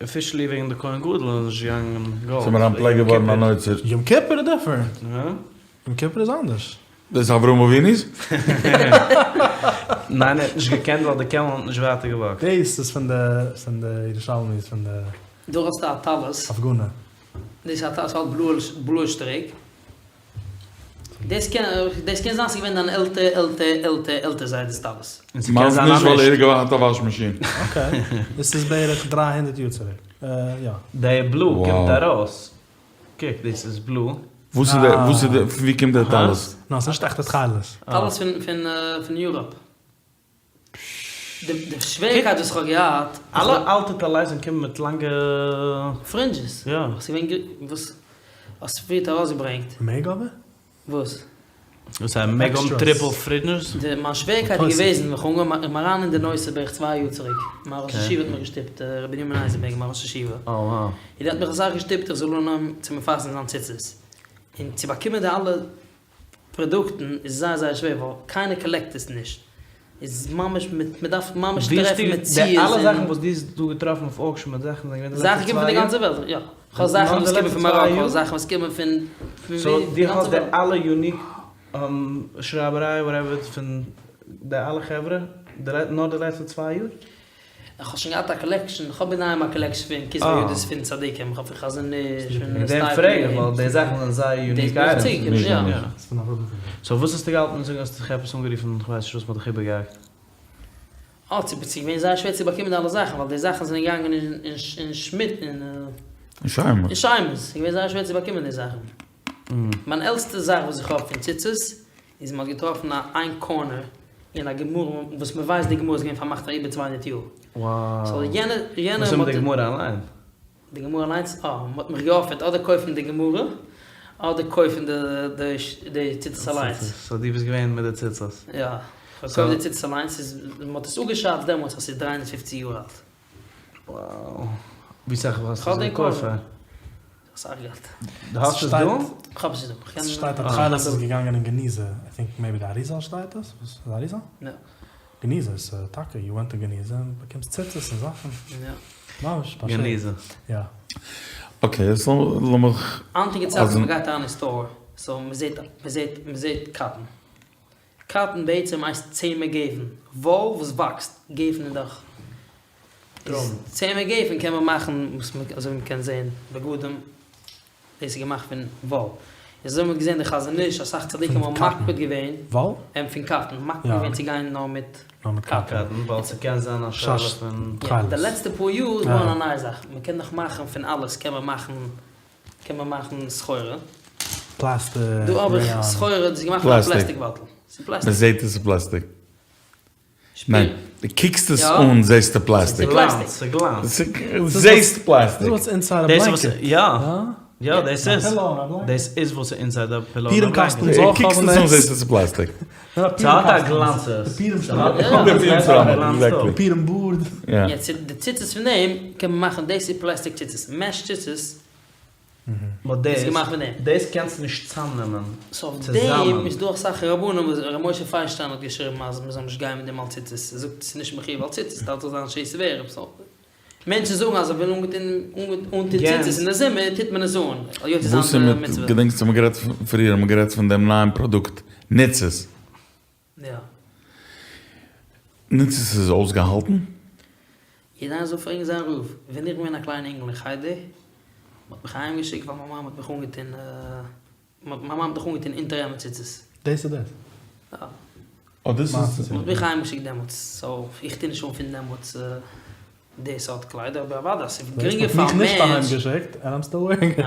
אפישעלי וועגן די כהן גדול איז נישט געגאנגען גאלד. ס'איז מיר אנטפלעקט געווארן אן אוצר. יום כיפור איז דיפערענט. יום כיפור איז אנדערש. דאס איז אברהם אבינו'ס? ניין ער האט נישט געקענט ווייל די קעמל האט נישט ווייטער געוואקט. דאס איז פון די פון די ירושלמי'ס פון די. דא האסטו א טלית. הפגנה. דאס איז א טלית האט בלויע שטריק. דאס קען דאס קען זיין ס'איז געווען דיין עלטער עלטער עלטער עלטער זיידע'ס טלית. און ס'קען מיינס זיין נישט אז ווייל ער נישט. האט געהאט א וואש מאשין. אקעי, דאס איז בערך דרײַ הונדערט יאר צוריק. יא. די בלו קומט וואו. ארויס. קוק דאס איז בלו. וואס איז די וואס איז די פון ווי קומט די טלית? נאר ס'איז נישט עכטע תכלת. טלית פון פון פון יוראפ. די די שוועריקייט וואס כ'האב געהאט. אלע אלטע טליתים קומען מיט לאנגע. פרינדזשעס. יא. ס'איז געווען וואס האסט פריערט ארויסגעברענגט. מ'מעג אבער? וואס? וואס הייסט מ'מעג האבן טריפל פרינדזשעס? די מיין שוועריקייט איז געוועזן ווען כ'האב אנגעהויבן איך בין אריין אין די נושא בערך צוויי יאר צוריק, מיין ראש ישיבה האט מיך געשטופט, ר' בנימין אייזענבערג מיין ראש ישיבה, און ער האט מיך אסאך געשטופט איך זאל אנהויבן צו מפרסם זיין ציצית, און צו באקומען די אלע פראדוקטן איז זייער זייער שווער ווייל קיינער קאלעקט עס נישט, איז ממש מען דארף ממש טרעפן מציאות. די אלע זאכן וואס דו האסט דא געטראפן אויף אוקשען מיט זאכן זענען געווען די לעצטע צוויי יאר? זאכן קומען פון די גאנצע וועלט, יא. כ'האב זאכן וואס קומען פון מאראקא, זאכן וואס קומען פון סאו דו האסט די אלע יוניק שרייבעריי וואטעווער פון די אלע חברה נאר די לעצטע צוויי יאר? איך האב שוין געהאט א קאלעקשאן, איך האב אינדערהיים א קאלעקשאן פון כתבי ידות פון צדיקים, איך האב פון חזון איש, פון סטייפלער. פרעג איך ווייל די זאכן זענען זייער יוניק אייטעמס. סאו וואס האסטו געהאלטן זאגן האסט זיך עפעס אנגערופן כ'ווייס נישט וואס מ'האט דיך איבערגעהאקט. אה, ס'איז געווען זייער שווער צו באקומען די אלע זאכן ווייל די זאכן זענען געגאנגען אין שמוץ אין אין שיימעס, ס'איז געווען זייער שווער צו באקומען די זאכן. מיין עלטסטע זאך וואס איך האב פון ציצית איז מ'האט געטראפן א איין קארנער אין א גמרא וואס מ'ווייסט די גמרא איז געווען פארמאכט פאר איבער צוויי הונדערט יאר. סאו יענע יענע וואס איז מיט די גמרא אליין? די גמרא אליינס? אה, מ'האט מיך געאפערט אדער קויפן די גמרא אדער קויפן די די די ציצית אליינס. סאו דו ביסט געווען מיט די ציצית? יא. כ'האב געקויפט די ציצית אליינס, ס'איז מ'האט עס אפגעשאצט דעמאלטס אז ס'איז דרײַ הונדערט פֿופֿציק יאר אלט. Wow. ווי סאך האסטו עס געקויפט פאר? אסאך געלט. דו האסט עס דא? כ'האב עס נישט דא. ס'שטייט אז תכלת איז געגאנגען אין גניזה, איי טינק מעיבי די אריזל שטייט עס? וואס איז אריזל? יא. גניזה איז טאקע, יו ווענט טו גניזה און באקומסט ציצית און זאכן. יא. ממש פשוט. גניזה. יא. אקעי, סאו לאמיך. היינטיגע צייטן מ'גייט אריין אין סטאר, סאו מ'זעט מ'זעט מ'זעט קאטן. קאטן בעצם הייסט צמר גפן, וואל וואס וואקסט, גפן איז דאך איז צמר גפן קען מען מאכן וואס מען אזוי ווי מען קען זעהן בגדים דאס איז געמאכט פון וואל, איז אזוי ווי מען האט געזעהן די חזון איש אסאך צדיקים האבן מקפיד געווען וואל? פון קאטן, מקפיד געווען צו גיין נאר מיט קאטן ווייל ס'קען זיין א שאלה פון די לעצטע פאר יאר איז געווארן א נייע זאך מען קען דאך מאכן פון אלעס קען מען מאכן קען מען מאכן סחורה. פלאסטיק. דא האב איך סחורה דאס איז געמאכט פון א פלעסטיק באטל. ס'איז פלעסטיק. מען זעט עס איז פלעסטיק. ניין, דו קוקסט עס אן זעסטו פלעסטיק. ס'גלאנצט. זעסט פלעסטיק. דאס איז וואטס אינסייד א בלענקעט. יא. יא דאס איז. דאס איז וואס איז אינסייד א פילאו. פירעם קאסטן זאל קוקסט עס אן זעסטו עס איז פלעסטיק. ס'האט א גלאנץ עס. פירעם בארד. יעצט די ציצית פון דעם קען מען מאכן דאס איז פלעסטיק ציצית. מעש ציצית איז געמאכט פון דעם. דאס קענסטו נישט צאמנעמען. סאו אויף דעם איז דא אסאך רבנים וואס ר' משה פיינשטיין האט געשריבן אז מ'זאל נישט גיין מיט דעם על ציצית. ער זאגט עס איז נישט מחויב על ציצית דארף דאך זיין שהות וערב. סאו מענטשן זאגן אז זיי ווילן אנטון ציצית אין די זומער טוט מען עס אן יוצא זיין די מצוה. געדענקסט האמיר גערעדט פריער האמיר גערעדט פון דעם נייעם פראדוקט ניצוץ. יא. ניצוץ איז אויסגעהאלטן? יעדער איינער זאל פרעגן זיין רב. ווען איך בין געווען א קליין אינגל אין חדר, מ'האט מיך אהיים געשיקט ווייל מיין מאמע האט מיך אנגעטון. מיין מאמע האט מיך אנגעטון אונטערהעמד ציצית. דאס איז דאס? יא. אה דאס איז. מ'האט מיך אהיימגעשיקט דעמאלטס, סאו איך טו נישט אן פון דעמאלטס די סארט קליידער, אבער אוודאי ס'איז גרינגער פאר א מענטש. מ'האט מיך נישט אהיימגעשיקט ענד איים סטיל ווערינג איט.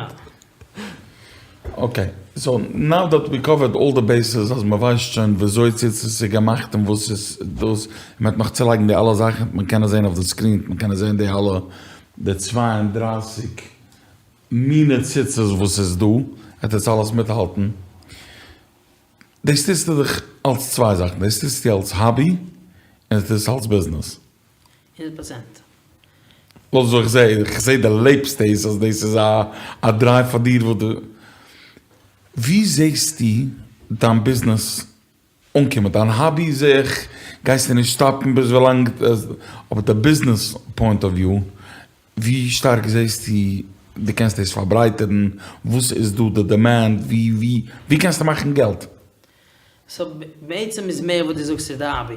אקעי, סאו נאו דעט ווי קאווערד אלל די בעיסעס אז מ'ווייסט שוין וויאזוי ציצית איז געמאכט און וואס איז דאס, און מ'וועט נאך צולייגן די אלע זאכן וועט מען קענען זען אויף די סקרין וועט מען קענען זען די אלע די 32 מינע ציצית וואס איז דא, וועט עטס אלעס מיטהאלטן. דאס טוסטו דאך אלס צוויי זאכן, דאס טוסטו אלס האבי און דאס טוסטו אלס ביזנעס. הונדערט פראצענט. לויט וואס איך זעה, איך זעה דו לעבסט דאס אז דאס איז א א דרייוו פאר דיר וואס דו, ווי זעסטו דיין ביזנעס אנקומען? דיין האבי זעה איך גייסטו נישט סטאפן ביז ווילאנג, אבער די ביזנעס פוינט אוו וויו, ווי שטארק זעסטו דו קענסט דאס פארברייטערן? וואס איז דא די דימענד? ווי ווי ווי קענסטו מאכן געלט? סאו בעצם איז מער וואס דו זאגסט איז די האבי.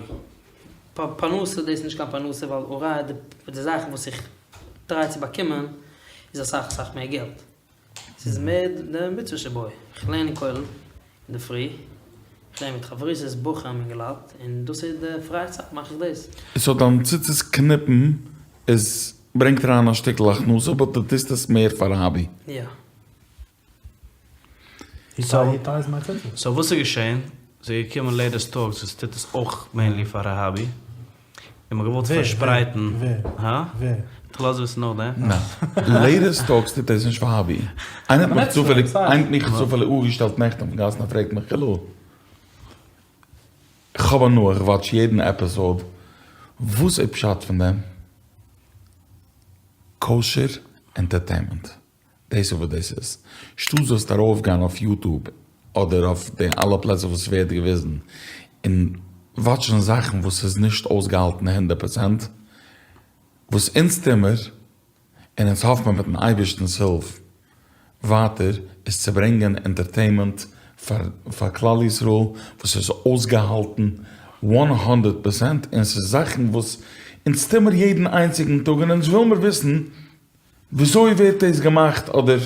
פרנסה דאס איז נישט קיין פרנסה ווייל אולי די זאכן וואס איך טריי צו באקומען איז אסאך אסאך מער געלט. ס'איז מער די מצוה שבו. איך לערן אין כולל אינדערפרי, איך לערן מיט חברותות, בחורים אינגעלייט, און דאס איז די פרייע צייט מאך איך דאס. סאו דיין ציצית קניפן איז ברענגט אריין א שטיקל הכנסה באט דו טוסט עס מער פאר האבי. יא. סאו וואס איז געשען? ס'איז געקומען לעיטעסט טאלקס וואס טוט עס אויך מעינלי פאר א האבי, און מ'האט געוואלט פארשפרייטן, הא? כ'לאז וויסן נאכדעם. ניין. לעיטעסט טאלקס טוט עס נישט פאר האבי. איינער האט מיך צופעליג, איינער האט מיך צופעליג אפגעשטעלט נעכטן אויפן גאס און ער פרעגט מיך, העלא, כ'האב הנאה, איך וואטש יעדן עפיסאוד, וואס איז פשט פון דעם? קאושער ענטערטעינמענט. דאס איז וואס דאס איז. שטאט זאלסט ארויפגיין אויף יוטוב אדער אויף די אלע פלעצער וואס ס'ווערט געוויזן און וואטשן זאכן וואס איז נישט אויסגעהאלטן הונדערט פראצענט, וואס אונז טוה מיר, און אונז האף מיר מיטן אייבערשטנ'ס הילף ווייטער, איז צו ברענגען ענטערטעינמענט פאר פאר כלל ישראל וואס איז אויסגעהאלטן וואן הונדערט פראצענט, און ס'איז זאכן וואס אונז טוה מיר יעדן איינציגן טאג און אונז וויל מיר וויסן וויאזוי ווערט דאס געמאכט אדער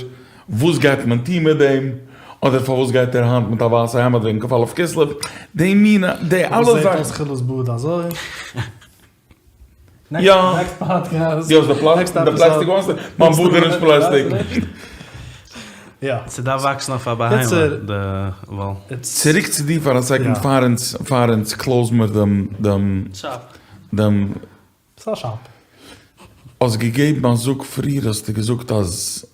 וואס גייט מען טוהן מיט דעם, אדער פארוואס גייט ער היינט מיט א ווייסע העמד וועגן כ"א כסלו, די מינע, די אלע זאכן. פארוואס זעהט אויס חיל'ס בארד אזוי? יא. נעקסט פאדקעסט. די האסט די פלעסטיק וואנס? מיין בארד איז נישט פלעסטיק. יא. ס'דארף וואקסן אויף א בהמה די וואל. צוריק צו דיר פאר א סעקאנד פאר אונז פאר אונז קלאוז מיר דעם דעם דעם. ס'איז א שאפ. האסט געגעבן א זאג פריער האסטו געזאגט אז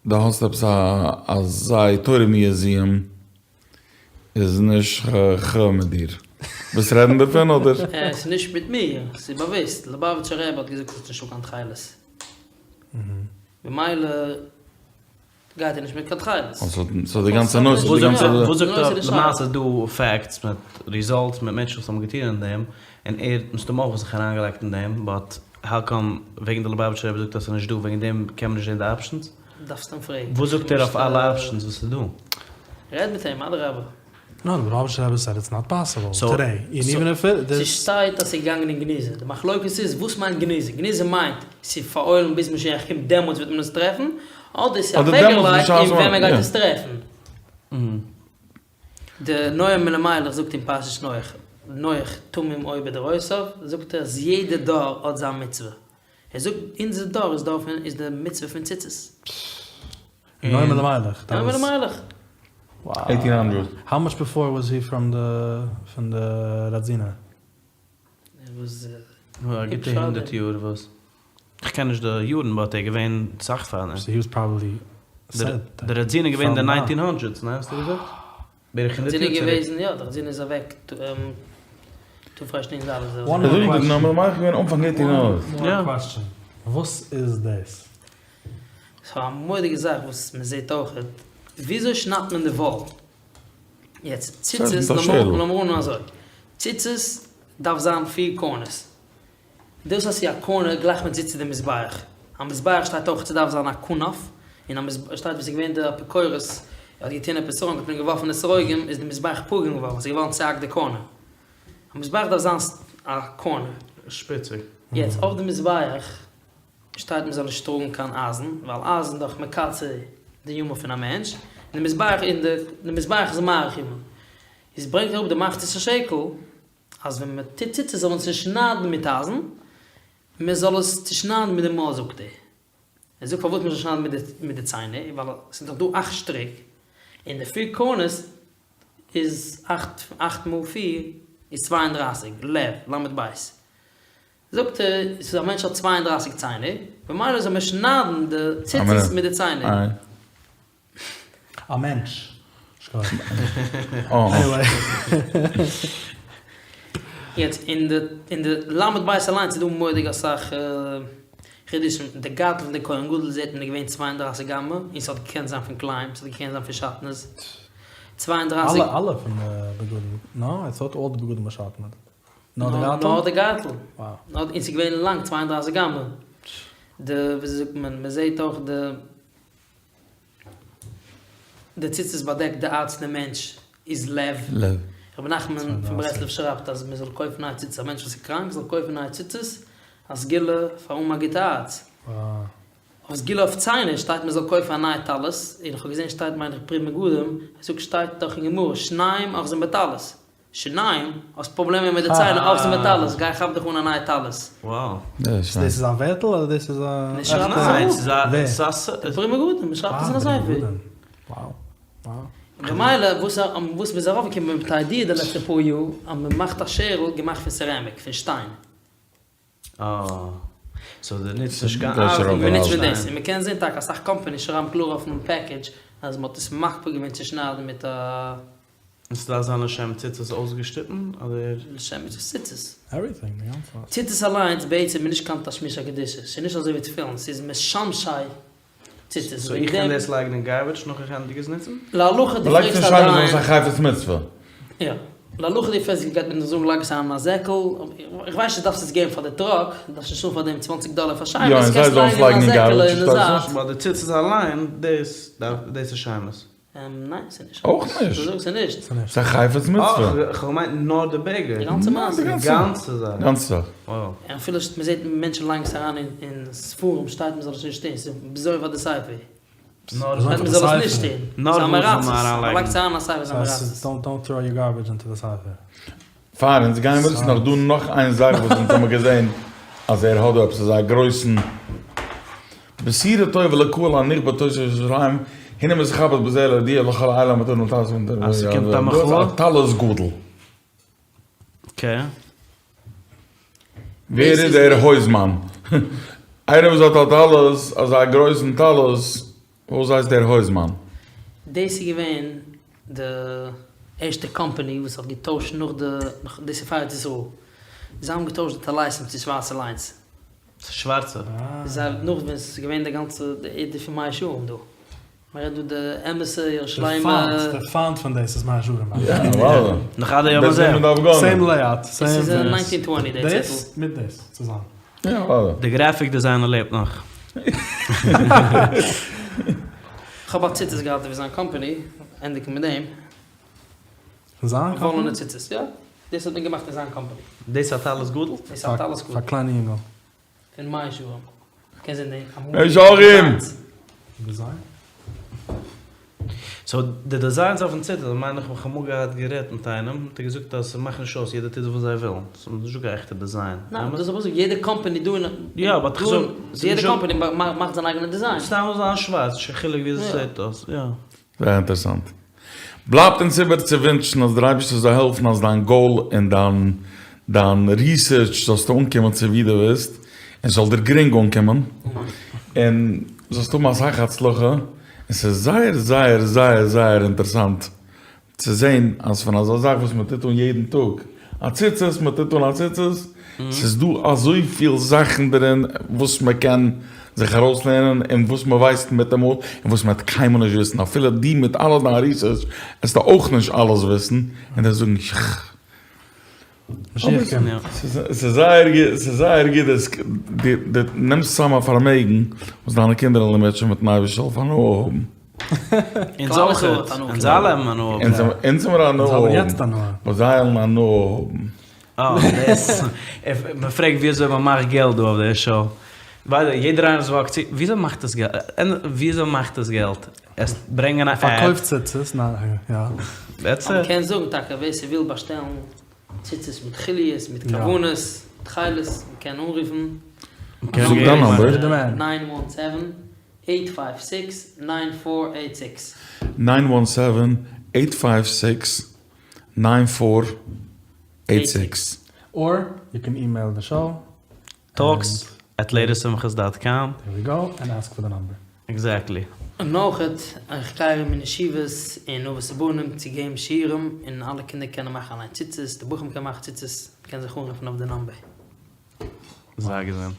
דו האסט עפעס א אז זיי תורה מיוזיעם איז נישט ח ח מיט דיר. ווילסט רעדן דערפון אדער? ס'איז נישט מיט מיר, ס'איז באוויסט, ליובאוויטשער רבי האט געזאגט ס'איז נישטא קיין תכלת. במילא גייט ער נישט מיט קיין תכלת. סאו די גאנצע נושא, די גאנצע. וואס זאגט ער? למעשה איז דא פעקטס מיט ריזאלטס מיט מענטשן וואס האבן געטון אין דעם, און ער האט מסתמא אויך זיך אריינגעלייגט אין דעם, באט האו קאם וועגן די ליובאוויטשער רבי זאגט אז ס'איז נישט דא וועגן דעם קען מען נישט זען די אפשענס? דארפסט אים פרעגן. וואס זאגט ער אויף אלע אפשענס וואס איז דא? רעד מיט אים, אדרבה. נאו, די ליובאוויטשער רבי סעד איטס נאט פאסיבל טודעי, און איווען איף איט איז. ס'שטייט אז ס'איז געגאנגען אין גניזה, די מחלוקת איז וואס מיינט גניזה, גניזה מיינט ס'איז פארהוילן ביז משיח קומט דעמאלטס וועט מען עס טרעפן, אדער ס'איז אוועקגעלייגט און ווען מען גייט עס טרעפן. די נועם אלימלך זאגט אין פרשת נח, נח תמים היה בדורותיו, זאגט ער אז יעדע דור האט זיין מצוה, ער זאגט אונזער דור איז דור פון איז די מצוה פון ציצית. נועם אלימלך. נועם אלימלך. עיטין האנדרעד. האו מאטש ביפאר וואס הי פראם די פון די ראדזינער? ער וואס א גוטע הונדערט יאר וואס? איך קען נישט די יארן באט ער איז געווען סאך פאר דעם. סאו הי וואס פראבעבלי סעד. די ראדזינער איז געווען די ניינטין האנדרעדס ניין האסטו געזאגט? בערך הונדערט יאר צוריק. יא, די ראדזינער איז אוועק תרנ"ד. וואן מאר קוועסטשען, וואס איז דאס? ס'איז א מורא'דיגע זאך וואס מען זעט אויך, וויאזוי שניידט מען די וואל? יעצט ציצית, לאמיר אננעמען אזוי, ציצית דארף זיין פיר קארנערס, דאס אז ס'איז א קארנער גלייכט מען צו צו די מזבח, א מזבח שטייט אויך ס'דארף זיין א כנף, און א מזבח שטייט וואס איז געווען די אפיקורס האט געטון עפעס ראנג האט מען געווארפן אתרוגים איז די מזבח פגום געווארן ס'איז געווארן צוהאקט די קארנער, א מזבח דארף זיין א קארנער. שפיציג. יעצט אויף די מזבח שטייט מען זאל נישט טראגן קיין אייזן, ווייל אייזן דאך מקצר די ימים פון א מענטש, די מזבח און די די מזבח איז מאריך ימים. איז ברענגט אראפ די מחצית השקל אז ווען מען טוט ציצית זאל מען עס נישט שניידן מיט אייזן, מען זאל עס צושניידן מיט די מויל זאגט ער. ער זאגט פארוואס מען זאל שניידן מיט די מיט די ציינער, ווייל עס איז דאך דא אכט שטריק, און די פיר קארנערס איז אכט, אכט מאל פיר איז צוויי און דרייסיג, לב, למד בית. זאגט ער, ס'איז א מענטש האט צוויי און דרייסיג ציינער, במילא זאל מען שניידן די ציצית מיט די ציינער. א מענטש. עניוועי. יעצט אין די אין די למד בית אליינס איז דא מורא'דיג אסאך חידושים, די גארטל פון די כהן גדול זעט מען איז געווען צוויי און דרייסיג אמה, און ס'האט געקענט זיין פון כלאים, ס'האט געקענט זיין פון שעטנז, צוויי און דרייסיג. אלע אלע פון די בגדים, נא? איי טאט אלל די בגדים ווער שעטנז. נאר די גארטל? נאר די גארטל. און ס'איז געווען לאנג צוויי און דרייסיג אמה. די וויאזוי זאגט מען, מ'זעט אויך די. די ציצית באדעקט די הארץ פון די מענטש איז לב. רבי נחמן פון ברסלב שרייבט אז מען זאל קויפן נייע ציצית, א מענטש וואס איז קראנק זאל קויפן נייע ציצית, א סגולה פאר האבן א גוטע הארץ. אויף סגולה אויף ציינער שטייט מען זאל קויפן א נייע טלית, און איך האב געזען שטייט מיין איך פרי מגדים, ער זאגט שטייט דאך אין גמרא שנים אוחזין בטלית. שיניים, האסט פראבלעמען מיט די ציינער אוחזין בטלית, גיי כאפ דיך אן א נייע טלית. Wow. דאס איז א ווערטל אדער דאס איז א עכטע? ניין, ס'איז א ס'איז א די פרי מגדים, מ'שרייבט עס אין א ספר. במילא וואס וואס מ'איז ארויפגעקומען מיט א איידיע די לעצטע פאר יאר אז מ'מאכט א שערל געמאכט פון סערעמיק, פון שטיין. אה. סאו דו נוצט נישט קיין אייזן. מ'נוצט שוין דאס, און מ'קען זען טאקע אסאך קאמפאניס שרייבן קלאר אויפן פעקעדזש אז מ'האט עס מקפיד געווען צו שניידן מיט א. און ס'דארף זיין לשם ציצית אויסגעשניטן אדער? לשם מצות ציצית. עווריטינג, די גאנצע זאך. ציצית אליינס בעצם איז נישט קיין תשמיש הקדושה, ס'איז נישט אזוי ווי תפילין, ס'איז משמשי ציצית. סאו איך קען דאס לייגן אין גארביטש נאך איך ענדיג עס נוצן? להלכה דו מ'לייגט פרעגסט עס א נישט אריין דיין. איז עס א חפץ מצוה. יא. להלכה דו פרעגסט גייט מען דיר זאגן לייג עס אריין אין א זעקל, איך ווייס נישט דארפסט עס געבן פאר די טראק, דארפסט נישט צאלן פאר דעם צוואנציג דאלער פאר יא און שיימעס, זיי קענסט זאלן עס לייגן לייגן אין אין א זעקעלע גארביטש אין די פארשטייסט זייט. באט די ציצית אליין דאס דארף דאס איז שיימעס. ניין ס'איז נישט. אויך נישט. דו זאגסט ס'איז נישט. ס'איז א חפץ מצוה. אה, כ'האב געמיינט נאר די בגד. די גאנצע מעשה. די גאנצע זאך. די גאנצע זאך. Wow. און אפילו מ'זעט מענטשן לייגן עס אריין אין ספרים שטייט מ'זאל עס נישט טון, ס'איז בזיון פאר די ספר. נאר מ'זאל עס נישט טון. נאר ס'איז עם וואס זאל הארצות. מען אריינלייגן? מ'לייגט עס אריין אין א ספר איז עם הארצות. דאנט טראו יור גארבידזש אינטו די ספר. פאר אונז גייען מיר, ס'איז נאך דא נאך איין זאך וואס אונז האמיר געזען אז ער האט דא עפעס אזא גרויסן בשורה טובה לקהל הנכבד תושבי ירושלים, הנה מתכבד בזה להודיע לכל אלה המתארים לטלית אז ס'קומט א מחאה? א טלית גדול. אקעי. ווער איז דער הויזמאן? איינער וואס האט א טלית, אזא גרויסן טלית, וואס הייסט דער הויזמאן? דאס איז געווען די ערשטע קאמפאני וואס האט געטוישט נאך די, דאס איז פאר ארץ ישראל, זיי האבן געטוישט די טליתים צו שווארצע ליינס. צו שווארצע? זיי נאך ווען ס'איז געווען די גאנצע די עדה פון מאה שערים דא. מ'רעדט דא די אמת'ע ירושלימ'ע. די פאנט פון דאס איז מאה שערים. נאך עד היום הזה. סעים לעיאוט, סעים. דאס איז אין ניינטין טווענטי די צעטל. דאס מיט דאס צוזאמען. יא אוודאי. די גרעפיק דיזיינער לעבט נאך. כ'האב א ציצית געהאט פון זיין קאמפאני, ענדיגן מיט דעם. פון זיין קאמפאני? וואלענע ציצית, יא. דאס האט מען געמאכט אין זיין קאמפאני. דאס איז א טלית גדול? דאס איז א טלית גדול. פאר קליינע יונגעל. פון מאה שערים. קען זען די מאה שערים! דיזיין? סאו די דיזיינס אויפן ציצית מיין איך האב אמאל געהאט גערעדט מיט איינעם האט ער געזאגט אז ס'מאכט נישט אויס יעדער טוט וואס זיי ווילן ס'איז נישטא קיין עכטע דיזיין. ניין דאס האב איך געזאגט יעדע קאמפאני דא אין יא באט איך זאג יעדע קאמפאני מאכט זיין אייגענע דיזיין. סתם זאל זיין שווארץ נישט קיין חילוק ווי אזוי ס'זעט אויס יא. זייער אינטערעסאנט. בלייבט אונז איבער צו ווינטשן אז דער אייבערשטער זאל העלפן אז דיין גאול און דיין דיין ריסערטש זאלסטו אנקומען צו וואו דו ווילסט, און ס'זאל דיר גרינג אנקומען, און זאלסט האבן אסאך הצלחה, און ס'איז זייער זייער זייער זייער אינטערעסאנט צו זען אז פון אזא זאך וואס מען טוט אן יעדן טאג, א ציצית, מען טוט אן א ציצית, ס'איז דא אזויפיל זאכן דערין וואס מען קען זיך ארויסלערנען און וואס מען ווייסט מיטאמאל און וואס מען וועט קיינמאל נישט וויסן, אפילו דו מיט אלע דיין ריסערטש וועסטו אויך נישט אלעס וויסן, און דו'סט זאגן יאך. משיח קומט. ס'איז זייער גוט, ס'איז זייער גוט דאס דו נעמסט צאם א פארמעגן וואס דיינע קינדער וועלן אם ירצה השם מיטן אייבערשטנ'ס הילף הנאה האבן. אונז אויכעט, אונז אלע האבן הנאה האבן. אונז האבן הנאה האבן, באט זיי וועלן הנאה האבן. אה, דאס, מען פרעגט ווי אזוי מען מאכט געלט דא אויף די שאו. ווייל יעדער איינער וואס וואקט צו, וויאזוי מאכט עס געלט? וויאזוי מאכט עס געלט? עס ברענגען א עד? פארקויפט ציצית, ניין, יא. דעטס איט. מ'קען זאגן טאקע ווער ס'וויל באשטעלן ציצית מיט חוליות, מיט כוונות, תכלת, מ'קען אנרופן. זאג דיין נאמבער. ניין וואן סעווען, עיט פייוו סיקס, ניין פאר עיט סיקס. ניין וואן סעווען, עיט פייוו סיקס, ניין פאר עיט סיקס. אר יו קען אימעיל די שאו. טאלקס עט לעיטעסט שמחות דאט קאם. דער ווי גאו, ענד עסק פאר די נאמבער. עקזעקטלי. און אויכעט, איך גיי ארום אין ישיבות און אבות ובנים צו געבן שיעורים, און אלע קינדער קענען מאכן אליין ציצית, די בחורים קענען מאכן ציצית, מ'קען זיך אנרופן אויף די נאמבער. זיי געזונט.